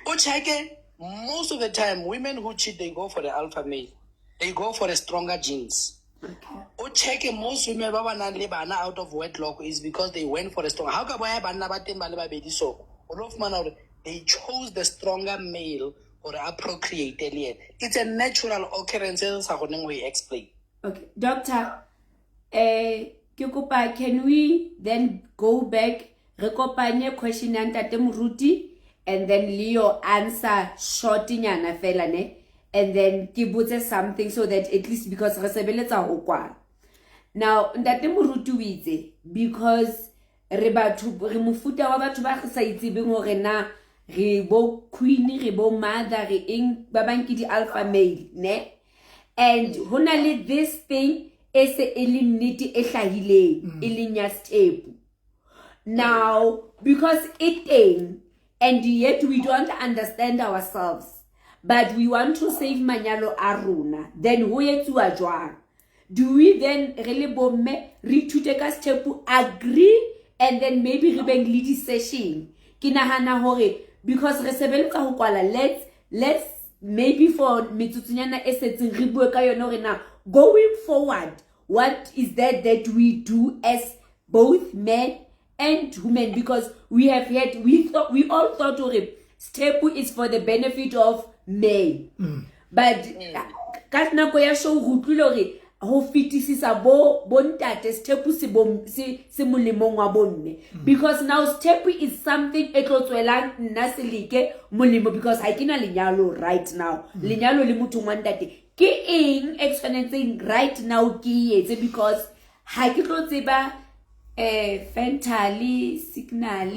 O check-e, most of the time women who cheat, they go for the alpha male. They go for the stronger genes. O check-e, most women ba ba nang le bana out of wedlock is because they went for the stronger. Ha o ka bona banna ba teng ba le babedi so, o tlo fumana hore they chose the stronger male hore a procreate le yena. It's a natural occurrence e re sa kgoneng ho e explain. Okay, doctor, ke kopa, can we then go back, re kopanye question ya ntate Moruti and then le your answer short nyana fela ne, and then ke botse something so that at least, because re sebeletsa ho kwala. Now, ntate Moruti o itse, because re batho, re mofuta wa batho ba re sa itsebeng hore na re bo queen, re bo mother, re eng, ba bang ke di-alpha male, ne? And ho na le this thing e se e le nnete e hlahileng, e leng ya sethepu. Now, because e teng, and yet we don't understand ourselves, but we want to save manyalo a rona, then ho etsuwa jwang? Do we then, re le bomme, re ithute ka sethepu, agree, and then maybe re beng le di-session? Ke nahana hore, because re sebeletsa ho kwala, let's maybe for metsotsonyana e setseng re bue ka yona hore na going forward, what is that that we do as both men and women? Because we have had, we thought, we all thought hore sethepu is for the benefit of men. But ka nako ya show re utlwile hore ho fetisisa bo ntate, sethepu se bo se molemong wa bomme. Because now sethepu is something e tlo tswelang nna Seleke molemo, because ha ke na lenyalo right now. Lenyalo le mothong wa ntate. Ke eng e tshwanetseng right now ke e etse, because ha ke tlo tseba fentanyl, signal.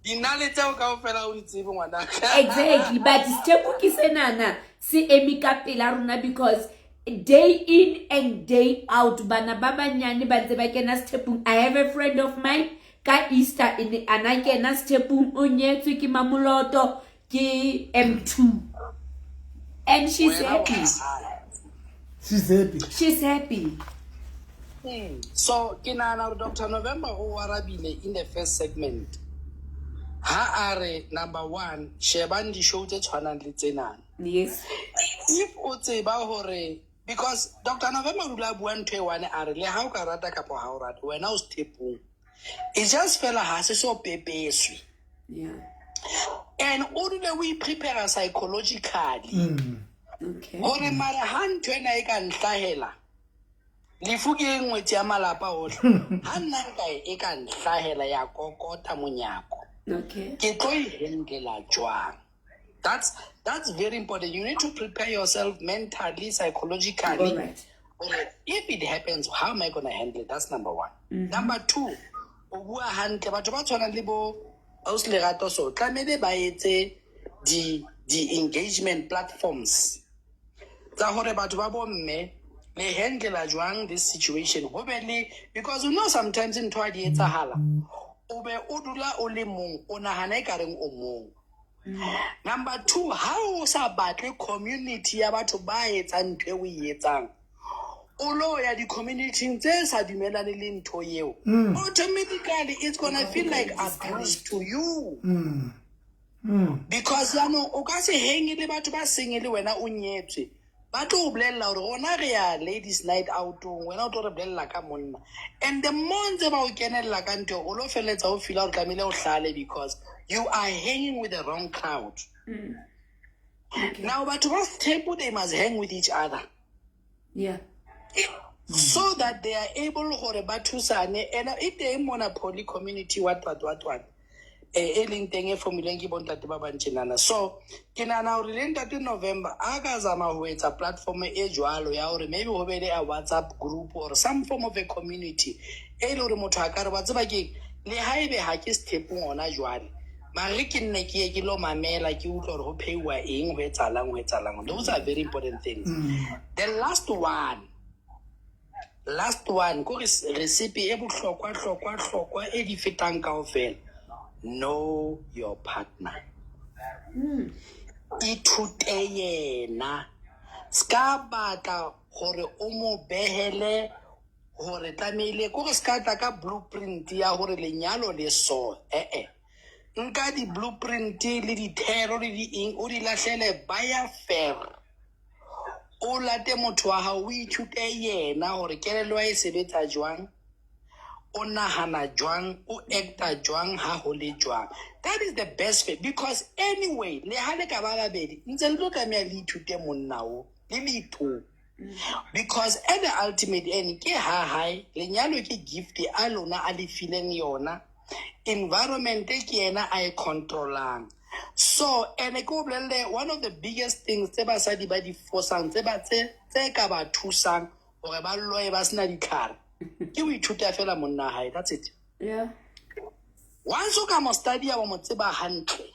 Dinale tseo kaofela o di tsebe ngwana. Exactly, but sethepu ke senana se eme ka pela rona, because day in and day out bana ba banyane ba ntse ba kena sethepung. I have a friend of mine, ka Easter e ana kena sethepung, o nyetswe ke Mamoloto, ke M2, and she's happy. She's happy. She's happy. So ke nahana hore Dr. November o arabile in the first segment. Ha a re number one, shebang di-show tse tshwanang le tsenana. If o tseba hore, because Dr. November o dula a bua ntho e one, a re le ha o ka rata kapa ha o rate, wena o sethepung. It's just fela ha se so pepeswe. And o dule o i-prepare psychologically. Hore mara ha ntho ena e ka nhlahela, lefu ke e ngwetsi ya malapa ohle. Ha nna nka e ka nhlahela ya kokota monyako. Ke tlo e handlela jwang? That's very important. You need to prepare yourself mentally, psychologically. All right. If it happens, how am I going to handle it? That's number one. Number two, o bua hantle, batho ba tshwanang le bo Ausi Lerato so, tlamehile ba etse di engagement platforms tsa hore batho ba bomme le handlela jwang this situation. Ho be le, because you know sometimes ntho ha di etsahala, o be o dula o le mong, o nahana e ka reng o mong. Number two, ha o sa batle community ya batho ba etsang ntho e o e etsang, o lo ya di-community-ing tse sa dumelane le ntho eo, automatically it's going to feel like abuse to you. Because jaanong o ka se henge le batho ba seng le wena o nyetswe, ba tlo o bolella hore rona re ya ladies night out-ong, wena o tlo re bolella ka monna. And the more ntse ba o kenella ka ntho, o lo feletsa o feel-a hore tlamehile o hlale, because you are hanging with the wrong crowd. Now batho ba sethepu, they must hang with each other. So that they are able hore ba thusane. And e teng mona poly community, what, what, what, what. E leng teng e formileng ke bontate ba bang tjenana. So ke nahana hore le ntate November a ka zama ho etsa platform e jwalo ya hore maybe ho be le a WhatsApp group or some form of a community e le hore motho a ka re wa tseba keng, le haebe ha ke sethepung hona jwale, mare ke nne ke ye ke lo mamela, ke utlwe hore ho pheuwa eng, ho etsahalang, ho etsahalang. Those are very important things. The last one, last one, ko recipe e bohlokwa, hlokwa, hlokwa e di fetang kaofela. Know your partner. Ithute yena. Ska batla hore o mo behele hore tlamehile kore ska tla ka blueprint ya hore lenyalo le so eh. Nka di-blueprint le dithero le di eng o di lahlele ba ya fair. O late motho wa hao o ithute yena hore kelello ya e sebetsa jwang, o nahana jwang, o acta jwang ha ho le jwang. That is the best way because anyway le ha le ka ba babedi ntse le tlo tlameha le ithute monna o le le two. Because at the ultimate end ke ha hae, lenyalo ke gift a lona a le fileng yona, environment ke yena a e controlang. So and ke o bolelle one of the biggest things tse basadi ba di fosang tse ba tse ka ba thusang hore ba loye ba sena ditlhare ke ho ithuta fela monna hae, that's it. Yeah. Once o ka mo study wa mo tseba hantle.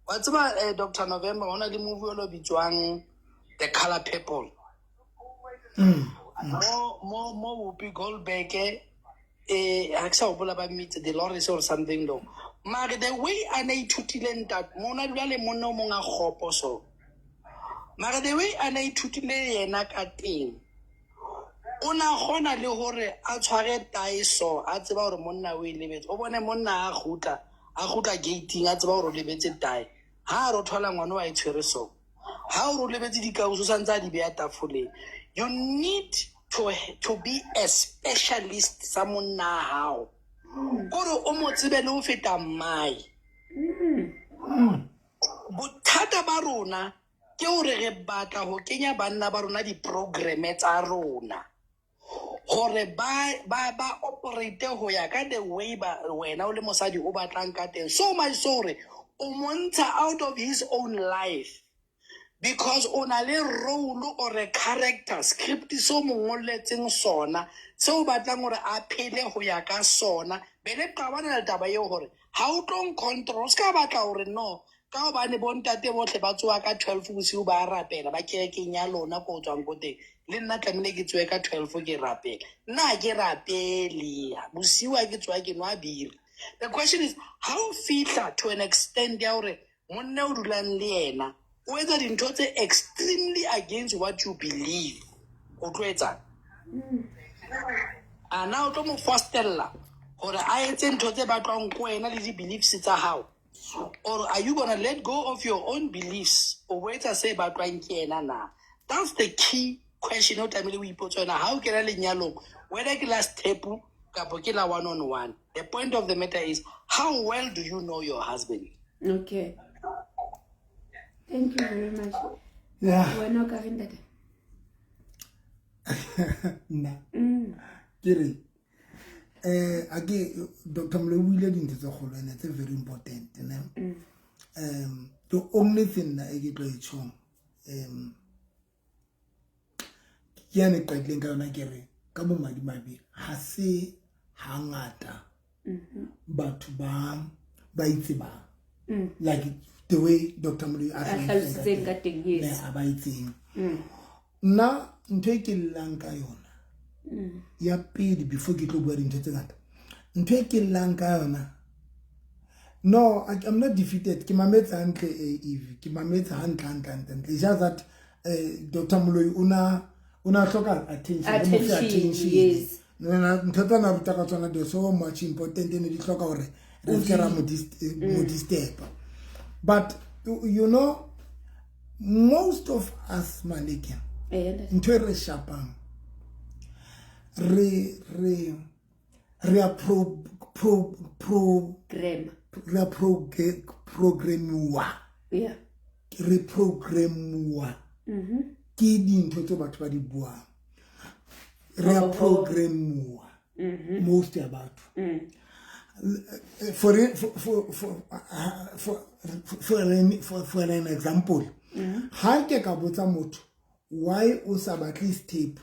Wa tseba Dr. November hona le movie o lo bitswang The Color Purple. Mo Whoopi Goldberg ha ke sa hopola ba mmitse Dolores or something though. Mare the way a ne ithutile ntate mona dula le monna o mong a kgopo so. Mare the way a ne ithutile yena ka teng o na kgona le hore a tshware tae so a tseba hore monna o e lebetse. O bone monna a kgutla gating a tseba hore o lebetse tae. Ha a rothola ngwana wa e tshwere so. Ha o lebetse dikauso sa ntse a di beha tafoleng. You need to be a specialist sa monna hao. Kore o mo tsebe le ho feta mmae. Bothata ba rona ke hore re batla ho kenya banna ba rona di-programme tsa rona hore ba operate ho ya ka the way ba wena o le mosadi o batlang ka teng. So much so hore o montsha out of his own life because o na le role or a character script so mo ngolletseng sona seo batlang hore a phele ho ya ka sona. Be le qabana le taba eo hore ha o tlo control ska batla hore no ka hobane bo ntate bohle ba tsoha ka 12 bosiu ba rapela ba kerekeng ya lona ko tswang ko teng le nna tlamehile ke tsohe ka 12 ke rapela. Nna ha ke rapele bosiu ha ke tsoha ke nwa biri. The question is how fihla to an extent ya hore monna o dulang le yena o etsa dintho tse extremely against what you believe, o tlo etsang? A na o tlo mo fostella hore a etse ntho tse batlwang ko wena le di-beliefs tsa hao? Or are you gonna let go of your own beliefs o bo etsa se batlwang ke yena na? That's the key question o tlamehile o ipotse yona ha o kena lenyalong, whether ke la sethepu kapo ke la one on one. The point of the matter is, how well do you know your husband? Okay. Thank you very much. Yeah. Wena o ka reng ntate? Nna. Ke re a ke Dr. Moloi o buile dintho tse kgolo and it's very important ne. The only thing nna e ke tlo e tjhong ke yane qadileng ka yona ke re ka bomadimabe ha se hangata batho ba itsebang like the way Dr. Moloi a hlalositseng ka teng, yes. A ba itseng. Nna ntho e ke llang ka yona ya pele before ke tlo bua dintho tse ngata, ntho e ke llang ka yona, no, I'm not defeated. Ke mametse hantle Eve, ke mametse hantle hantle hantle. Just that Dr. Moloi o na hloka attention. Yes. Ntho tsa na ruta ka tsona di so much important ne di hloka hore re se ra mo disturb. But you know, most of us Malika ntho e re shapang re a programmiwa. Yeah. Re programmiwa ke dintho tse batho ba di buang. Re a programmiwa most ya batho. For an example, ha ke ka botsa motho why o sa batle sethepu,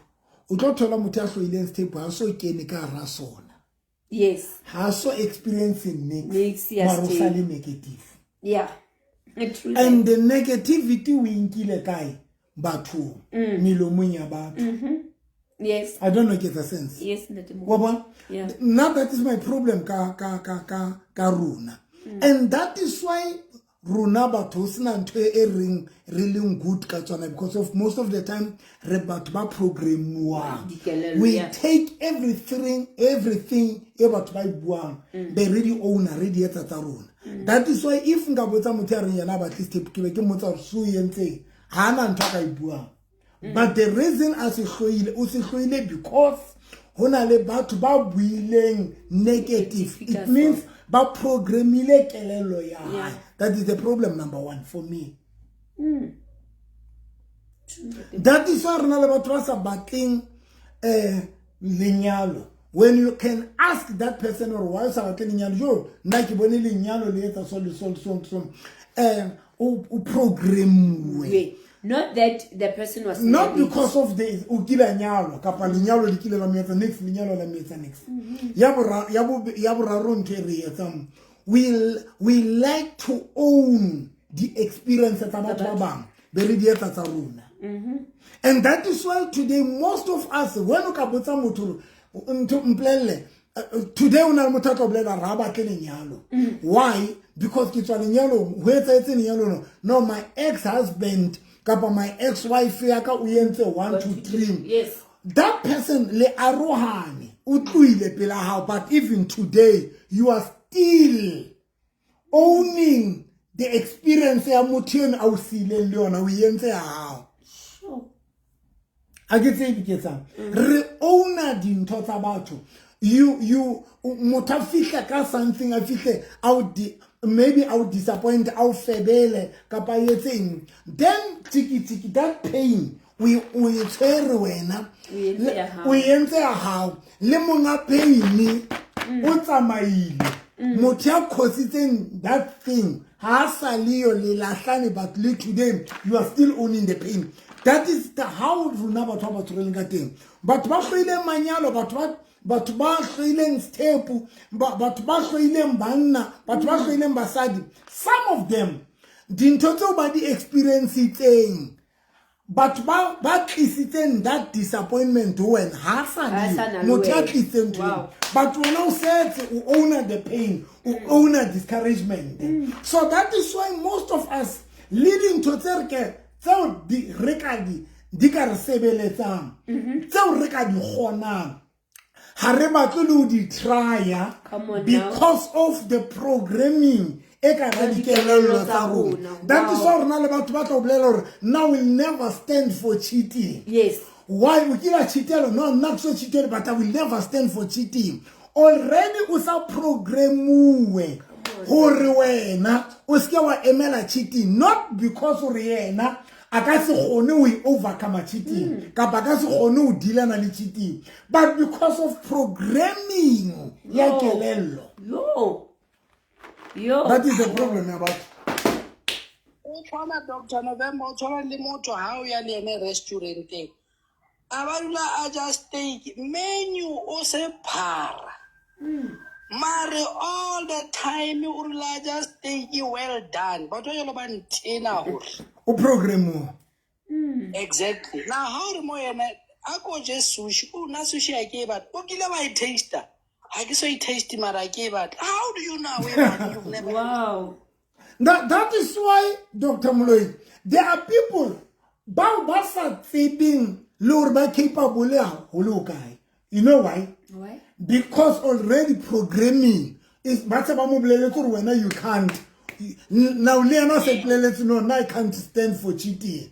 o tlo thola motho a hloileng sethepu ha so kene ka hara sona. Yes. Ha so experience nix mara o sa le negative. Yeah. And the negativity we nkile kae bathong melomong ya batho. Yes. I don't know get the sense. Yes, wa bona? Yeah. Now that is my problem ka rona. And that is why rona batho ho sena ntho e reng re leng good ka tsona, because of most of the time re batho ba programuwang. Dikelello, We take everything e batho ba e buang, be re di owner, re di etsa tsa rona. That is why if nka botsa motho ya reng yena a batle step, ke be ke mmotsa gore so o entseng, ha ana ntho a ka e buang. But the reason a se hloile, o se hloile because ho na le batho ba buileng negative. It means ba programmile kelello ya hae. That is the problem number one for me. That is why re na le batho ba sa batleng lenyalo. When you can ask that person or why o sa batle lenyalo, jo nna ke bone lenyalo le etsa so le so le so le so, o programmuwe. Not that the person was not married. Because of the o kile a nyalwa kapa lenyalo le kile la mo etsa next, lenyalo la mo etsa next. Ya boraro ntho e re e etsang, we like to own the experience tsa batho ba bang, be re di etsa tsa rona. And that is why today most of us, when o ka botsa motho hore, ntho mpolelle, today o na le motho a tlo bolela ra batle lenyalo. Why? Because ke tswa lenyalong, ho etsahetse lenyalong. No, my ex husband kapa my ex wife ya ka o entse 1 2 3. That person le arohane, o tlohile pela hao, but even today you are still owning the experience ya motho eno a o siileng le yona, o e entse ya hao. Ha ke tsebe ke etsang. Re owner dintho tsa batho. You motho a fihla ka something, a fihle a o di, maybe a o disappoint, a o febele kapa a etseng, then tiki tiki that pain o e tshwere wena. O e entse ya hao. O e entse ya hao. Le monga pain o tsamaile. Motho ya cause-itseng that thing ha sa le yo, le lahlane, but le today you are still owning the pain. That is the how rona batho ba batho re leng ka teng. Batho ba hloileng manyalo, batho ba hloileng sethepu, batho ba hloileng banna, batho ba hloileng basadi, some of them dintho tseo ba di experiencetseng, batho ba tlisitseng that disappointment ho wena, ha sa Ha le sa na le motho ya wena. tlisitseng ntho eo. But wena o setse o owner the pain, o owner discouragement. So that is why most of us le dintho tse re ke tseo di re ka di ka re sebeletsang, tseo re ka di kgonang, ha re batle le ho di try-a Come on now. because of the programming e ka ra Tsa dikelello dikelello tsa tsa rona. rona. That is Wow. why rona le batho ba tla o bolela hore nna will never stand for cheating. Why o kile a cheatelwa? No, nna ke so cheatelwe, but I will never stand for cheating. Already o sa programmuwe hore wena o seke wa emela cheating, not because hore yena a ka se kgone ho e overcome cheating kapa a ka se kgone ho dealana le cheating, but because of programming ya Yo. kelello. Yo. Yo. That is the problem ya batho. O tshwana Dr November, o tshwana le motho ha o ya le ene restauranteng, a ba dula a ja steak, menu o se phara, mare all the time o dula a ja steak well done. Batho ba jalo ba ntena hore O programmuwa. Exactly. Now ha o re mo yena a ko je sushi, o nna sushi ha ke e batla, o kile wa e taster, ha ke so e taste, mara ha ke e batla. How do you know e batla? You've never Wow. That is why, Dr. Moloi, there are people bao ba sa tsebeng le hore ba capable haholo ho kae. You know why? Why? Because already programming is ba se ba mo boleletse hore wena you can't. Now le yena o se ipoleletse, no, nna I can't stand for cheating.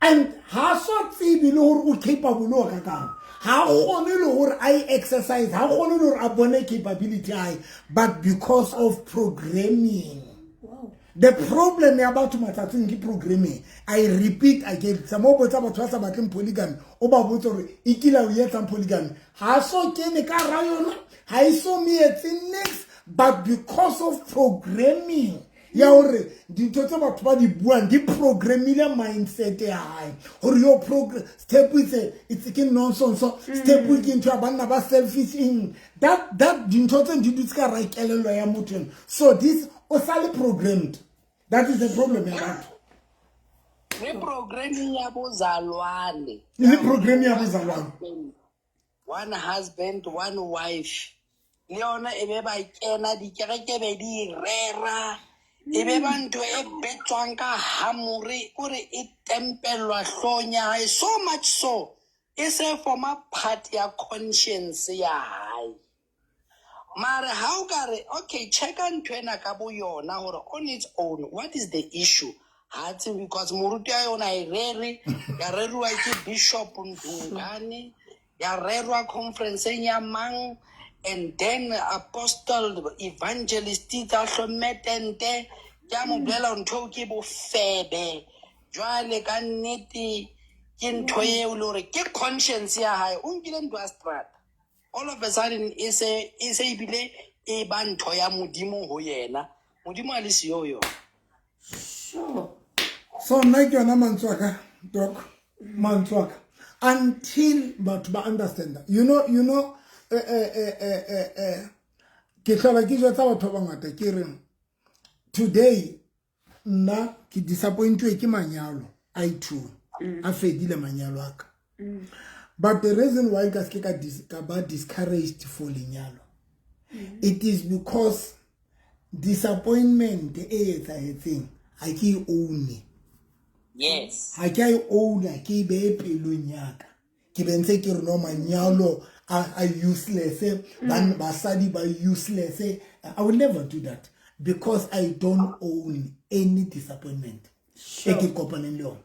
And ha so tsebe le hore o capable ho kakang. Ha kgone le hore a e exercise, ha kgone le hore a bone capability ya hae, but because of programming. Wow. The problem ya batho matsatsing ke programming. I repeat again, sa mo botsa batho ba sa batleng polygamy, o ba botse hore e kile o etsang polygamy, ha so kene ka ra yona, ha e so me etse next, but because of programming ya hore dintho tse batho ba di buang di programmile mindset ya hae hore yo step it's ke nonsense, step ke ntho ya banna ba selfish in that dintho tse di dutse ka ra kelello ya motho eno. So this o sa le programmed. That is the problem ya batho. Le programming ya bozalwane. Le programming ya bozalwane. One husband, one wife. Le yona e be ba kena dikereke be di rera, e be ba ntho e betswang ka hamore, kore e tempellwa hloohong ya hae, so much so e se forma part ya conscience ya hae. Mare ha o ka re okay, checka ntho ena ka bo yona hore on its own what is the issue, ha tsebe, because moruti ya yona e rere, ya reriwa ke Bishop Ndungane, ya rerwa conferenceng ya mang, and then apostle evangelist tsa hlomme tente, ke a mo bolela ntho eo ke bofebe. Jwale ka nnete ke ntho eo le hore ke conscience ya hae, o nkile ntho ya strata, all of a sudden e se ebile e ba ntho ya Modimo ho yena, Modimo a le siyo yona. Sure. So nna ke yona mantswe a ka, doc, mantswe a ka until batho ba understand, you know ke hlola ke jwetsa batho ba bangata, ke re today nna ke disappointwe ke manyalo a two, a fedile manyalo a ka, but the reason why ka se ka ba discouraged for lenyalo, it is because disappointment e etsahetseng ha ke e own. Ha ke a e owna, ke e behe pelong ya ka, ke be ntse ke re no, manyalo a useless, basadi ba useless. I will never do that because I don't own any disappointment e ke kopaneng le yona.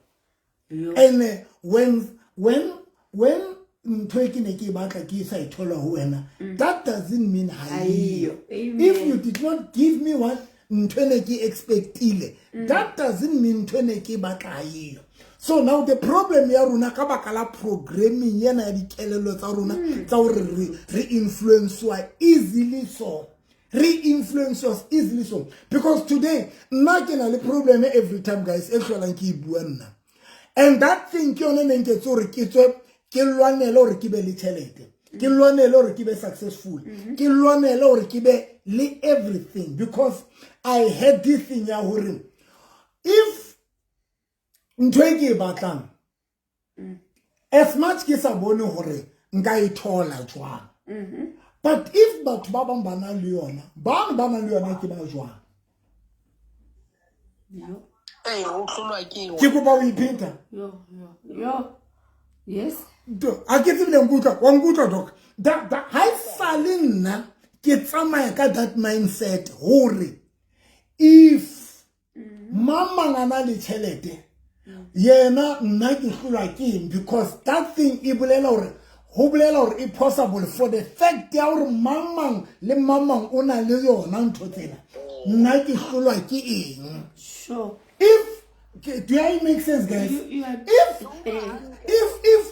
And when ntho e ke ne ke e batla ke sa e thola ho wena, that doesn't mean ha eyo. If you did not give me what ntho e ne ke expectile, that doesn't mean ntho e ne ke batla ha eyo. So now the problem ya rona, ka baka la programming yena ya dikelello tsa rona, tsa hore re influencewa easily, so re influence us easily. So because today nna ke na le problem every time, guys, e hlolang ke e bua nna, and that thing ke yone neng ke tse hore ke tswe ke lwanele hore ke be le tjhelete, ke lwanele hore ke be successful, ke lwanele hore ke be le everything, because I had this thing ya hore if ntho e ke e batlang, as much ke sa bone hore nka e thola jwang, but if batho ba bang ba na le yona, bano ba nang le yona ke ba jwang? Ee, o hlolwa ke eng? Ke kopa ho ipheta. Yo, yo, yo. Yes. Ha ke tsebile nkutlwa, wa nkutlwa, doc? Ha e sale nna ke tsamaya ka that mindset hore if mang mang a na le tjhelete, yena nna ke hlolwa ke eng? Because that thing e bolela hore, ho bolela hore e possible for the fact ya hore mang mang le mang mang o na le yona ntho tsena, nna ke hlolwa ke eng? If do I make sense, guys? You are If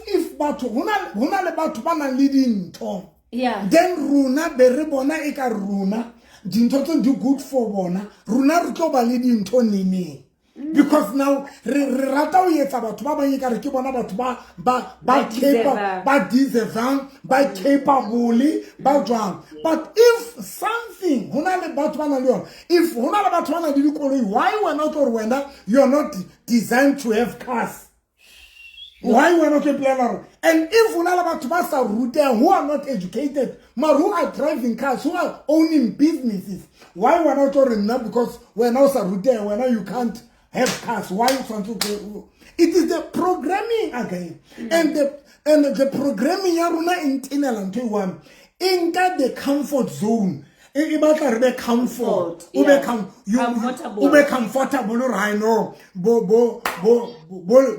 if batho hona le batho ba nang le dintho, then rona be re bona e ka rona dintho tse di good for bona, rona re tlo ba le dintho neneng? Because now re rata ho etsa batho ba bang ekare ke bona batho ba Ba deservang. Ba deservang, ba capable, ba jwang. But if something hona le batho ba nang le yona, if hona le batho ba nang le dikoloi, why wena o tlo re wena you're not designed to have cars? Why wena o tlo ipolela hore? And if hona le batho ba sa rutehang, who are not educated, mara who are driving cars, who are owning businesses, why wena o tlo re nna, because wena o sa ruteha, wena you can't have cars? Why o tshwanetse o it is the programming again. And the programming ya rona e ntenela ntho e one, e nka the comfort zone, e batla re be comfort, Comfort, o be Comfortable. o be comfortable hore I know bo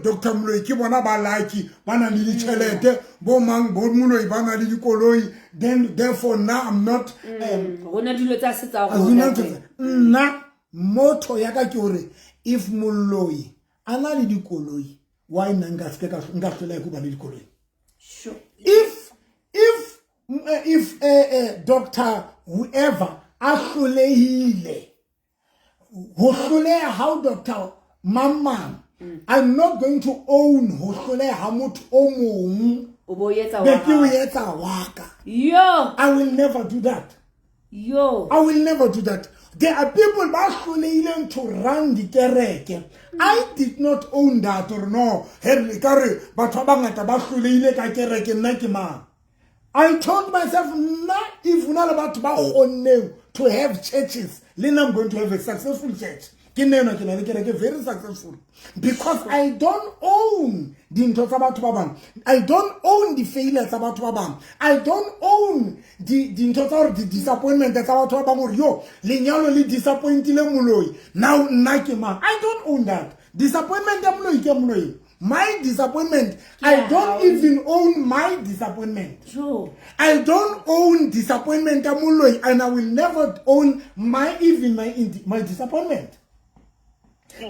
Dr. Moloi ke bona ba lucky, ba nang le ditjhelete, bo mang, bo Moloi ba nang le dikoloi, then therefore now I'm not Rona dilo tsa se tsa a rona rona ntho tse. Nna motho ya ka ke hore if Moloi a na le dikoloi, why nna nka se ka nka hloleha ke ho ba le dikoloi? If doctor whoever a hlolehile, ho hloleha ha doctor mang mang, I'm not going to own ho hloleha ha motho o mong, O bo etsa be wa ke o hao. etsa wa ka. Yo. I will never do that. Yo. I will never do that. There are people ba hlolehileng to run dikereke. I did not own that or no. He re ka re batho ba bangata ba hlolehile ka kereke, nna ke mang? I told myself nna if ho na le batho ba kgonneng to have churches le nna I'm going to have a successful church. Ke nna enwa ke na le kereke very successful because I don't own dintho tsa batho ba bang. I don't own di-failure tsa batho ba bang. I don't own dintho tsa gore di-disappointment tsa batho ba bang gore yo lenyalo le disappointile moloi now nna ke mang. I don't own that. Disappointment ya moloi ke moloi. My disappointment, I don't even own my disappointment. Sure. I don't own disappointment ya moloi and I will never own my even my my disappointment.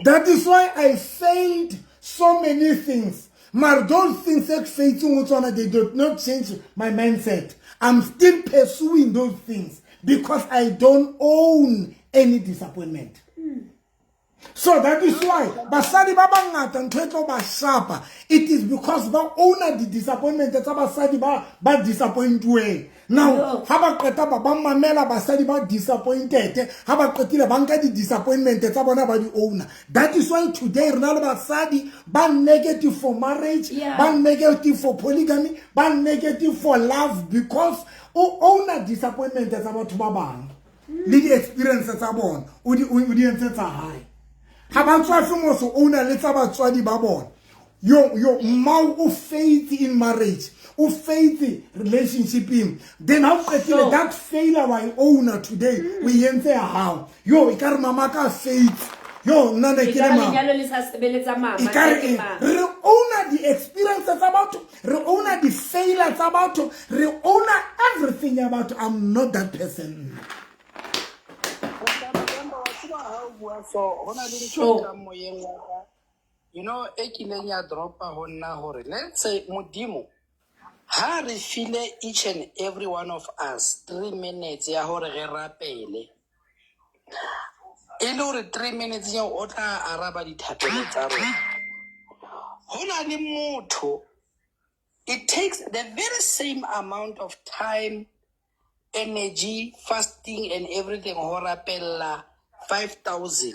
That is why I failed so many things. But those things that faithing they did not change my mindset. I'm still pursuing those things because I don't own any disappointment. So that is why basadi ba bangata ntho e tlo ba shapa. It is because ba owner the disappointment tsa basadi ba ba disappointuweng. Now ha ba qeta ba ba mamela basadi ba disappointed, ha ba qetile ba nka di disappointment tsa bona ba di owner. That is why today re na le basadi ba negative for marriage, ba negative for polygamy, ba negative for love because o owner disappointment tsa batho ba bang. Le di-experience tsa bona o di o di entse tsa hae. Ha ba tswafe moso o na le tsa batswadi ba bona. Yo yo mmao o faith in marriage, o faith relationshipeng. Then ha o qetile that failure wa e owner today o e entse ya hao. Yo e ka re mama ka faith. Yo nna ne ke le mama. Lenyalo le sa sebeletsa mama. E ka re re owner di-experience tsa batho, re owner di-failure tsa batho, re owner everything ya batho. I'm not that person. So ho na le ntho e tlang moyeng wa ka you know e kileng ya dropa ho nna hore let's say modimo ha re file each and every one of us 3 minutes ya hore re rapele e le hore 3 minutes eo o tla araba dithapelo tsa rona. Ho na le motho it takes the very same amount of time, energy, fasting and everything ho rapella 5000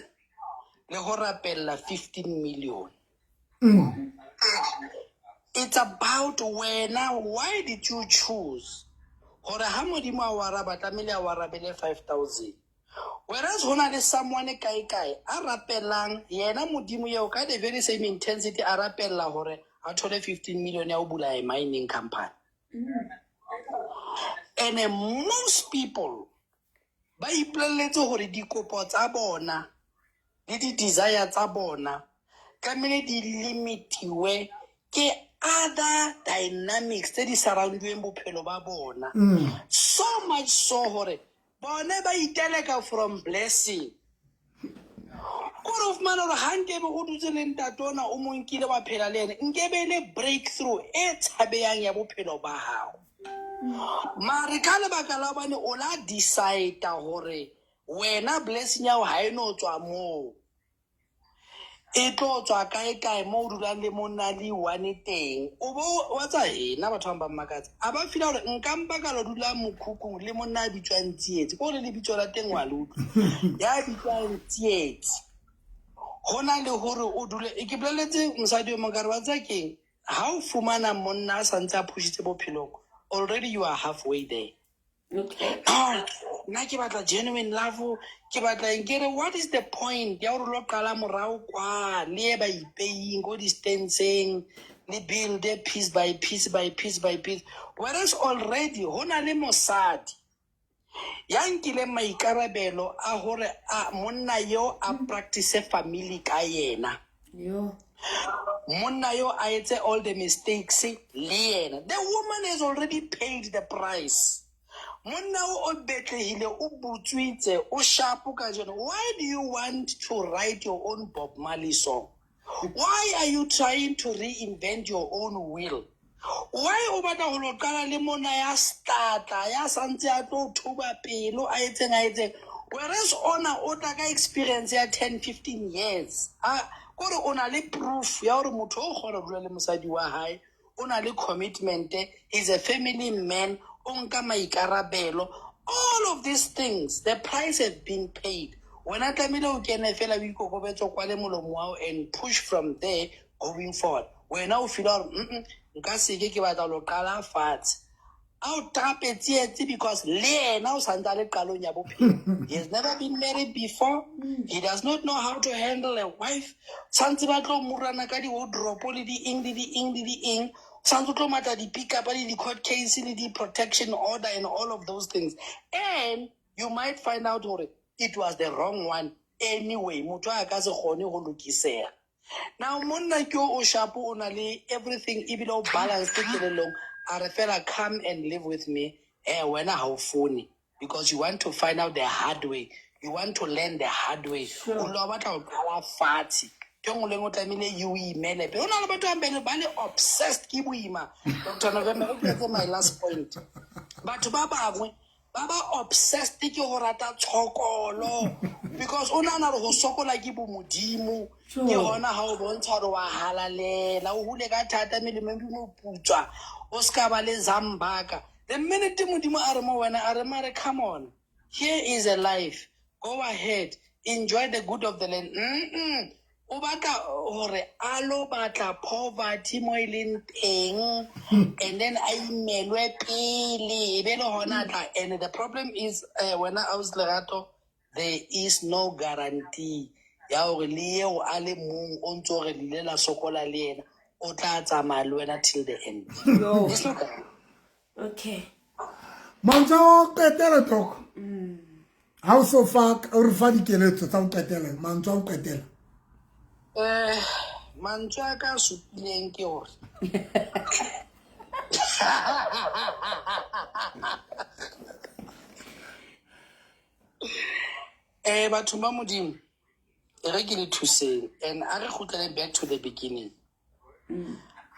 le ho rapella 15 million. It's about wena, why did you choose hore ha modimo a o araba tlamehile a o arabele 5000 whereas ho na le someone kae kae a rapelang yena modimo eo ka the very same intensity a rapella hore a thole 15 million ya ho bula a mining company. And most people ba ipolelletse hore dikopo tsa bona le di-desire tsa bona tlamehile di limitiwe ke other dynamics tse di surroundiweng bophelo ba bona. So much so hore bone ba iteleka from blessing. Kore o fumana hore ha nkebe o dutse le ntate ona o mo nkile wa phela le ene, nkebe le breakthrough e tshabeyang ya bophelo ba hao. Mare ka lebaka la hobane o la decide hore wena blessing ya hao ha e no tswa moo, e tlo tswa kae kae mo o dulang le monna le one teng. O bo wa tsa ena batho ba mmakatsa a ba feel hore nka mpa ka lo dula mokhukhung le monna a bitswang Tsietsi, ko le lebitso la teng wa le utlwa, ya bitswang Tsietsi. Ho na le hore o dule, ke bolelletse mosadi o mong ka re wa tseba keng, ha o fumana monna a santse a phushitse bophelong, already you are halfway there. Okay. No, nna ke batla genuine love, ke batla eng, ke re what is the point ya hore lo qala morao kwa le ye ba ipeying ko distanceng le build piece by piece by piece by piece, whereas already ho na le mosadi ya nkileng maikarabelo a hore a monna yo a practice family ka yena. Yo. Monna yo a etse all the mistakes le yena. The woman has already paid the price. Monna o o betlehile, o butswitse, o sharp kajeno. Why do you want to write your own Bob Marley song? Why are you trying to reinvent your own wheel? Why o batla ho lo qala le monna ya statla, ya santse a tlo thuba pelo, a etseng, a etseng. Whereas ona o tla ka experience ya 10, 15 years. A kore o na le proof ya hore motho o kgona ho dula le mosadi wa hae, o na le commitment, he's a family man, o nka maikarabelo. All of these things, the price has been paid. Wena tlamehile o kene fela o ikokobetse, o kwale molomo wa hao and push from there going forward. Wena o feel hore nka seke ke batla lo qala fatshe. A o tape tsietsi because le yena o santse a le qalong ya bophelo. He has never been married before. He does not know how to handle a wife. Santse ba tlo murana ka di-wardrobe le di-eng le di-eng le di-eng. Santse o tlo matla di-pick-up le di-court case le di-protection order and all of those things. And you might find out hore it was the wrong one anyway. Motho a ka se kgone go lokiseha. Now monna ke o sharp, o na le everything ebile o balanced kelellong, a re fela come and live with me. Wena ha o phone because you want to find out the hard way, you want to learn the hard way. O lo batla ho qala fatshe, ke nngwe le nngwe o tlamehile you imele pele. Ho na le batho ba bang ba le obsessed ke boima. Dr. November, o tletse my last point. Batho ba bangwe ba ba obsessed ke go rata tshokolo because o nahana hore ho sokola ke bomodimo. Ke hona ha o bontsha hore wa halalela, o hule ka thata, melemo e moputswa, o ska ba le zambaka. The minute modimo a re mo wena, a re mare come on, here is a life, go ahead, enjoy the good of the land. O batla hore a lo batla poverty mo e leng teng and then a imelwe pele, e be le hona tla. And the problem is, wena aus Lerato, there is no guarantee ya hore le eo a le mong o ntso re le ile la sokola le yena o tla tsamaya le wena till the end. It's not that. Okay. Mantswe a ho qetela, Doc. Ha o so fa o re fa dikeletso tsa ho qetela, mantswe a ho qetela. Mantswe a ka supileng ke hore batho ba modimo, e re ke le thuseng and a re kgutlele back to the beginning.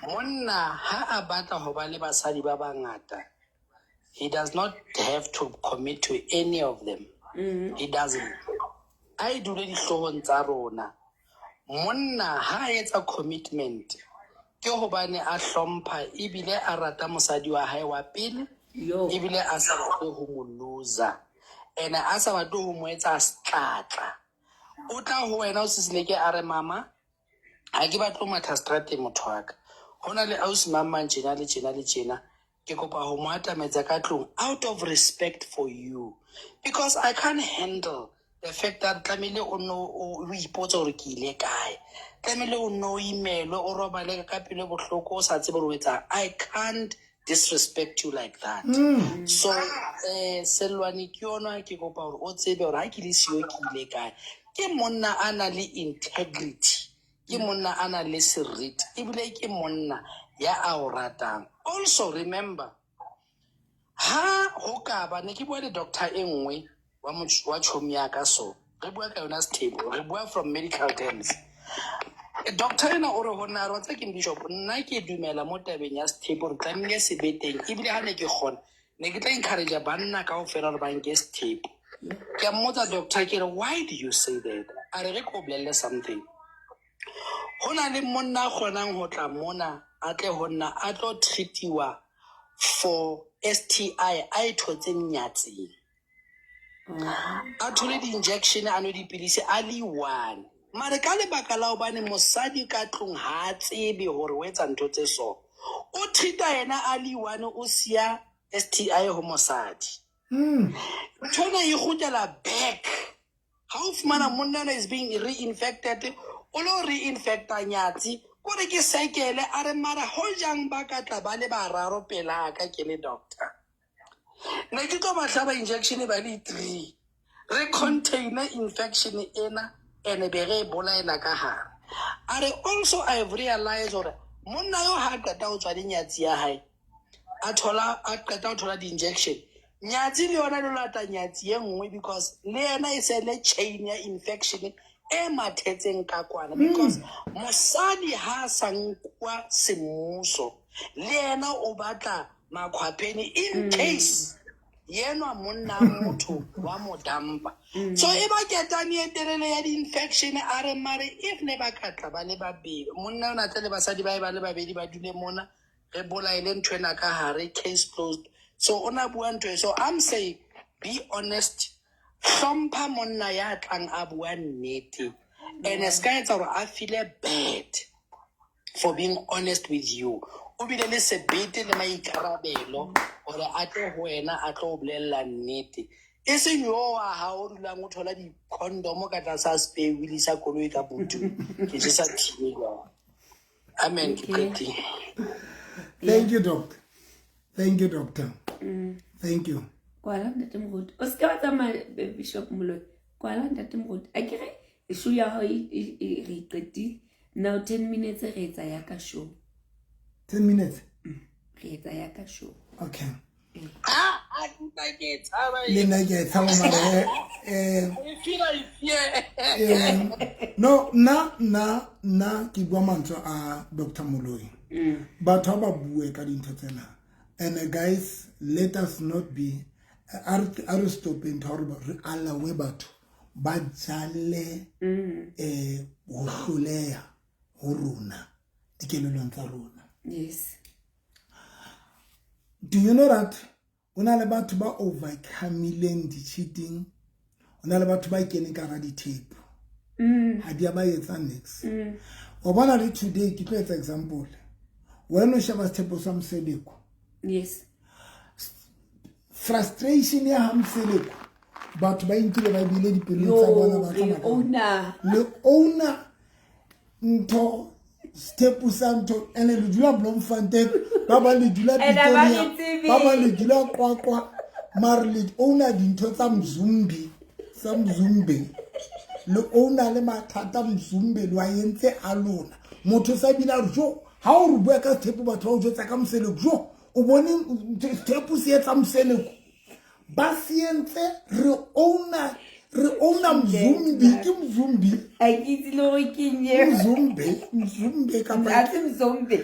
Monna ha a batla ho ba le basadi ba bangata, he does not have to commit to any of them. He doesn't. A e dule dihloohong tsa rona. Monna ha a etsa commitment ke hobane a hlompha ebile a rata mosadi wa hae wa pele, ebile a sa batle ho mo loser and a sa batle ho mo etsa setlatla. O tla ho wena o sisileke a re, mama, ha ke batle ho matha strateng, motho wa ka, ho na le ausi mang mang tjena le tjena le tjena, ke kopa ho mo atametsa ka tlung out of respect for you because I can't handle the fact that tlamehile o no o ipotse hore ke ile kae, tlamehile o no imelwe, o robale ka pelo e bohloko, o sa tsebe hore o etsang. I can't disrespect you like that. So sellwane ke yona, ke kopa hore o tsebe hore ha ke le siyo ke ile kae. Ke monna a nang le integrity, ke monna a nang le seriti, ebile ke monna ya a o ratang. Also remember, ha ho ka ba ne ke bua le doctor e nngwe wa wa chomi ya ka, so re bua ka yona sethebo, re bua from medical terms. Doctor ena o re ho nna, a re, wa tseba keng, bishop, nna ke dumela mo tabeng ya sethebo re tlamehile se be teng, ebile ha ne ke kgona ne ke tla encourage banna kaofela hore ba nke sethebo. Ke a mmotsa doctor, ke re, why do you say that? A re, re ko bolelle something. Ho na le monna a kgonang ho tla mona, a tle ho nna a tlo treatiwa for STI a e thotseng nyatseng, a thole di-injection, a nwe dipilisi a le one, mare ka lebaka la hobane mosadi ka tlung ha a tsebe hore o etsa ntho tse so, o treata yena a le one, o siya STI ho mosadi. Ntho ena e kgutlela back. Ha o fumana monna ena is being reinfected, o lo reinfecta nyatsi, kore ke sekele. A re, mara ho jang ba ka tla ba le bararo pelaka ke le doctor, ne ke tlo ba hlaba injection ba le three, re container infection ena and be re e bolaela ka hare. A re, also I have realized hore monna yo ha a qeta ho tswa le nyatsi ya hae, a thola a qeta ho thola di-injection, nyatsi le yona le lata nyatsi e nngwe because le yena e se le chain ya infection e mathetseng ka kwana, because mosadi ha a sa nkuwa semmuso, le yena o batla makhwapheni in case yenwa monna motho wa mo dampa. So e ba ketane e telele ya di-infection. A re, mare if ne ba ka tla ba le babedi, monna o na tle le basadi ba e ba le babedi, ba dule mona, re bolaele ntho ena ka hare, case closed. So o na bua ntho e. So I'm saying, be honest, hlompha monna ya tlang a bua nnete and se ka etsa hore a feel bad for being honest with you. O bile le sebete le maikarabelo. Hore a tle ho wena a tlo o bolella nnete. E seng yo wa hao o dulang o thola di-condom ka tlasa spare wheel sa koloi ka butu. Ke jesa thibe jwang. Amen, ke qetile. Thank you, doctor. Thank you, doctor. Thank you. Kwala ntate Moruti. O seke wa tsamaya Bishop Moloi. Kwala ntate Moruti. A kere show ya hao re e qetile. Now 10 minutes re etsa ya ka show. 10 minutes. Re etsa ya ka show. Okay. Ah, ah, nna ke e tshaba Le nna ke a e tshaba mara I feel I fear. No, nna ke bua mantswe a Dr. Moloi. Batho ba bue ka dintho tsena. And guys, let us not be a re stopeng ntho ya hore re allow batho ba jale ho hloleha ho rona dikelellong tsa rona. Yes. Do you know that o na le batho ba overcomileng di-cheating, o na le batho ba keneng ka hara di-tape, ha di a ba etsa nix. Wa bona le today ke tlo etsa example. Wena o sheba sethepo sa Mseleko. Yes. Frustration ya ha Mseleko, batho ba inkile ba bile dipelong tsa bona ba Yo, re tsamaya ka owner. Le owner ntho sethepo sa ntho, ene le dula Bloemfontein, ba bang le dula And ha ba Pretoria, re tsebe. ba bang le dula Qwaqwa, mare le owner dintho tsa Mzumbe, tsa Mzumbe. Le owner le mathata Mzumbe le wa entse a lona. Motho sa bile a re, jo, ha o re bua ka sethepo batho ba o jwetsa ka Mseleko, jo, o bone sethepo se etsa Mseleko. Ba se entse re owner, re owner Mzumbe, ke Mzumbe. Ha ke itse le hore ke eng eo. Mzumbe, Mzumbe kapa Ha se Mzumbe.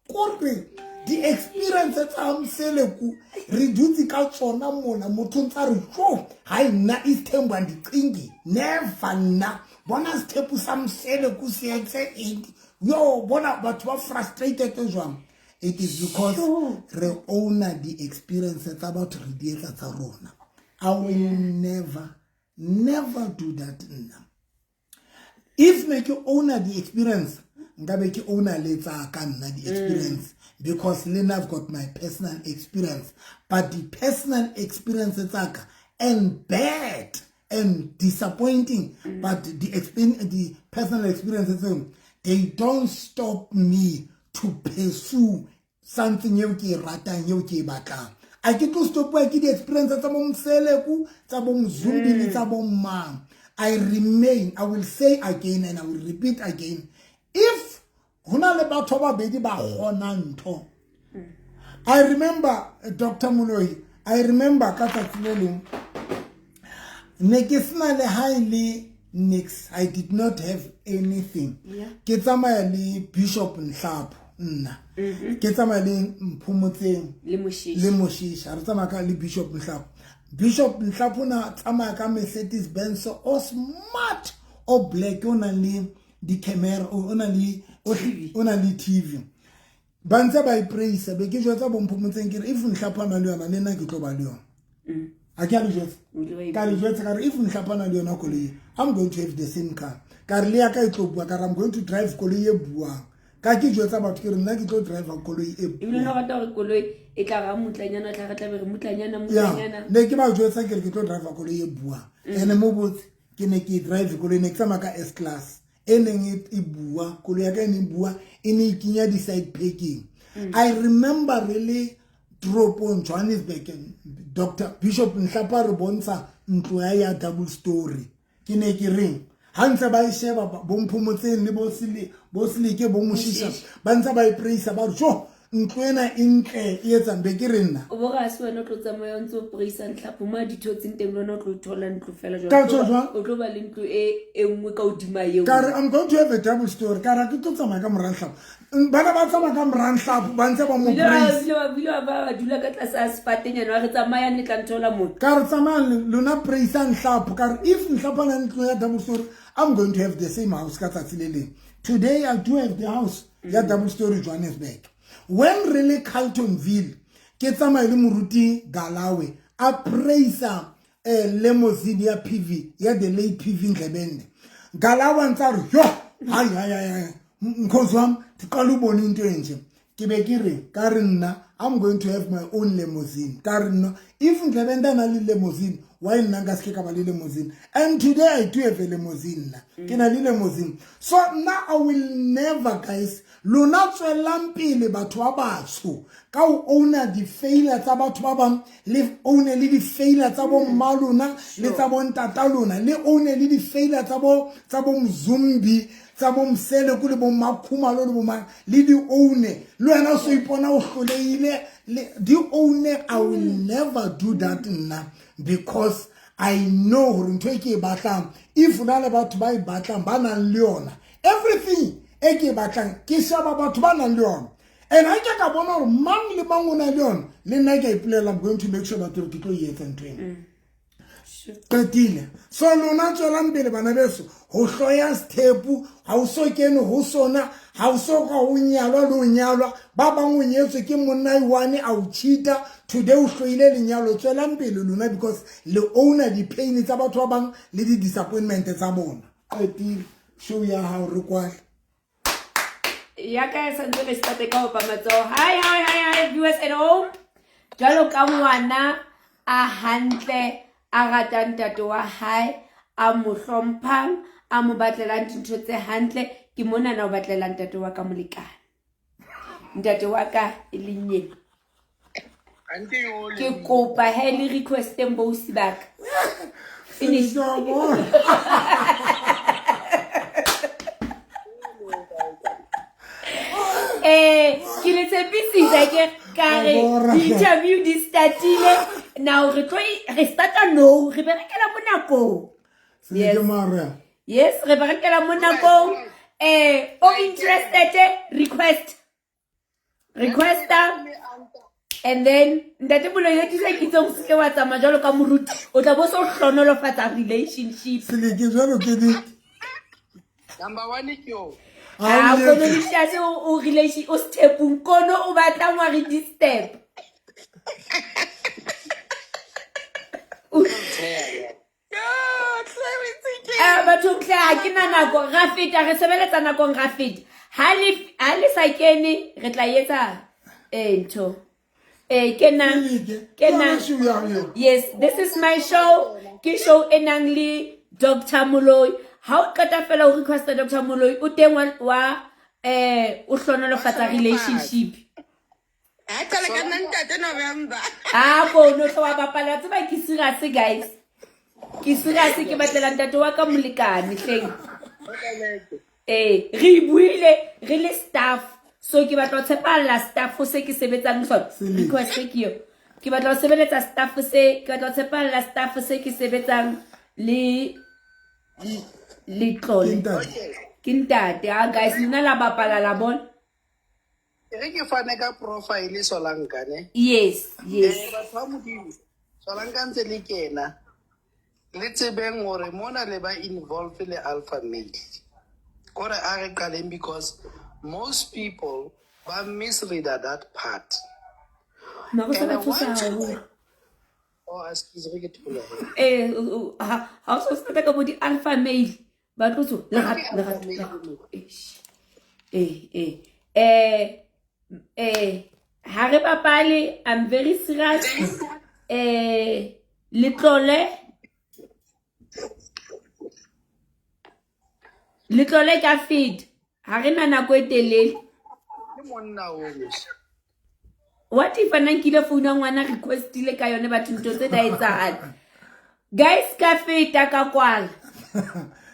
Kore di-experience tsa Mseleko re dutse ka tsona mona, motho o ntsa re, jo, hai nna isithembu andicingi, never nna. Bona sethepu sa Mseleko se entse eng? Yo, bona batho ba frustrated jwang? It is because re owner di-experience tsa batho re di etsa tsa rona. I will never, never do that nna. If ne ke owner the experience, nka be ke owner le tsa ka nna the experience, because le nna I've got my personal experience. But the personal experience tsa ka and bad and disappointing, but the personal experience tseo, they don't stop me to pursue something eo ke e ratang, eo ke e batlang. A ke tlo stopwa ke di-experience tsa bo Mseleko, tsa bo Mzumbi le tsa bo mang. I remain, I will say again and I will repeat again, if ho na le batho ba babedi ba kgonang ntho. I remember Dr. Moloi, I remember ka tsatsi le leng, ne ke sena le ha e le nix, I did not have anything. Ke tsamaya le Bishop Nhlapo nna. Ke tsamaya le Mphomotseng Le Moshisha. le Moshisha. Re tsamaya ka le Bishop Nhlapo. Bishop Nhlapo na tsamaya ka Mercedes Benz o smart o black, o nang le di-camera, o nang le, o TV. o nang le TV. Ba ntse ba e praise, be ke jwetsa bo Mphomotseng ke re if Nhlapo a na le yona le nna ke tlo ba le yona. A ke a le jwetsa? O ile wa e Ka le jwetsa ka re if Nhlapo a na le yona koloi e, I'm going to have the same car. Ka re le ya ka e tlo bua, ka re I'm going to drive koloi e buang. Ka ke jwetsa batho ke re nna ke tlo drive koloi e Ebile buang. no rata hore koloi e tla ra mutlanyana, tla re tla be re mutlanyana, Ya, mutlanyana. ne ke ba jwetsa ke re ke tlo drive koloi e buang. Ene mo botse ke ne ke drive koloi, ne ke tsamaya ka S class e neng e bua, koloi ya ka e neng e bua, e ne e kenya di-side parking. I remember really toropong Johannesburg, Dr. Bishop Nhlapo a re bontsha ntlo ya double story. Ke ne ke reng ha ntse ba e sheba bo Mphomotseng le bo Sele, bo Seleke, bo Moshisha, ba ntse ba e praise, ba re jo ntlo ena e ntle e etsang, be ke re nna. O bo re ha se wena o tlo tsamaya o ntse o praise Nhlapo mo a di thotseng teng, le wena o tlo thola ntlo fela jwalo. Ka tjho jwang? O tlo ba le ntlo e nngwe ka hodima eo. Ka re I'm going to have a double story. Ka re ke tlo tsamaya ka mora Nhlapo. Bana ba tsamaya ka mora Nhlapo, ba ntse ba mo Ile praise. wa ba dula ka tlasa sefatenyana, wa re tsamayang le tla nthola motho. Ka re tsamayang lona praise Nhlapo. Ka re if Nhlapo a na le ntlo ya double story, I'm going to have the same house ka tsatsi le leng. Today I do have the house ya double story Johannesburg. When really Carltonville, ke tsamaye le moruti Galawe a praise limousine ya PV, ya the late PV Ndlebende. Galawe a ntse a re, yo, hai, hai, hai, hai, mkhozi wam, ndiqala ubona into enje. Ke be ke re ka re nna I'm going to have my own limousine. Ka re nna if Ndlebende a na le limousine, why nna nka se ke ka ba le limousine? And today I do have a limousine nna. Ke na le limousine. So nna I will never, guys, lona tswellang pele batho ba batsho ka o owner di-failure tsa batho ba bang, le owner le di-failure tsa bo mma lona le tsa bo ntata lona, le owner le di-failure tsa bo tsa bo Mzumbi, tsa bo Mseleko le bo Makhumalo le bo mang, le di owner. Le wena o so ipona o hloleile, le di owner. I will never do that nna, because I know hore ntho e ke e batlang, if o na le batho ba e batlang ba nang le yona, everything e ke e batlang ke sheba batho ba nang le yona. And ha ke ka bona hore mang le mang o na le yona, le nna ke a ipolela, I'm going to make sure that ke tlo e etsa ntho ena. Qetile. So lona tswelang pele bana beso ho hloya sethepu, ha o so kene ho sona, ha o so ka o nyalwa le o nyalwa, ba bang o nyetswe ke monna one a o cheata, today o hloile lenyalo. Tswelang pele lona, because le owner di-pain tsa batho ba bang le di-disappointment tsa bona. Qetile show ya hao, re kwale. Ya ka e santse re starte ka opa matsoho. Hi, hi, hi, hi, viewers at home. Jwalo ka ngwana a hantle, a ratang ntate wa hae, a mo hlomphang, a mo batlelang dintho tse hantle, ke mona na o batlela ntate wa ka molekane. Ntate wa ka e leng yena. Ke kopa he le requesteng bousi ba ka. Finish. Ke le tshepisitse ke ka re di-interview di startile now, re tlo re starta now, re berekela mo nakong. Yes. Yes, re berekela mo nakong. O interested, request, requesta, and then ntate Moloi o tlisa kitso go seke wa tsamaya jwalo ka moruti, o tla bo se o hlonolofatsa relationship. Seleke jwalo ke di Number one ke yo. A kono lishase o relation o stepung kono o batla wa re disturb. Batho tle ha ke na nako, ra feta, re sebeletsa nakong, ra feta. Ha le sa kene re tla etsa ntho. Ke na. Yes, this is my show. Ke show e nang le Dr. Moloi. Ha o qeta fela o requesta Dr. Moloi, o teng wa o hlonolofatsa relationship. A qala ka nna ntate November. A kono tlo wa bapala, tseba ke serious guys. Ke serious, ke batlela ntate wa ka molekane hleng. Re buile re le staff, so ke batla ho tshepahalla staff se ke sebetsang le sona. Request ke yo. Ke batla ho sebeletsa staff se, ke batla ho tshepahalla staff se ke sebetsang le letlole. Ke ntate. Ah guys, lona la bapala la bona. Re ke fane ka profile Solanka ne? Yes, yes. Batho ba Modimo, Solanka ntse le kena. Le tsebeng hore mona le ba involved le alpha male. Kore a re qaleng, because most people ba misread that part. Mara o sa ba tshosa haholo. Oh, excuse me, ke thole. Ha o so start ka bo di alpha male. Ba tlo tso lerato. Ha re bapale, I'm very serious. Letlole ka feed. Ha re na nako e telele. Ke monna o mos. What if ana nkile phone ya ngwana requestile ka yone batho ntho tse da etsahala. Guys, ka feta ka kwala.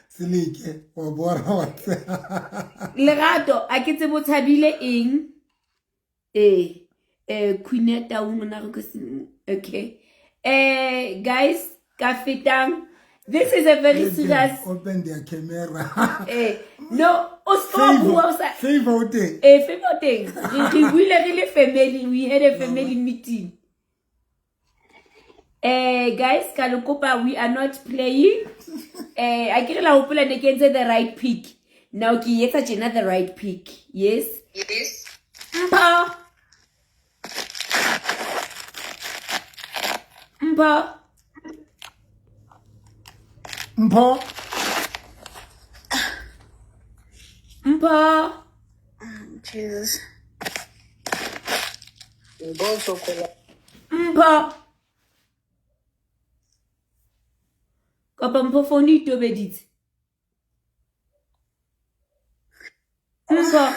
Seleke wa bora wa Lerato a ke tsebo tshabile eng? Queen ya Taung na request. Okay. Guys, ka fetang. This is a very serious. Open their camera. No, o stop bua o sa. Favor teng. Favor teng. Re buile re le family, we had a family meeting. Guys, ka le kopa, we are not playing. A ke re la hopola ne ke entse the right pick. Now ke etsa tjena the right pick. Yes. Yes. Mpho. Mpho. Mpho. Mpho. Jesus. Mpho sokola. Mpho. Kapa Mpho phone e itobeditse. Mpho.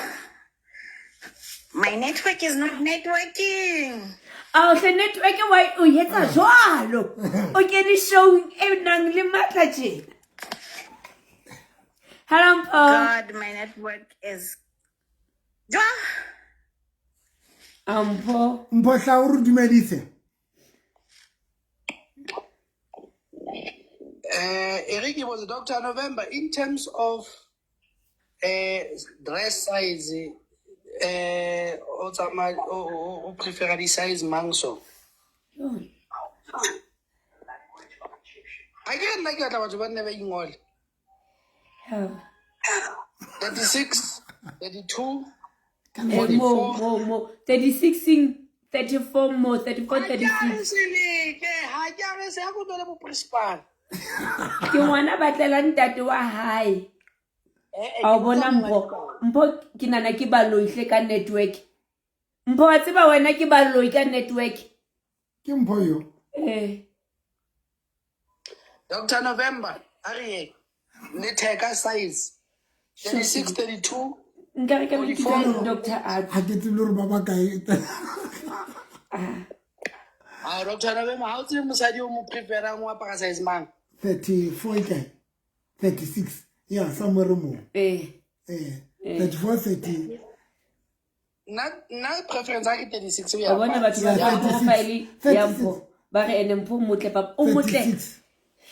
My network is not networking. Ao hle network wa o etsa jwalo. O kene showing e nang le matla tjena. Hello Mpho. God, my network is. Jwa. A Mpho. Mpho hla o re dumedise. Eric was Dr. November in terms of dress size o tsamaya o prefera di size mang so? A ke re nna ke batla batho ba nne ba ingole. 36, 32, 44. Mo 36 34 mo 34 36. Seleke ha ke a re se ha go tswele bo principal. Ke ngwana batlela ntate wa hae. A o bona Mpho. Mpho ke nana ke baloi hle ka network. Mpho wa tseba wena ke baloi ka network. Ke Mpho yo. Eh. Dr. November a re ye letheka size 36 32 Nka re ka be ke tla Dr. A. Ha ke tsebe hore ba ba kae. Ah, Dr. November ha o tsebe mosadi o mo preferang o apara size mang? 34 e kae? 36. Yeah, somewhere mo. Eh. Eh. 34 30. Nna preference ya ke 36 o ya. Wa bona batho ba Yeah, profile 36. ya Mpho. Ba re ene Mpho motle papa. O motle. 36.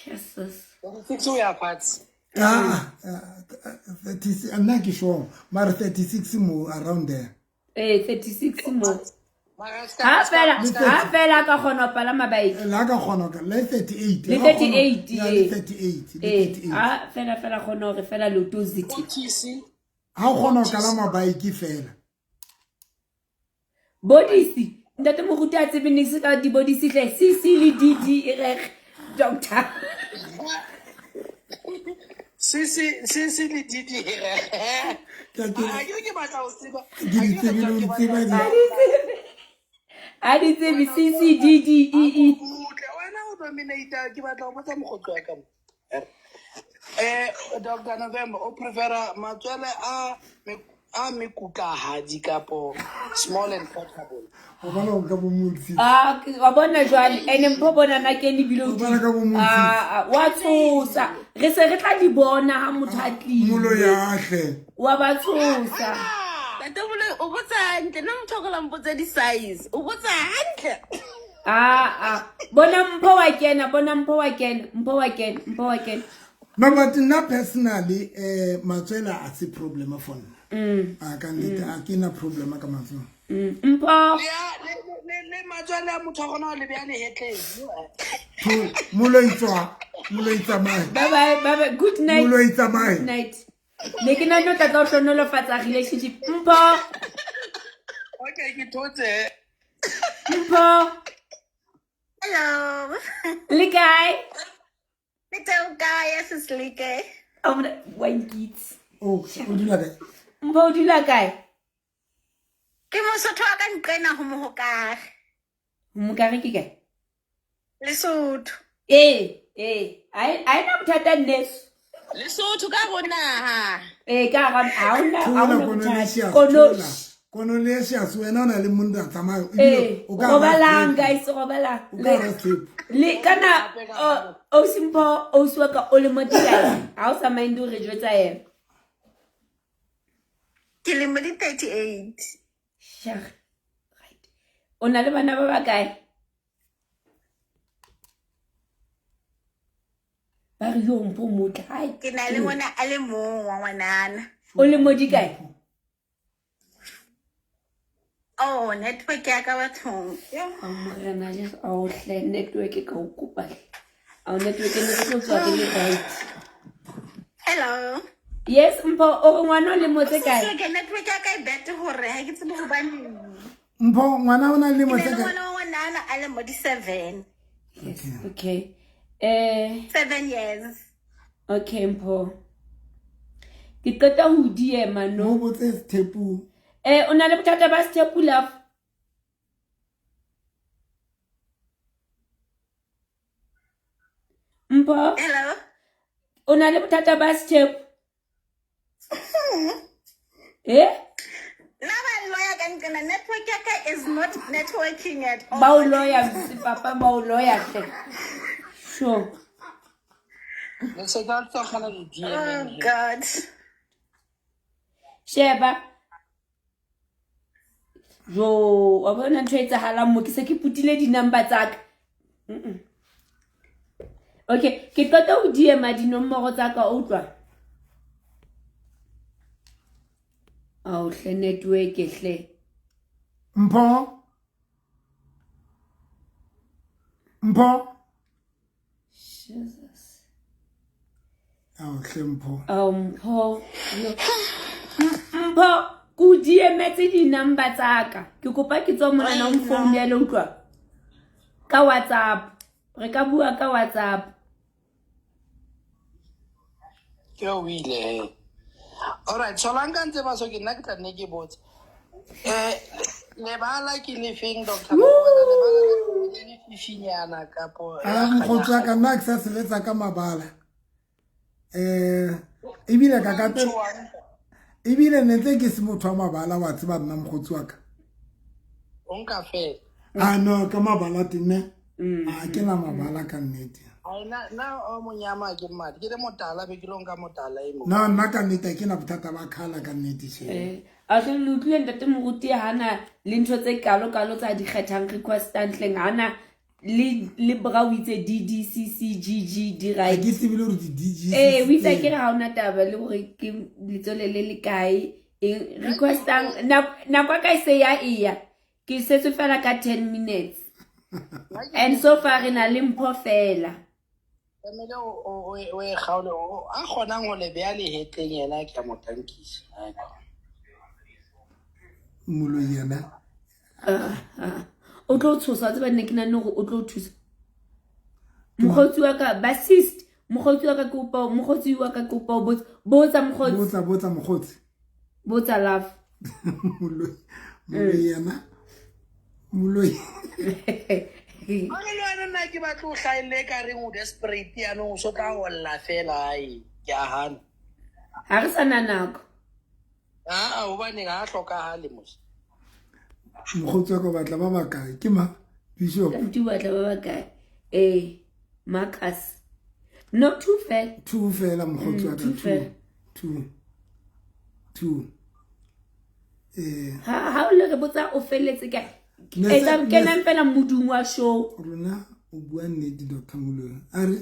Jesus. 36 o ya fatshe. Ah, 36. Nna ke sure. Mara 36 mo around there. Eh 36 mo. Mara Ha fela ka kgona ho palama bike. La ka kgona ka le 38. Le 38 Yeah, le 38. Le Eh, 38. ha fela fela kgona hore fela leoto zithe. TC Ha o kgona ho kalama bike fela. Bodisi. Ntate moruti a tsebe nix ka dibodisi hle. C C le D D e re doctor. C C C C le D D re. Ke A ke ke batla ho tseba. ke di tsebe le ho tseba di. A di tsebe C C D D E E. Butle wena o dominate ke batla ho botsa mokgotsi wa ka mo. Dr. November o prefera matswele a mekutlahadi kapo small and portable. O bona o ka bo motsi. Ah, wa bona jwale ene Mpho bona na kene ebile o O bona ka bo motsi. Ah, wa tshosa. Re se re tla di bona ha motho a tlile. Molo ya hle. Wa ba tshosa. Ntate Moloi o botsa hantle nna motho a kola mpotsa di-size o botsa hantle. Ah ah. Bona Mpho wa kena, bona Mpho wa kena, Mpho wa kena, Mpho wa kena. No, but nna personally matswela a se problem for nna. A ka nnete a ke na problem ka matswela. Mpho. Le matswele a motho a kgona ho le beha lehetleng. Moloi tswa, moloi tsamaye. Bye bye, bye bye. Good night. Moloi tsamaye. Good night. Ne ke nahana o tla tla o hlohonolofatsa relationship. Mpho. Okay, ke thotse. Mpho. Hello. Le kae? Le teng kae sis Leke? A bona wa nkitse. O dula kae? Mpho o dula kae? Ke Mosotho wa ka nqena ho Mohokare. Mohokare ke kae? Lesotho. Eh, eh, a ena bothata nneso. Lesotho ka ho naha. Eh, ka ha hona Thola bothata. Konolesius. Kono Konolesius wena o na le monna tsamaya. Eh, O ka robalang guys, robalang. O ka ra tshepo. Le kana o Simpho o swa ka o le mo dikae? Ha o sa mind o re jwetsa yena. Ke lemo di 38. Sure. Right. O na le bana ba bakae? Ba re yo Mpho motle. Hai. Ke na le ngwana a le mong wa ngwanana. O le mo dikae? Oh, network ya ka bathong. A morena Jesu, a o hle network ka o kopa hle. A o network ne ke tlo tswa ke le right. Hello. Yes, Mpho, o re ngwana o le mo tse kae? Ke network ya ka e bad hore ha ke tsebe hobaneng. Mpho, ngwana o na le Ke mo na tse le kae? ngwana wa ngwanana a le mo di 7. Yes, okay. 7 years. Okay, Mpho. Ke qeta ho diema no. Mo botse sethepu. O na le bothata ba sethepu love? Mpho? Hello. O na le bothata ba sethepu? Eh? Nna ba loya ka nqena network ya ka is not networking at all. Ba o loya papa ba o loya hle. Sure. Le se ka tsogela di DM. Oh God. Sheba. Jo, wa bona ntho e etsahalang mo ke se ke putile di-number tsa ka. Okay, ke qeta ho DM dinomoro tsa ka o utlwa. Ao hle network hle. Mpho. Mpho. Jesus. Ao hle Mpho. Ao Mpho. Mpho, ke o DM-etse di-number tsa ka. Ke kopa ke tswa monana o mfounele utlwa. Ka WhatsApp. Re ka bua ka WhatsApp. Ke o ile he. Alright, solang ka ntse ba so ke nna ke tla nne ke botse. Lebala ke lefeng Dr. Mabala lebala le le fifinyana kapo A mokgotsi wa ka nna ke sa sebetsa ka mabala. Ebile ka ka ebile ne ntse ke se motho wa mabala wa tseba nna mokgotsi wa ka. O nka fela. A no ka mabala teng ne. A ke na mabala ka nnete. Ai na na o monyama ke mmadi ke le motala be ke lo nka motala e mo. No nna ka nnete ke na bothata ba khala ka nnete she. A tle le utlwile ntate moruti hana le ntho tse kalo kalo tsa di kgethang requestang hleng hana le bra o itse D D C C G G di right. Ke tsebile hore di D G C. O itse ke re ha ona taba le hore ke letsole le le kae eng requestang nako ka se ya eya ke setse fela ka 10 minutes. And so far re na le mpho fela. Tlamehile o e kgaole, a kgonang ho le beha lehetleng yena ke a mo tankisa. Moloi yena. O tlo tshosa tseba nne ke nahane hore o tlo thusa. Mokgotsi wa ka bassist, mokgotsi wa ka kopa, mokgotsi wa ka kopa o botsa, botsa mokgotsi. Botsa, botsa mokgotsi. Botsa love. Moloi, moloi yena. Moloi. Mare le wena nna ke batla o hlahelle ka reng o desperate yanong o so tla olla fela ai ke a hana. Ha re sa na nako. Ah, hobane ha hlokahale mos. Mokgotsi wa ka o batla ba bakae? Ke ma Bishop. Kanti o batla ba bakae? Marcus. No, two fela. Two fela mokgotsi wa ka, Two fela. Two. Two. Ha o le re botsa o felletse kae? Etsa kenang fela modung wa show. Rona o bua nnete Dr. Moloi. A re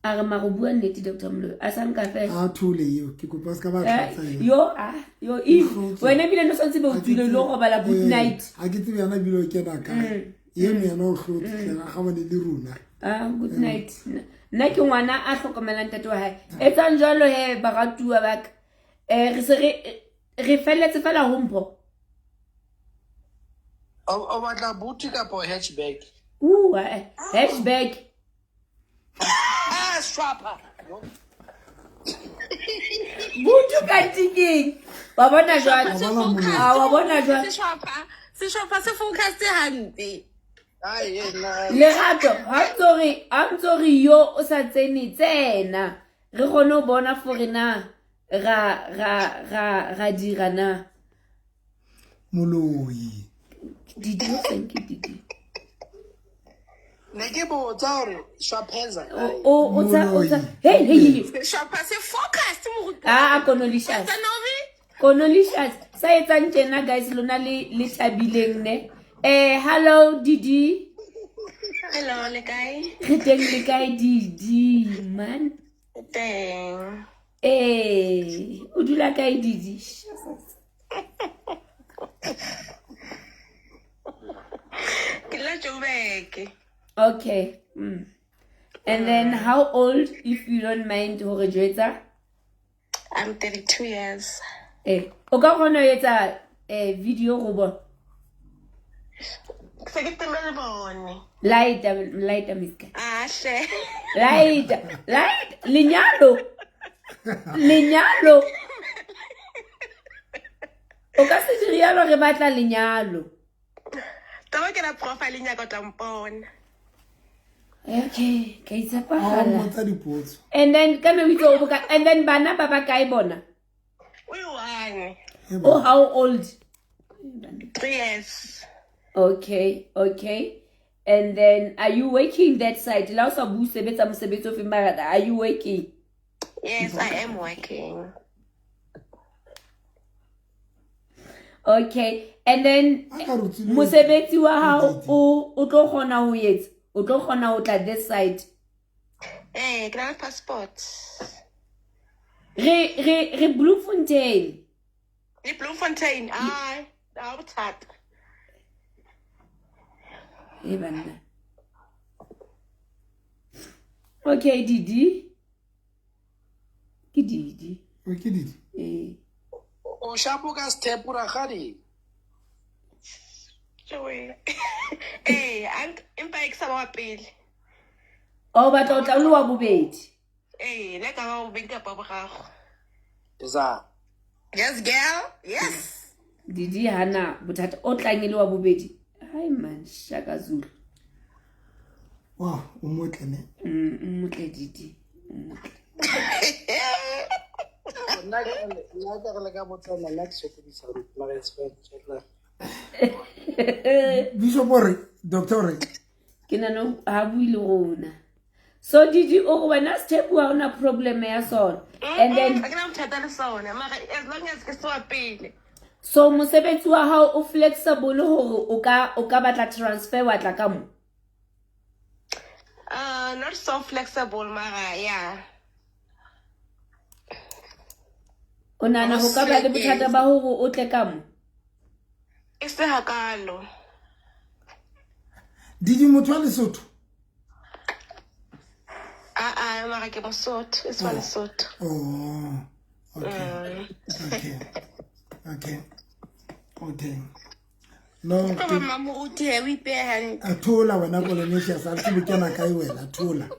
A re mara o bua nnete Dr. Moloi. A sa nka fela. A thole eo ke kopa se ka ba tlhatsa eo. Yo a yo e wena bile no santse be o tswile lo robala good night. A ke tsebe yana bile o kena kae. Eno yena o hlotse hle ga bone le rona. Ah, good night. Nna ke ngwana a hlokomelang ntate wa hae. Etsang jwalo he baratuwa ba ka. Re se re felletse fela ho Mpho. O batla booty kapo hatchback? Hatchback. Ah, swapper. Booty ka tikeng. Wa bona jwale? Ah, wa bona jwale? Seshwapha se focus hampe. Ai, nna. Lerato, ha ntso re yo o sa tsene tsena. Re kgone ho bona fore na ra dira na. Moloi. Didi o thank you Didi. Ne ke botsa hore shwapheza. O tsa. Hey hey hey. Shwapha se focus mo. Ah, Konolicious. Konolicious. Sa etsang tjena guys lona le thabileng ne. Hello Didi. Hello le kae? Re teng le kae Didi man? Teng. O dula kae Didi? Ke la Joburg. Okay. And then how old, if you don't mind, hore jwetsa? I'm 32 years. O ka kgona ho etsa video go bona? Se ke teng le bone. Lighter miska. Ah, hle. Lighter, light, lenyalo. Lenyalo. O ka se dire re batla lenyalo. Taba ke la profile nya ka tla mpona. Okay, ka itshepagala. Mmotsa dipotso. And then ka me o itse o boka and then bana ba ba kae bona? O e one. Oh, how old? 3 years. Okay, okay. And then are you working that side? La o sa bue sebetsa mosebetsi o feng mara are you working? Yes, I am working. Okay. And then mosebetsi wa hao o o tlo kgona ho etsa? O tlo kgona ho tla this side? Eh, ke na le passport. Re re re Bloemfontein. Le Bloemfontein, ai, ha bothata. E banna. Okay, Didi. Ke Didi. O ke Didi? Eh. O shapo ka sethepu rakgadi. Joey. Eh, empa e ke sa ba wa pele. O batla o tla o le wa bobedi. Eh, le ka ba bobedi kapa boraro. Eza. Yes, girl. Yes. Didi hana bothata o tlang e le wa bobedi. Hai man, Shaka Zulu. Wow, o motle ne. O motle Didi. O motle. Nna ka re le ka botsana nna ke sokodisa gore mara it's fine. Bishop ore, doctor ore. Ke nana ha bue le rona. So Didi o re wena sethepu ha ona problem ya sona. And then Ha ke na bothata le sona, mara as long as ke se wa pele. So mosebetsi wa hao o flexible hore o ka batla transfer wa tla ka mo? Not so flexible mara yeah. O nahana ho ka ba le bothata ba hore o tle ka mo? E se hakalo. Didi motho wa Lesotho? Ah, mara ke Mosotho, e se wa Lesotho. Oh, okay. Okay. Okay. Okay. No. Ke ba mamoruti he o ipehe hantle. A thola wena Colonisius, a tsebe kena kae wena thola.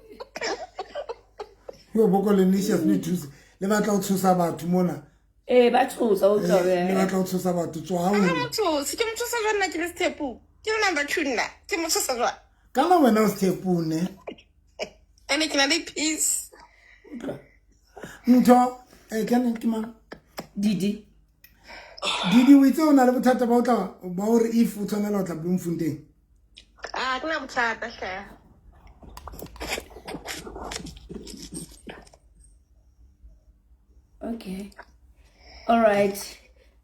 Yo bo Colonisius ne thuse. Le batla o tshosa batho mona. Eh, ba tshosa o tswa. Le batla o tshosa batho tswa ha o. Ha tshosa, ke mo tshosa jwang nna ke le sethepu. Ke le number 2 nna. Ke mo tshosa jwang? Kana wena o sethepu ne. Ene ke na le peace. Ntho e kana ke mang? Didi. Didi o itse o na le bothata ba o tla ba hore if o tshwanela ho tla Bloemfontein. Ah, ke na bothata hle. Okay. All right.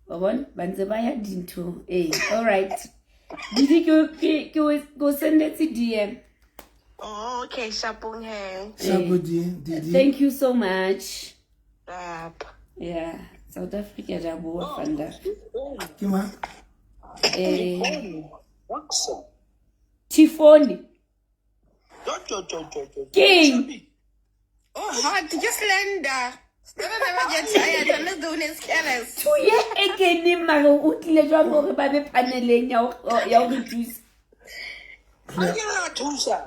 Ba bona ba ntse ba ya dintho. Eh, all right. Didi ke o sendetse DM. Oh, okay, shapong he. Shapo Didi. Thank you so much. Up. Yeah. South Africa ja boa fanda. Ke ma? Eh. Tifoni. King. Oh, hot, just slender. Never never get tired unless the one is careless. Two ye e keneng mare o tlile jwang hore ba be paneleng ya ho re thusa. Ha ke ra thusa.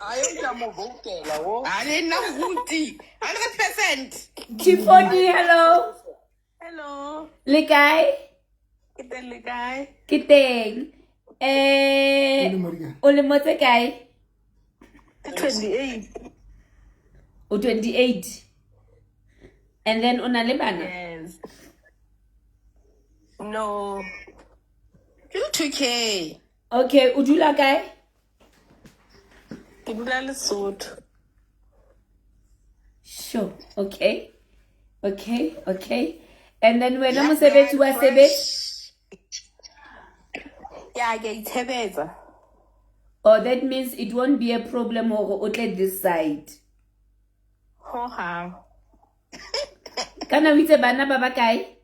A yo ka mo voutela o. A le nna ruti 100%. Tifoni, hello. Hello. Le kae? Ke teng le kae? Ke teng. O le motse kae? Ke 28. O 28. And then o na le bana? Yes. No. Ke 2K. Okay, o dula kae? Ke dula Lesotho. Sure. Okay. Okay, okay. And then wena mosebetsi wa sebetsa? Yeah, ke itshebetsa. Oh, that means it won't be a problem hore o tle this side. Ho hang. Kana o itse bana ba ba kae?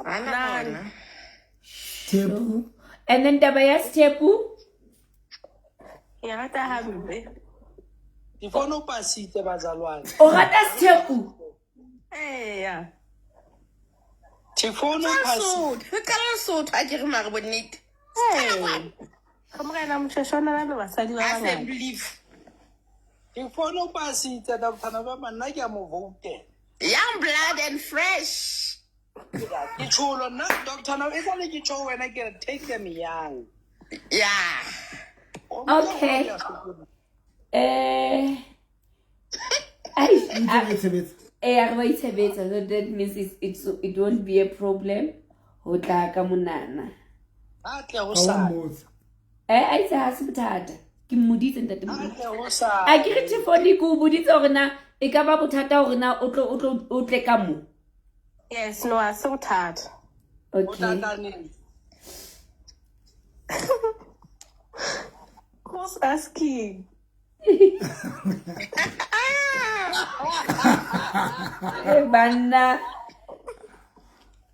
Bana. Sethepu. And then taba ya sethepu? Ke rata hampe. Difono o pasitse bazalwane. O rata sethepu? Eya. Tifono pasitse. Re qala Lesotho a ke re mare bonnete. Ka morena Moshweshwe le basadi ba bangata. Tifono pasitse Dr. November nna ke a mo voutela. Young blood and fresh. Ke tsholo nna Dr. November e sale ke tsho wena ke re take them young. Yeah. Okay. Ai, Ntse tshebetsa. Eh, a re ba itshebetsa, so that means it won't be a problem ho tla ka monana. A tle ho Ha o sa. mmotsa. Eh, a itse ha se bothata. Ke mmoditse ntate A Moruti. tle ho sa. A ke re Tifoni ke o boditse hore na e ka ba bothata hore na o tlo o tlo o tle ka mo. Yes, no, a se bothata. O Okay. tla tla neng? Who's asking? Eh, banna.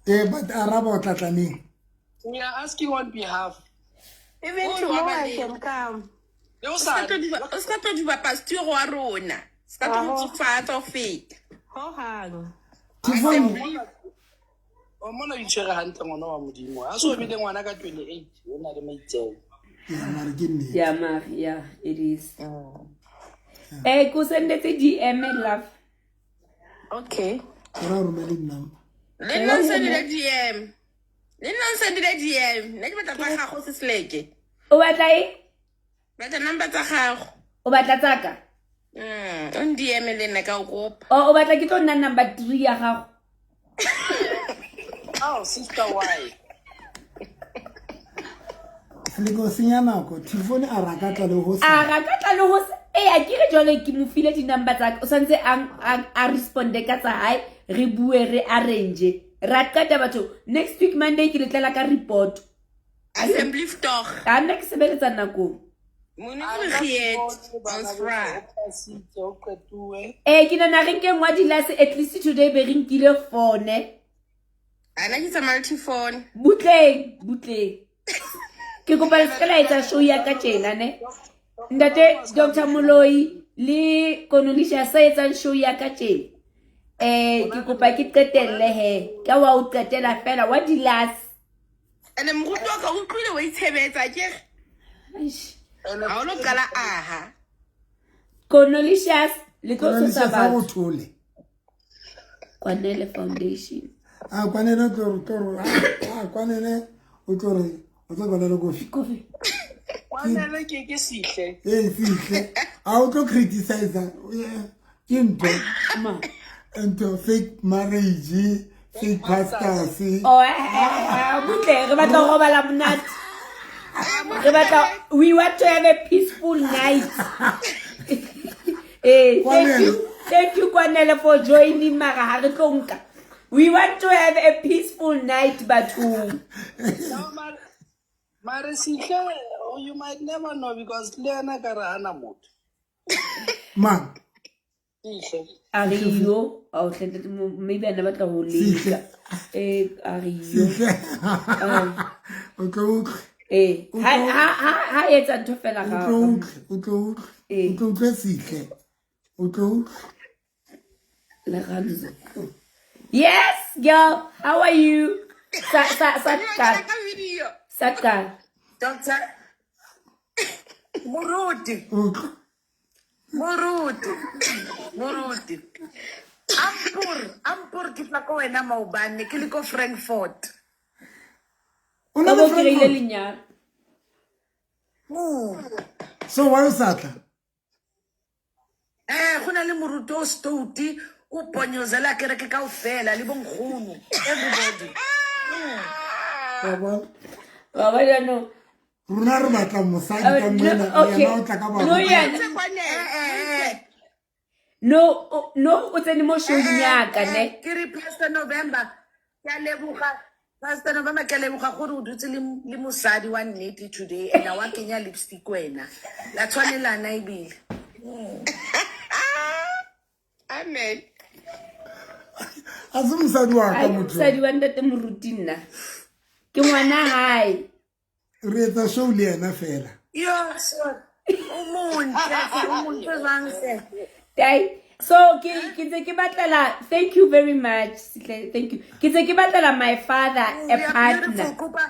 Eh, but araba o tla tla neng? We are asking on behalf. Even Oh, tomorrow I Babale. can come. Le ho O sa. ska tlo duba- o ska tlo duba pasteur wa rona. Se ka tlo mo Aho. tsofatsa ho feta. Ho hang. Tifoni, O mona o itshwere hantle ngwana wa Modimo. Ha so bile ngwana ka 28, o na le maitseo. yeah, mare ke nnete. Yeah, mar, yeah, it is. Eh, ko sendetse DM love. Okay. Ora o romele di-number. Le nna o sendile DM. Le nna o sendile DM. Nna ke batla tsa gago se seleke. O batla eng? Batla number tsa gago. O batla tsaka? O n-DM le nna ka o kopa. O batla ke tlo nna number 3 ya gago. Oh, sister why? Seleko o senya nako. Tifoni a ra ka tla le ho A sa. ra ka tla le ho eh, a ke re jwale ke mo file di-number tsa ka. O santse a responde ka tsa hae, re bue re arrange. Ra qeta batho. Next week Monday ke le tlela ka report. Assembly vtog. Ka nna ke sebeletsa nakong. Moenie vergeet. Ons vra. O qetuwe. Eh, ke nahana re nkeng wa dilase at least today be re nkile phone. Ana ke tsamaya le phone. Butleng, butleng. Ke kopa le se ka la etsa show ya ka tjena ne. Ntate Dr. Moloi le Konolisha sa etsang show ya ka tjena. Eh, ke kopa ke qetelle he. Ka wa o qetela fela wa dilase. Ene moruti wa ka o utlwile wa itshebetsa akere? Eish. Ha o lo qala aha. Konolicious le tlo Konolicious tshosa a batho. go thole. Kwanele Foundation. A kwanele o tlo re tlo re a kwanele o tlo re o tlo kwanele kofi. Kofi. Kwanele ke sihle. Ee, sihle. A o tlo criticize ke ntho. Ma. Ntho fake marriage, fake pastors. Oh, butle re batla ho robala monate. Re batla we want to have a peaceful night. Eh, thank you. Thank you Kwanele for joining mara ha re tlo nka. We want to have a peaceful night bathong. No, mare sihle, oh, you might never know because le yena ka re hana motho. Mang? Sihle. A re yo, ao hle ntate maybe a na batla ho leka. Eh, a re yo. Sihle. O tlo utlwe. Eh, ha etsa ntho fela O ga. tlo utlwe, o tlo utlwe. O tlo utlwe sihle. O tlo utlwe. Leranzo. Yes, girl. How are you? Sa sa sa qala. Ka video. Sa qala. Doctor Moruti. Moruti. Moruti. Ampur ke tla ko wena maobane ke le ko Frankfurt. O na O le bo kry-ile Frankfurt? lenyalo. So why o sa tla? Eh, go na le moruti o stouti o ponyozela kereke kaofela le bonkgono everybody. Wa bona? Wa bona jaanong. Rona re batla mosadi ka No, mona, okay. yena o tla ka No, barutwana. yena. No, no, o tsene mo showing ya ka ne. Ke re Pastor November, ke a leboga. Pastor November ke a leboga gore o dutse le mosadi wa nnete today and a wa kenya lipstick wena. La tshwanelana ebile. Amen. A se mosadi wa ka Ai, motho. mosadi wa ntate moruti nna. Ke ngwana hae. Re etsa show le yena fela. Yo, sorry. O montle, o montle jwang hle? Tai. So ke ntse ke batlela, thank you very much. Sihle, thank you. Ke ntse ke batlela my father a You are partner. beautiful, kopa.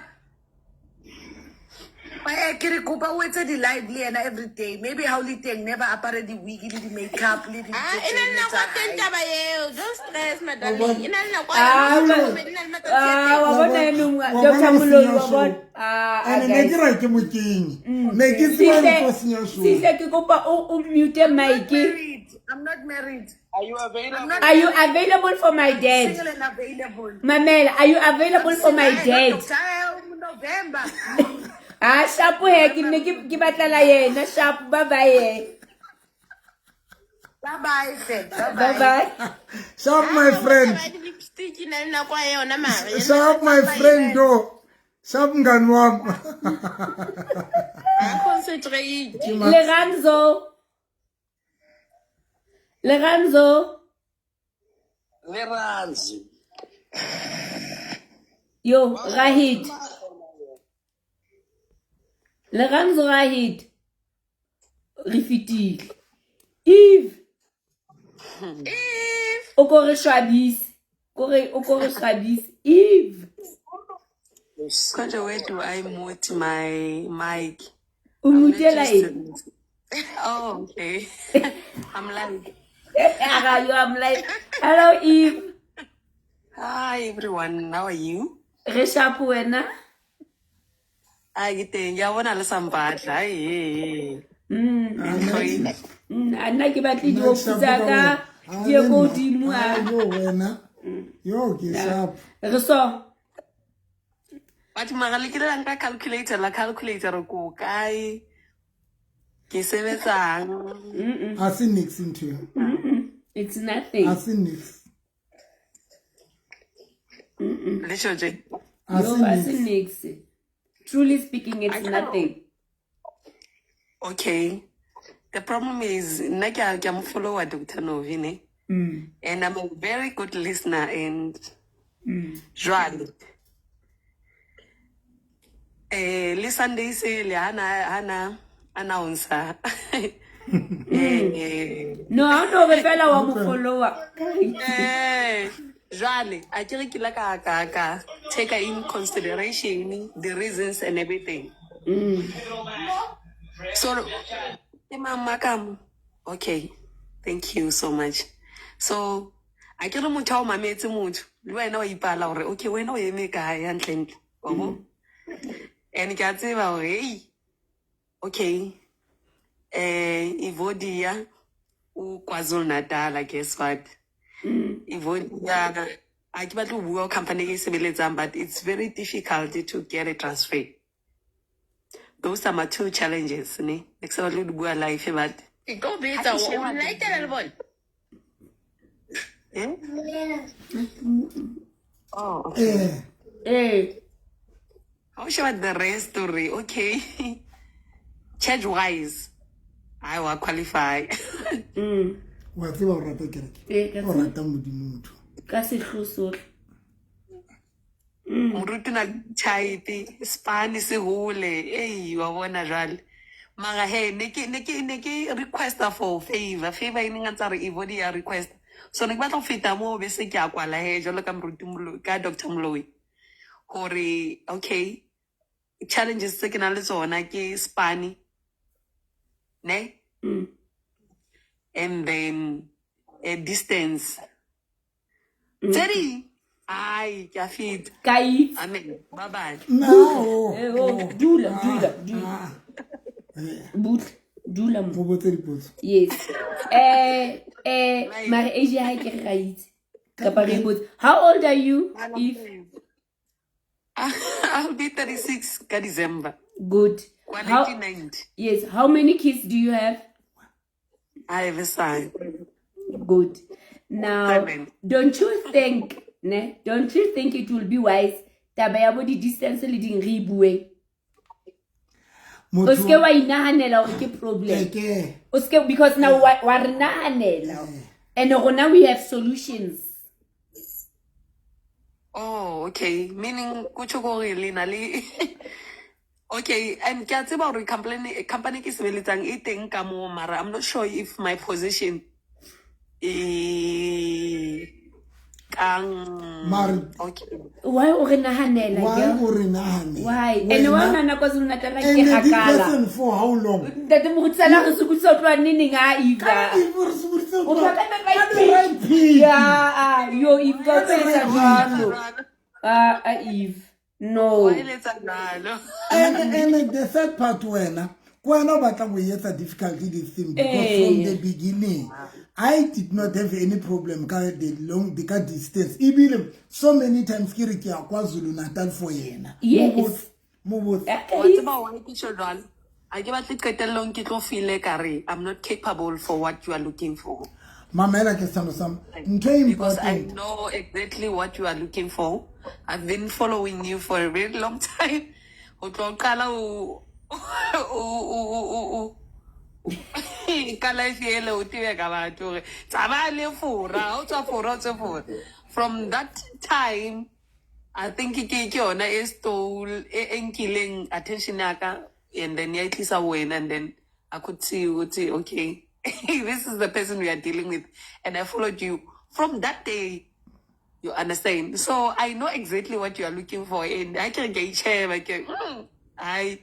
Eh, ke re kopa o etse di-live le yena every day. Maybe ha o le teng never apare di-wig le di-makeup le dintho Ah, e na le tseno nako tsa ya teng hae. taba eo. Don't stress, my darling. E na le nako ya Ah, yona. ma- Bobedi na le matsatsi a ah, teng. wa bona enong Wa Dr. bona o Moloi senya wa show. bona. Ah, ah, And ne guys. ke re ke mo kenye. Ne ke tseba Sihle, le tlo senya show. Sihle ke kopa o o mute I'm not mic. married. I'm not married. Are you I'm available? not Are you married. available for my I'm dad? single and available. Mamela, are you available I'm for single. my Eh, dad? no, doctor, eh, November. Ah, sharp he ke ne ke ke batla la yena sharp. Bye bye. Bye bye, hle. Bye Bye bye. bye. Sharp my Ah, friend. taba ya di-lipstick e na le nako ya yona mare. Yena Sharp my friend do. Sharp mngani wami. ha concentrate. Ke ma- Leranzo. Leranzo. Leranzi. Yo, Rahid. Leranzo Rahid. Re fetile. Eve, Eve. o ko re swabise. Kore o ko re swabise. Eve, Konje, where do I mute my mic? o I'm not mutela used to eng? this. Oh, okay. I'm like, Ara, yo, I'm like, hello Eve. hi everyone, how are you? Re sharp wena. Hi, ke teng. Ke a bona le sa mpatla. Ai, eh, eh. Ah, Ntlhoile. A nna ke batle Nna ke diofu sharp tsa ka ka wena. Ah, di ye le ko nna. hodimo Ah, a. yo wena. Yo ke sharp. Re so. Batho mara le kile la nka calculator, la calculator re ko kae? Ke sebetsang? A se nix ntho eo. It's nothing. A se nix. Le tjho tje? A Yo, se a se nix. nix. Truly speaking, I it's can't. nothing. Okay. The problem is, nna ke a mo follower Dr. Novi, ne? And I'm a very good listener and jwale. Eh, le Sunday sele hana announcer. Eh, No, ha o no re fela wa mo follower. eh, jwale a ke re ke la ka take in consideration the reasons and everything. So ke mama ka mo. Okay. Thank you so much. So a ke re motho ha o mametse motho le wena wa ipala hore okay wena o eme kae hantlentle wa bo? And ke a tseba hore hey okay eh Evodia o KwaZulu Natal guess what? Evodia a ke batle ho bua company e ke e sebeletsang but it's very difficult to get a transfer. Those are my two challenges ne. Ne ke sa batle ho di bua live but Ke tlo ha betsa ke o sheba nlaitela le bona. eh? Oh, okay. Eh. Eh. Ha o sheba the rest hore okay church wise I will qualify. Wa tseba o rata kereke. Eh, ka O rata Modimo motho. Ka sehlo sohle. Moruti o na le type spane se hole ei wa bona jwale mara he ne ke requesta for favor favor e neng a ntsa re Evody ya request so ne ke batla ho feta moo be se ke a kwala he jwalo ka moruti Moloi ka Dr. Moloi hore okay challenges tse ke nang le tsona ke spane ne and then a distance tse ding ai ke a feta Ka itse. amen bye bye No. Eh, oh, dula, dula, dula. Butle, dula mo. O botse dipotso. Yes. Eh, eh, mare age ya hae ke re ra itse. Kapa re e botse. How old are you? If I'll be 36 ka December. Good. Kwa How, 1990. yes. How many kids do you have? I have a son. Good. Now, 7. don't you think, ne? Don't you think it will be wise taba ya bo di distance le ding re e bueng? O seke wa inahanela hore ke problem. Ke. O seke because now wa re nahanela. And rona we have solutions. Oh, okay. Meaning kutjho kore le na le Okay, and ke a tseba hore company ke sebeletsang e teng ka moo mara I'm not sure if my position e Kang. Mare Okay. Why o re nahanela, why girl? o re nahanela? Why? And wa nana KwaZulu Natal ke And this gakala. person for how long? Ntate Moruti re sokodisa ho tloha neneng a Eva. O tloha ka the right Ka the right pitch. pitch. Yeah, yo Eve ka o Ka the etsa right jwalo. Ah, ah, Eve. No. Wa eletsa jwalo. And the third part wena, ke wena o batlang ho etsa difficulty this thing because from Eh. the beginning I did not have any problem ka the long the ka distance. Ebile so many times ke re ke ya KwaZulu Natal for yena. Yes. Mo botse. Wa tseba why ke tjho jwalo? Ha ke batle qetellong ke tlo feel ekare I'm not capable for what you are looking for. Mamela ke sithando sami. Ntho e Because I important. know exactly what you are looking for. I've been following you for a very long time. O tlo qala o o o o o ka life ele o tebe ka batho hore tsamaya le fora, ha o tswa fora o tswe fora. From that time, I think ke yona e stole e e nkileng attention ya ka and then ya e tlisa ho wena and then I could see ukuthi okay, this is the person we are dealing with and I followed you from that day. You understand? So I know exactly what you are looking for and I can get itjheba ke ai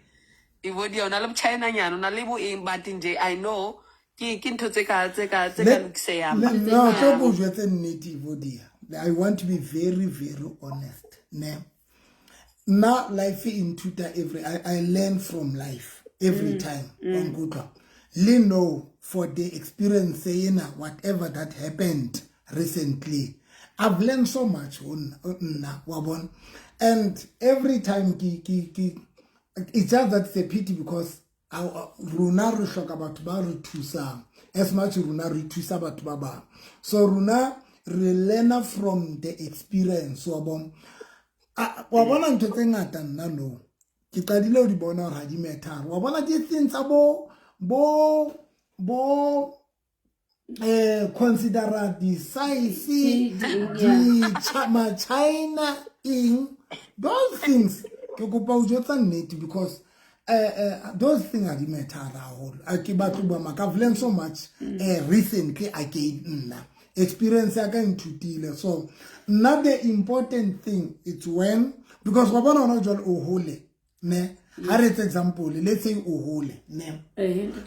e bodi o na le botjhaena nyana o na le bo eng but nje I know ke ntho tse ka tse ka tse ka lokiseyang. No, tlo ko jwetse nnete Evodia. I want to be very very honest. Ne. Nna life e nthuta every I learn from life every time. Wa nkutlwa? Le know for the experience ena whatever that happened recently. I've learned so much ho nna wa bona. And every time ke it's just that it's a pity because rona re hloka batho ba re thusang as much rona re thusa batho ba bang. So rona re learn from the experience wa bona. Wa bona ntho tse ngata nna no. Ke qadile ho di bona hore ha di matter. Wa bona di things tsa bo consider the size di China eng those things ke kopa o jwetsa nnete because those things are di matter haholo. A ke batlo bua maka. I've learned so much recently again nna experience ya ka nthutile. So nna the important thing it's when because wa bona hona jwale o hole ne. Ha re etse example, let's say o hole ne.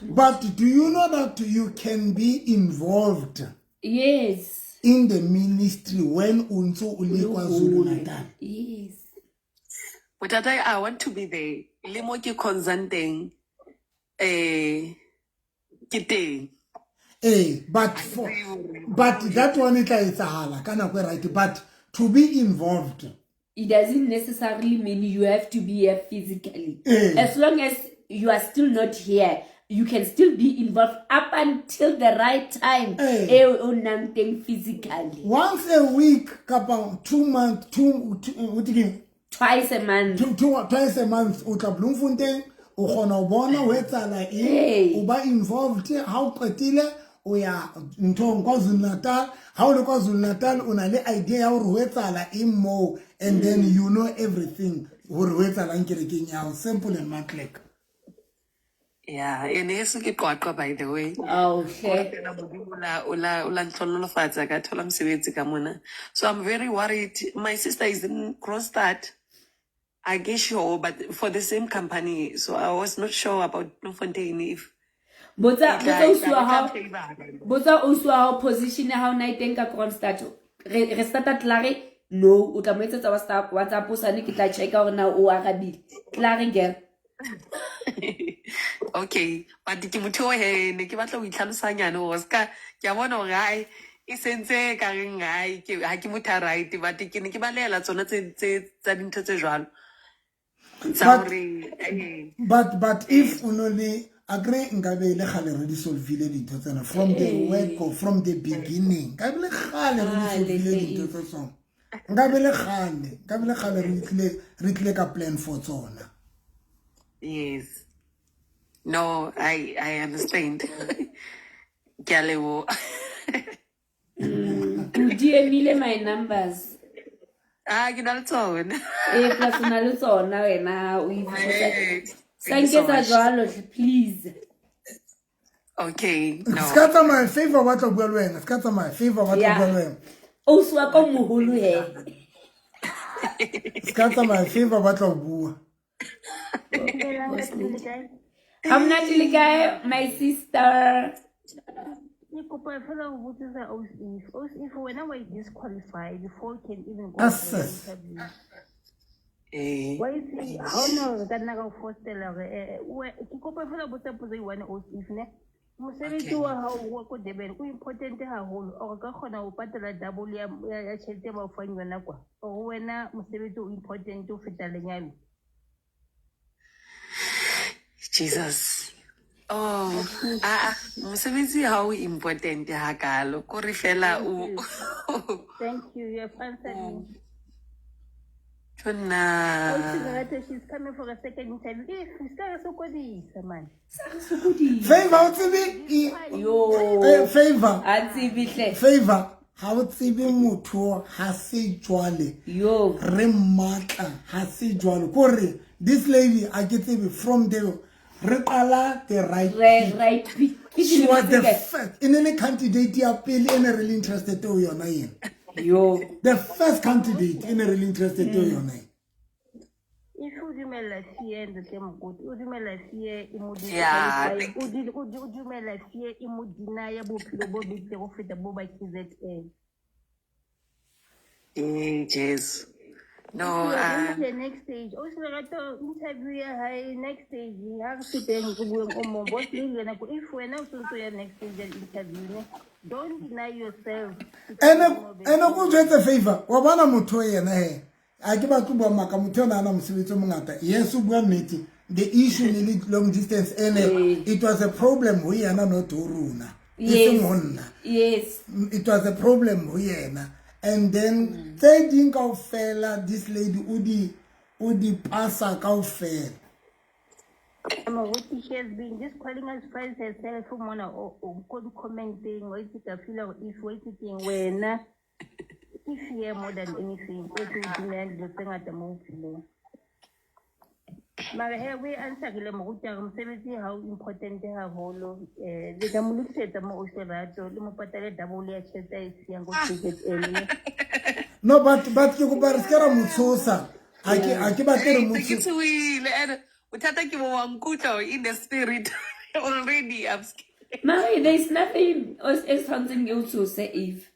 But do you know that you can be involved? Yes. In the ministry when o ntso o le KwaZulu Natal. Yes. But I want to be there. Le mo ke consenting ke teng. But but that one e tla etsahala ka nako e right, but to be involved it doesn't necessarily mean you have to be here physically. As long as you are still not here, you can still be involved up until the right time. O nang teng physically. Once a week, kapa 2 months, twice a month. Twice a month, o tla Bloemfontein, o kgona ho bona ho etsahala eng, o ba involved, ha o qetile o ya nthong KwaZulu Natal, ha o le KwaZulu Natal o na le idea ya hore ho etsahala eng moo, and then you know everything hore ho etsahalang kerekeng ya hao. Simple and matlek. Yeah, and heso ke Qwaqwa by the way. Oh, okay. O la ntlhonolofatsa ka thola mosebetsi ka mona. So I'm very worried. My sister is in Kroonstad. I guess sure, but for the same company. So I was not sure about Bloemfontein if Botsa ausi wa hao position ya hao na e teng ka Kroonstad. Re starta Clare, no, o tla mo etsetsa WhatsApp o sane ke tla checka hore na o arabile. Clare girl. Okay, but ke motho o he ne ke batla ho itlhalosanyana hore ska ke a bona hore hai e sentse ka reng hai ke ha ke motho a right, but ke ne ke balehela tsona tse tsa dintho tse jwalo. But if o no le agree nkabe le kgale re di solvile dintho tsena from the word go, from the beginning. Nkabe le kgale re di solvile dintho tse tsona. Nkabe le kgale re tlile ka plan for tsona. Yes. No, I understand. Ke a leboha. O DM-ile my numbers. Ah, ke na le tsona. Plus o na le tsona wena o e Sa nketsa jwalo, please. Okay, no. Ska tsamaya, favor wa tla bua le wena. Ska tsamaya, favor wa tla bua le wena. Ausi wa ka o moholo he. Se ka tsamaya favor ba tla o bua. Ha monate le kae my sister? Ke kopa fela go botsisa Ausi If. Ausi If wena wa disqualify before you can even go for the Assess. interview. Eh. Wa itse ha ona hore ka nna ka o fostela hore ke kopa fela ho botsa potso e one Ausi If ne. Mosebetsi wa hao wa ko Durban o important haholo or ka kgona ho patala double ya tjhelete e ba o fang yona kwa. Or wena mosebetsi o important ho feta lenyalo. Jesus. Oh, ah, ah, mosebetsi ha o important hakalo. Kore fela Thank o you. Thank you. You have answered me. Tjonna. Ausi Lerato, she's coming for a second interview. Eh, se ka re sokodisa man. Sa re sokodisa. Favor o tsebe Yo. Favor. A tsebe hle. Favor ha o tsebe motho ha se jwale. Yo. Re mmatla ha se jwale. Kore this lady a ke tsebe from the re qala the right Re pick. right pick. Ke She dilemo was tse the kae? first. E ne le candidate ya pele e ne re le interested ho yona ena. Yo. The first candidate e ne re le interested ho yona ena. If o dumella fear ntate Mokoto, o dumella fear e mo Yeah, disqualify, o dumella fear e mo deny bophelo bo betere ho feta bo ba KZN. Eh, Jesu. No, We are going to the next stage. Ausi Lerato, interview ya hae next stage. Ha re feteng re bueng o mong. Boss le yena ko if wena o sontso ya next stage ya interview ne, don't deny yourself. Ene ene ko jwetse favor wa bona motho yena he. A ke batle bua maka motho ona ana mosebetsi o mongata. Yes o bua nnete. The issue ne le long distance ene it was a problem ho yena not ho rona. E seng ho nna. Yes. It was a problem ho yena. And then tse ding kaofela this lady o di pasa kaofela. Moruti, she has been just calling us friends herself mona o ko di commenting wa itse ka feel hore if wa itse keng wena ke fear more than anything o tlo dumela dilo tse ngata mo bophelong. Mara he we answerile moruti a re mosebetsi ha o important haholo le tla mo lokisetsa mo Ausi Lerato le mo patale double ya tjhelete a e siyang ko KZN. No but ke kopa re se ke ra mo tshosa. A ke batle re mo Ke tshosa. tshohile and bothata ke bo wa nkutlwa in the spirit already I'm scared. Mare there is nothing e tshwantseng e o tshose Eve.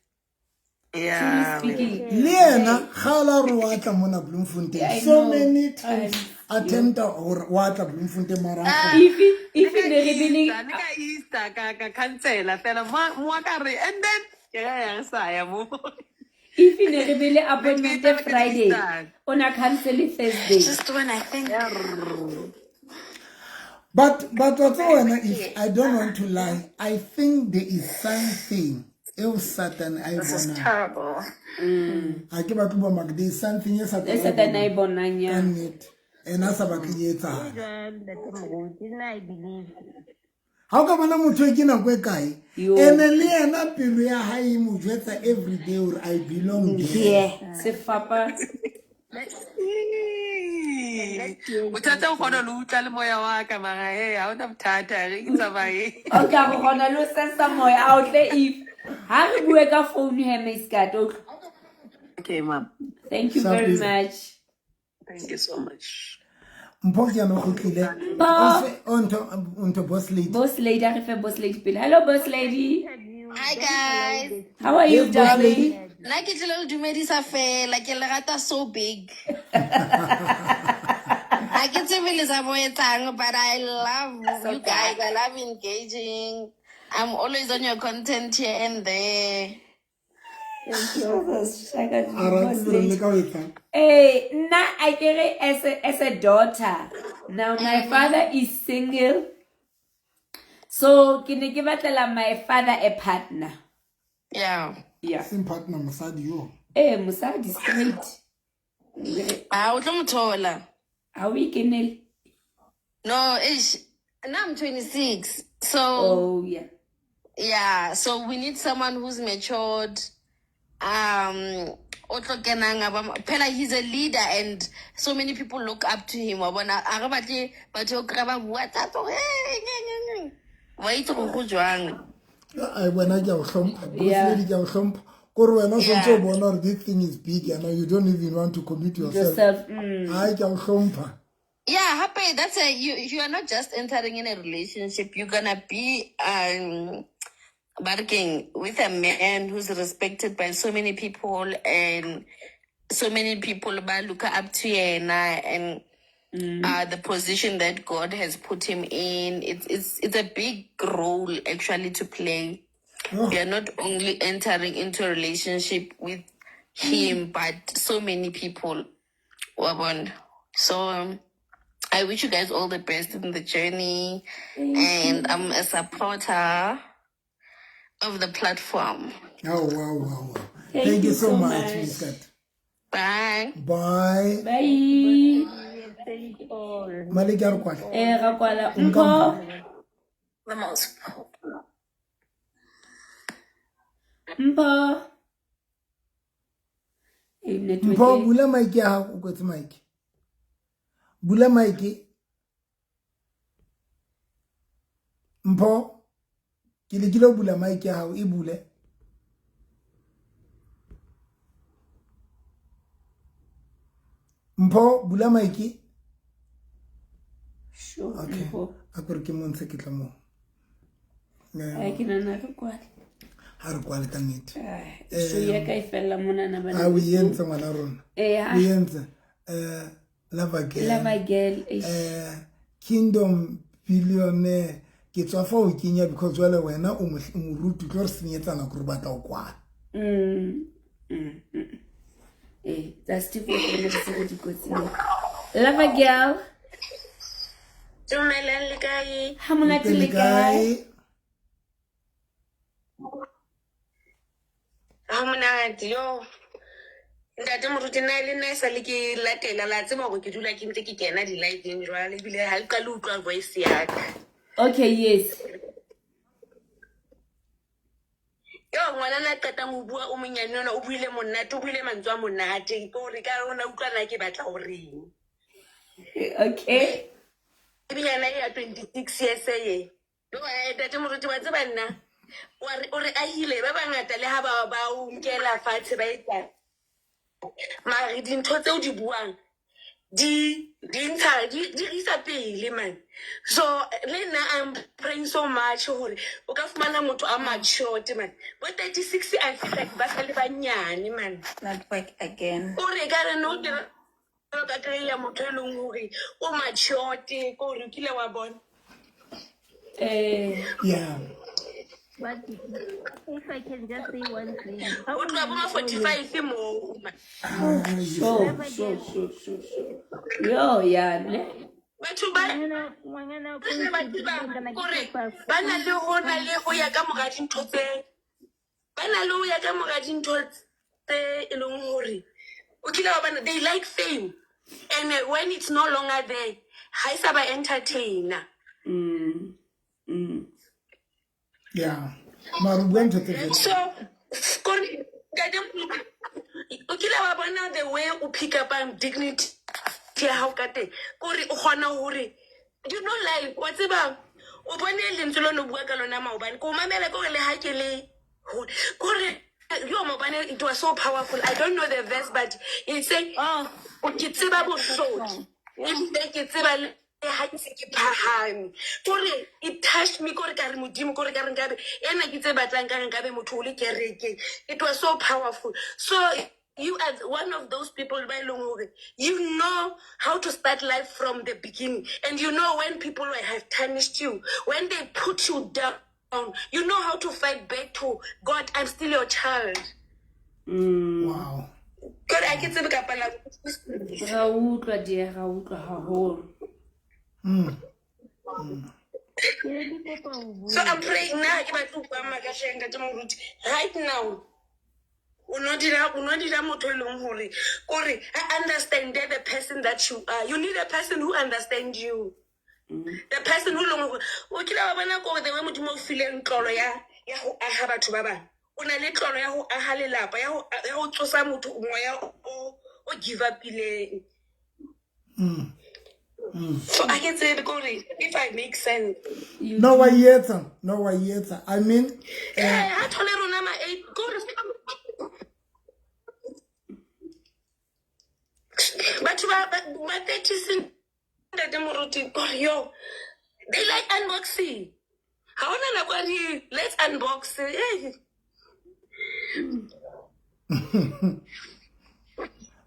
Yeah. Truly speaking. Le yena ga la re wa tla mona Bloemfontein. Yeah, I So know. many times attempt hore wa tla Bloemfontein mara a kgone. If ne re bile Le ka Easter ka cancela fela mo ka re and then ke ga ya sa ya mo. If ne re bile appointment Le ka Friday, Easter. o na cancel Thursday. Just when I think. But what's wena if I don't want to lie, I think there is something eo Satan a e This is bonang. terrible. Ha ke batle bua maka, there is something e Satan E Satan a e bonang ya. Ka nnete. Ena a sa batle e etsahale. Jwale ntate Moruti, nna I believe. Ha o ka bona motho e ke nako e kae? Yo. Ene le yena pelo ya hae e mo jwetsa every day hore I belong there. Yeah, sefapa. Bothata o kgona le ho utlwa le moya wa ka mara he ha hona bothata re ke tsamaye. Okay, re kgona le ho sensa moya a o tle Eve. Ha re bue ka phone he Miss Kato. Okay, ma'am. Thank you very Sharp. much. Thank you so much. Mpho ke yana o kgutlile. Mpho. O ntho boss lady. Boss lady, a re fe boss lady pele. Hello boss lady. Hi guys. How are you, Yes, boss darling? lady. Nna ke tlile le dumedisa fela ke le rata so big. Ha ke tsebe le sa bo etsang, but I love you guys. I love engaging. I'm always on your content here and there. A rate gore le ka o etsang. Eh, nna a ke re as a daughter. Now my father is single. So ke ne ke batlela my father a partner. Yeah. Yeah. Seng partner mosadi yo. Eh, mosadi straight. Ah, o tlo mo thola. Ha o ikenele? No, ish. Now I'm 26. So Oh yeah. Yeah, so we need someone who's matured. O tlo kenang a ba phela he's a leader and so many people look up to him. Wa bona a re batle batho o kry ba bua thata hore, hey, nye, nye, nye. Wa itse gore go jwang. Ai wena ke a o hlompha. Boss Yeah. lady ke a o hlompha. Kore wena o santse o bona gore this thing is big and you don't even want to commit yourself. Yourself. Ai ke a o hlompha. Yeah, happy. That's a you. You are not just entering in a relationship. You're gonna be working with a man who's respected by so many people, and so many people ba look up to yena, and the position that God has put him in. It's a big role actually to play. Oh. You are not only entering into a relationship with him, but so many people. Wa bona. So I wish you guys all the best in the journey, and I'm a supporter of the platform. Oh, wow. Thank Thank you you so so much, much. Miss Kat. Bye. Bye. Bye. Thank you all. Maleke a re kwale. Eh, ra kwala. Nka Mpho. The most popular. Mpho. Eh, network Mpho e. bula mic ya gago o kwetse mic. Bula mic. Mpho ke lekile ho bula mic ya gago e bule. Mpho bula mic. Sure, Okay. Mpho. A kore ke montshe ke tla mo. Ai, ke nahana re kwale. Ha re kwale ka nnete. Ah, show ya ka e fella monana bana A o beso. entse ngwana rona. Eh, O entse. Love again. Love again. Eish. Kingdom billionaire ke tswa fa o kenya because jwale wena o moruti o tlo re senyetsa nako re batla ho kwala. Eh, tsa Steve o kgone re se re dikotsing. Love a girl. Dumelang le kae? Ha monate le kae? Ha monate yo. Ntate Moruti nna le nna e sale ke latela la tseba hore ke dula ke ntse ke kena di-live-eng jwale ebile ha le qale ho utlwa voice ya ka. Okay, yes. Yo ngwana a qetang ho bua o monyane ona o buile monate, o buile mantswe a monate ke hore ka ona utlwa na ke batla ho reng. Okay. Ebile ya 26 years e. Yo ntate Moruti wa tseba nna o re ahile ba bangata le ha ba o nkela fatshe ba etsa. Mare dintho tseo di buang di ntsha di re isa pele man. So le nna I'm praying so much hore o ka fumana motho a matured man. Bo 36 I feel like ba sale banyane man. Network again. O re ka re no ke ka kry-a motho e leng hore o matured ke hore o kile wa bona. Yeah. But if I can just say one thing. O tloha bo ma 45 moo man. Sure. Yo, yeah, ne? Batho ba kore ba na le ho na le ho ya ka mora dintho tse ba na le ho ya ka mora dintho tse e leng hore o kile wa bona they like fame and when it's no longer there ha e sa ba entertainer. Yeah. Mara o bua ntho tse fela. So kore ntate o kile wa bona the way o pick up dignity ya hao ka teng kore o kgona hore you know like wa tseba o bone lentswe le no bua ka lona maobane ko mamela ke hore le ha ke le kore yo maobane it was so powerful. I don't know the verse but it say ke tseba bohlodi ebile ke tseba le ha ke se ke phahame kore it touched me kore ka re modimo kore ka re nkabe ena ke tse batlang ka re nkabe motho o le kerekeng. It was so powerful. So you are one of those people ba e leng hore you know how to start life from the beginning, and you know when people have tarnished you, when they put you down, you know how to fight back to God. I'm still your child. Wow. Kore a ke tsebe kapa la Ra utlwa dear, ra utlwa haholo. So I'm praying now ke batla ho bua maka hle ntate Moruti right now. O no dira motho e leng hore kore I understand the person that you are. You need a person who understands you. The person who leng hore o kile wa bona kore the way Modimo o fileng tlolo ya ho aha batho ba bang. O na le tlolo ya ho aha lelapa, ya ho tsosa motho moya o give up-ileng. So I can say kore if I make sense. No wa etsa. No wa etsa. I mean ha thole rona ma eight kore Batho ba 30s ntate moruti kore yo they like unboxing. Ha hona nako ya di let's unbox. Eh.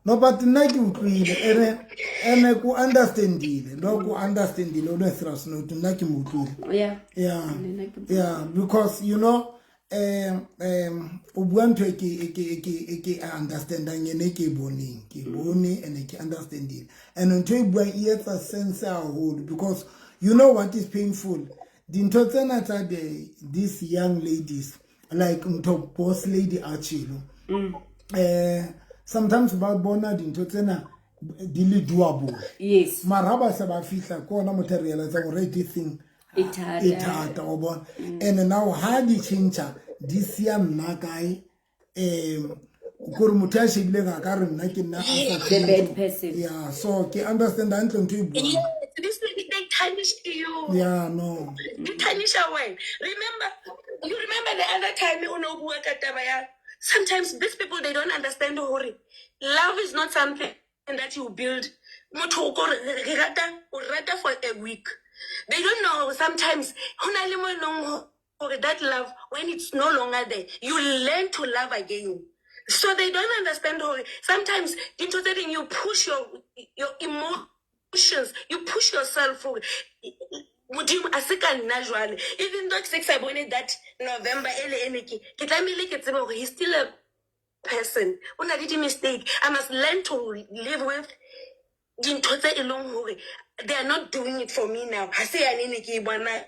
No, but nna ke utlwile ene ko understandile, no, ko understandile o ne serious note, nna ke mo utlwile. Yeah. Le nna ke. Yeah, because you know o bua ntho e ke understandang, ene ke e boneng, ke bone ene ke understandile, and ntho e buang e etsa sense haholo, because you know what is painful, dintho tsena tsa the these young ladies, like ntho boss lady Achilo, sometimes ba bona dintho tsena di le doable, mara ha ba se ba fihla ke ona motho a realize gore this thing e thata. E thata, wa bona. And now ha di tšhentšha di sia nna kae, kore motho a shebileng a ka re nna ke nna a sa The bad person. Yeah, so ke understand hantle ntho e buang. Yes, this lady, they tarnish you. Yeah, no. Di tarnisha wena. Remember, you remember the other time o ne o bua ka taba ya sometimes these people, they don't understand hore love is not something that you build. Motho o kore re rata, o rata for a week. They don't know sometimes ho na le mo e leng hore that love, when it's no longer there, you learn to love again. So they don't understand hore sometimes dintho tse ding you push your emotions, you push yourself hore Modimo a se ka nna jwale, even though ke se ke sa bone that November ele ene, ke tlamehile ke tsebe hore he's still a person, o na le di-mistake. I must learn to live with dintho tse e leng hore they are not doing it for me now, ha se yane ne ke e bona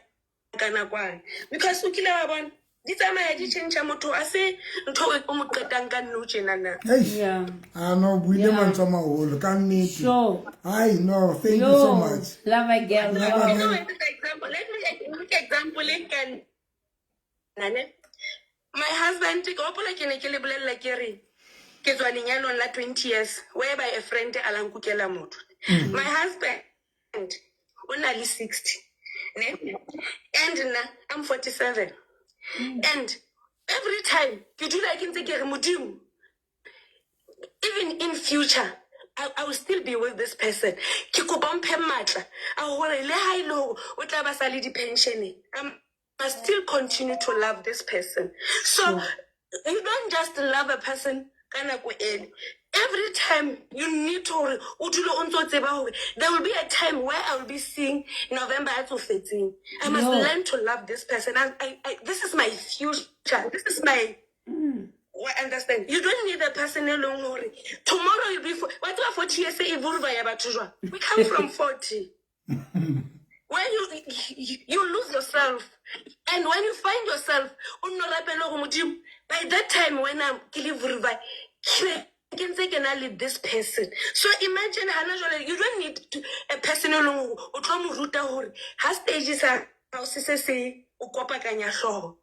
ka nakwane, because o kile wa bona di tsamaya di change motho, a se ntho o mo qetang ka nno tjenana. Eish. Yeah. A no buile mantswe a maholo ka nnete. Ai no, thank you so Yo, much. Love girl. Love You know girl. what is the example? Let me make example e ka nna. My husband, ke hopola ke ne ke le bolella ke re ke tswa lenyalong la 20 years whereby a friend a la nkukela motho. My husband o na le 60 ne, and nna I'm 47, and every time ke dula ke ntse ke re Modimo, even in future I will still be with this person. Ke kopa o mphe matla a hore le ha e le hore o tla ba sa le di-pensioneng, I must still continue to love this person. So you don't just love a person ka nako ele. Every time you need to hore o dule o ntso tseba hore there will be a time where I will be seeing November a tsofetseng. I must No. learn to love this person. This is my future. This is my wa understand. You don't need a person e leng hore tomorrow you'll be wa tseba 40 years e evolve ya batho jwang. We come from 40 when you lose yourself, and when you find yourself o nno rapele gore Modimo, by that time when I'm ke le vuruva, ke ntse ke na le this person. So imagine hana jwale, you don't need a person e leng hore o tlo mo ruta hore ha stage sa hao se o kopakanya hlooho,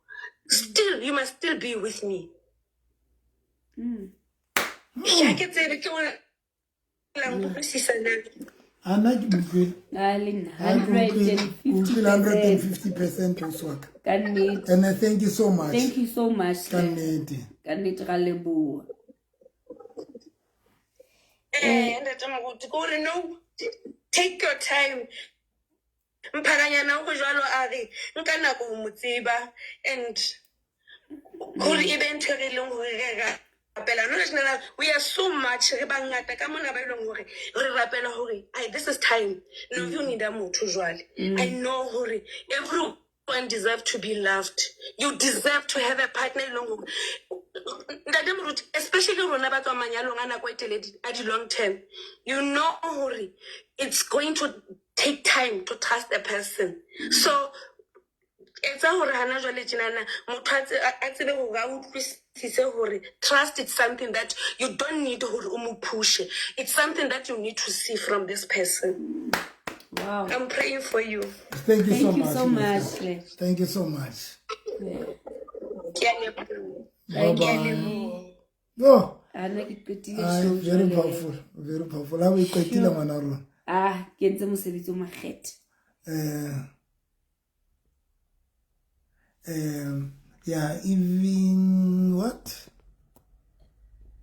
still you must still be with me. Ha ke tsebe ke o la nkutlwisisa na. A nna ke utlwile. A le nna A ke utlwile. Ke utlwile 150%. 150% ausi wa ka. Ka nnete. And thank you so much. Thank you so much. Ka nnete. Ka nnete ra leboha. Eh, ntate moruti, ke hore no, take your time. Mphakanyana o go jwalo a re nka nako ho mo tseba, and hore e be ntho e re leng hore re rapela no tjena, we are so much, re bangata ka mona ba e leng hore re rapela hore ai, this is time no, you need a motho jwale. I know hore everyone deserve to be loved. You deserve to have a partner e leng hore ntate moruti, especially rona ba tswang manyalong a nako e telele, a di-long term, you know hore it's going to take time to trust a person. So etsa hore hana jwale tjenana motho a tsebe hore a utlwisise hore trust is something that you don't need hore o mo pushe. It's something that you need to see from this person. Wow. I'm praying for you. Thank you so Thank you much. so much. Mister. Thank you so much. Ke a leboha. Bye Ke a bye. leboha. Oh, A nna ke qetile ai, show very jwale. powerful, very powerful. Ha o e qetile ngwana rona. Ah, ke entse mosebetsi o makgethe. Yeah, even what?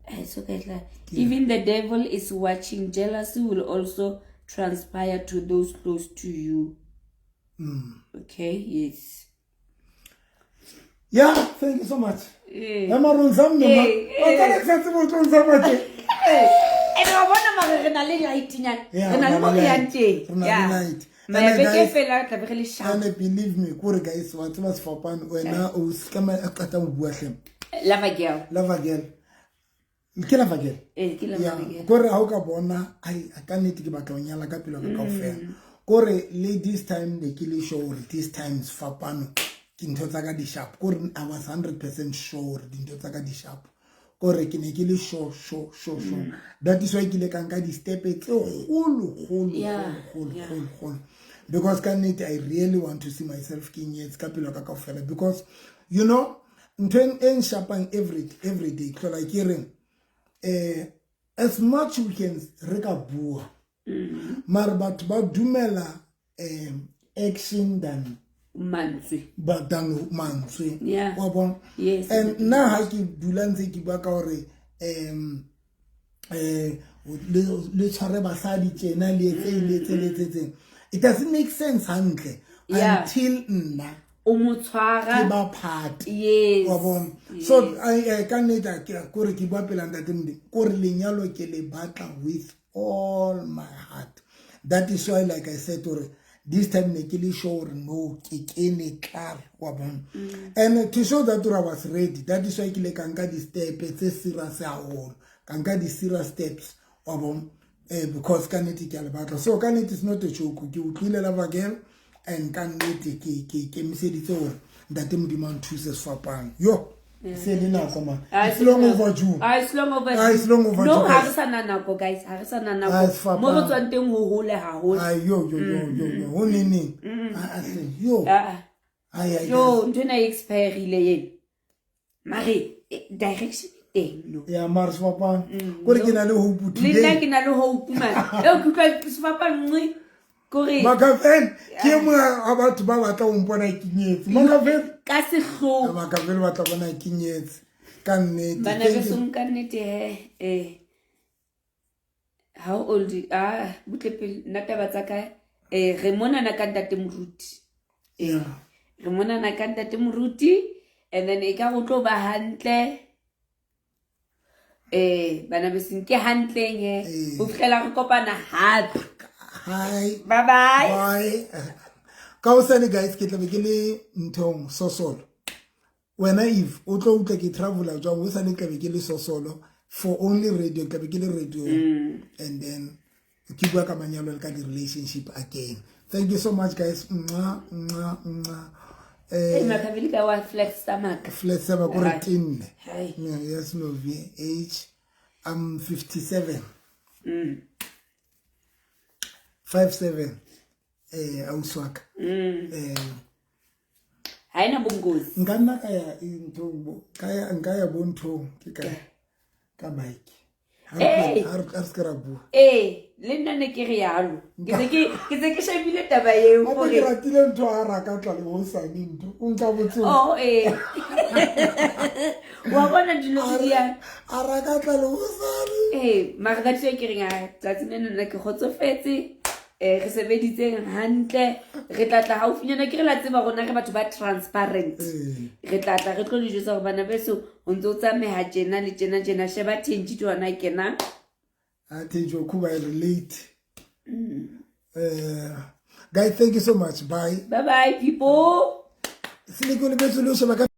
Eh, It's okay, tla. Even the devil is watching. Jealousy will also transpire to those close to you. Okay, yes. Yeah, thank you so much. Eh. Ya maronza mme ma. Eh, O eh. tsana ke sa tsebe o tlo ntsha mathe. Ene wa bona mare re na le lightnyana. Yeah, Re na le re mo na le re yang light. teng. Re na le Yeah. light. Maya And beke guys- fela tla be re le sharp. And believe me, kore guys, wa tseba sefapano wena o se ka qeta ho bua hle. Lava girl. Lava girl. Ke lava girl. Eh, ke lava Yeah, girl. kore ha o ka bona ai ka nnete ke batla ho nyala ka pelo ya ka kaofela. Kore le this time ne ke le sure hore this time sefapano ke ntho tsa ka di sharp. Kore I was 100% sure hore dintho tsa ka di sharp. Kore ke ne ke le sure sure sure sure. That is why ke ile ka nka di-step tse kgolo kgolo kgolo kgolo kgolo. Because ka nnete I really want to see myself ke nyetse ka pelo ya ka kaofela because you know ntho e nshapang every day ke hlola ke reng as much we can re ka bua mara batho ba dumela action than Mantswe. ba than mantswe. Yeah. Wa bona? Yes. And nna ha ke dula ntse ke bua ka hore le tshware basadi tjena le etse le etse le etse tseng. It doesn't make sense hantle until nna o mo tshwara ke ba part. Yes. Wa bona? So I ka nnete ke kore ke bua pela ntate Modimo kore lenyalo ke le batla with all my heart. That is why like I said hore this time ne ke le sure hore no ke kene klaar wa bona. And to show that I was ready, that is why ke le ka nka di-step tse serious haholo. Ka nka di-serious steps wa bona. Because ka nnete ke a le batla. So ka nnete it's not a joke. Ke utlwile lava girl and ka nnete ke ikemiseditse hore ntate Modimo a nthuse sefapano. Yo, se le nako man. Ah, It's long overdue. Ah, it's long overdue. Ah, it's long overdue, No, ha guys. re sa na nako guys, ha re sa na Ah, nako. sefapano. Mo re tswang teng ho hole haholo. Ai yo yo yo yo yo. Ho neneng. Ah, hle, yo. Ah. Ai ai. Yo, ntho ena e expireile eno. Mare direction e teng no. Ya mara sefapano. Kore ke na le hope Le nna today. ke na le hope man. Eo ke utlwa sefapano nqi kore Makafel ke e mongwe wa batho ba batla ho mpona ke nyetse. Makafel ka sehloho. Makafel ba tla bona ke nyetse. Ka nnete. Bana Thank you. besong ka nnete he how old ah butle pele nna taba tsa ka re monana ka ntate Moruti. Re monana ka ntate Moruti and then e ka go tlo ba hantle. Bana besong ke hantleng he. Ho fihlela re kopana hape. Hi. Bye bye. Bye. Ka hosane guys ke tla be ke le nthong Sosolo. Wena Eve o tlo utlwa ke travel jwang hosane ke tla be ke le Sosolo for only radio, ke tla be ke le radio. And then ke bua ka manyalo le ka di-relationship again. Thank you so much guys. Mwah, mwah, mwah. Makhabele ka wa flat stomach. Flat stomach o re Right. tenne. Hai. Yeah, yes no V H I'm 57. 57. Ausi wa ka. Ha ena bongozi. Nka nna ka ya nthong bo, ka ya nka ya bo nthong ke ka bike. Ha Hey. re se ke ra bua. Le nna ne ke re yalo. Ke se ke shebile taba eo Hape hore ke ratile ntho ha ra ka tla le hosane ntho. O nka botse. Oh eh. Wa bona dilo tse di yang. A ra ka tla le hosane. Mara ka tse ke reng a tsatsi lena nna ke kgotsofetse. Re sebeditseng hantle. Re tla tla haufinyana ke re la tseba rona re batho ba transparent. Re tla tla re tlo le jwetsa hore bana beso o ntse o tsamaya tjena le tjena tjena sheba Thenji ke hona kena. I think you could relate. Guys, thank you so much. Bye. Bye bye people. Silicon Valley Solution.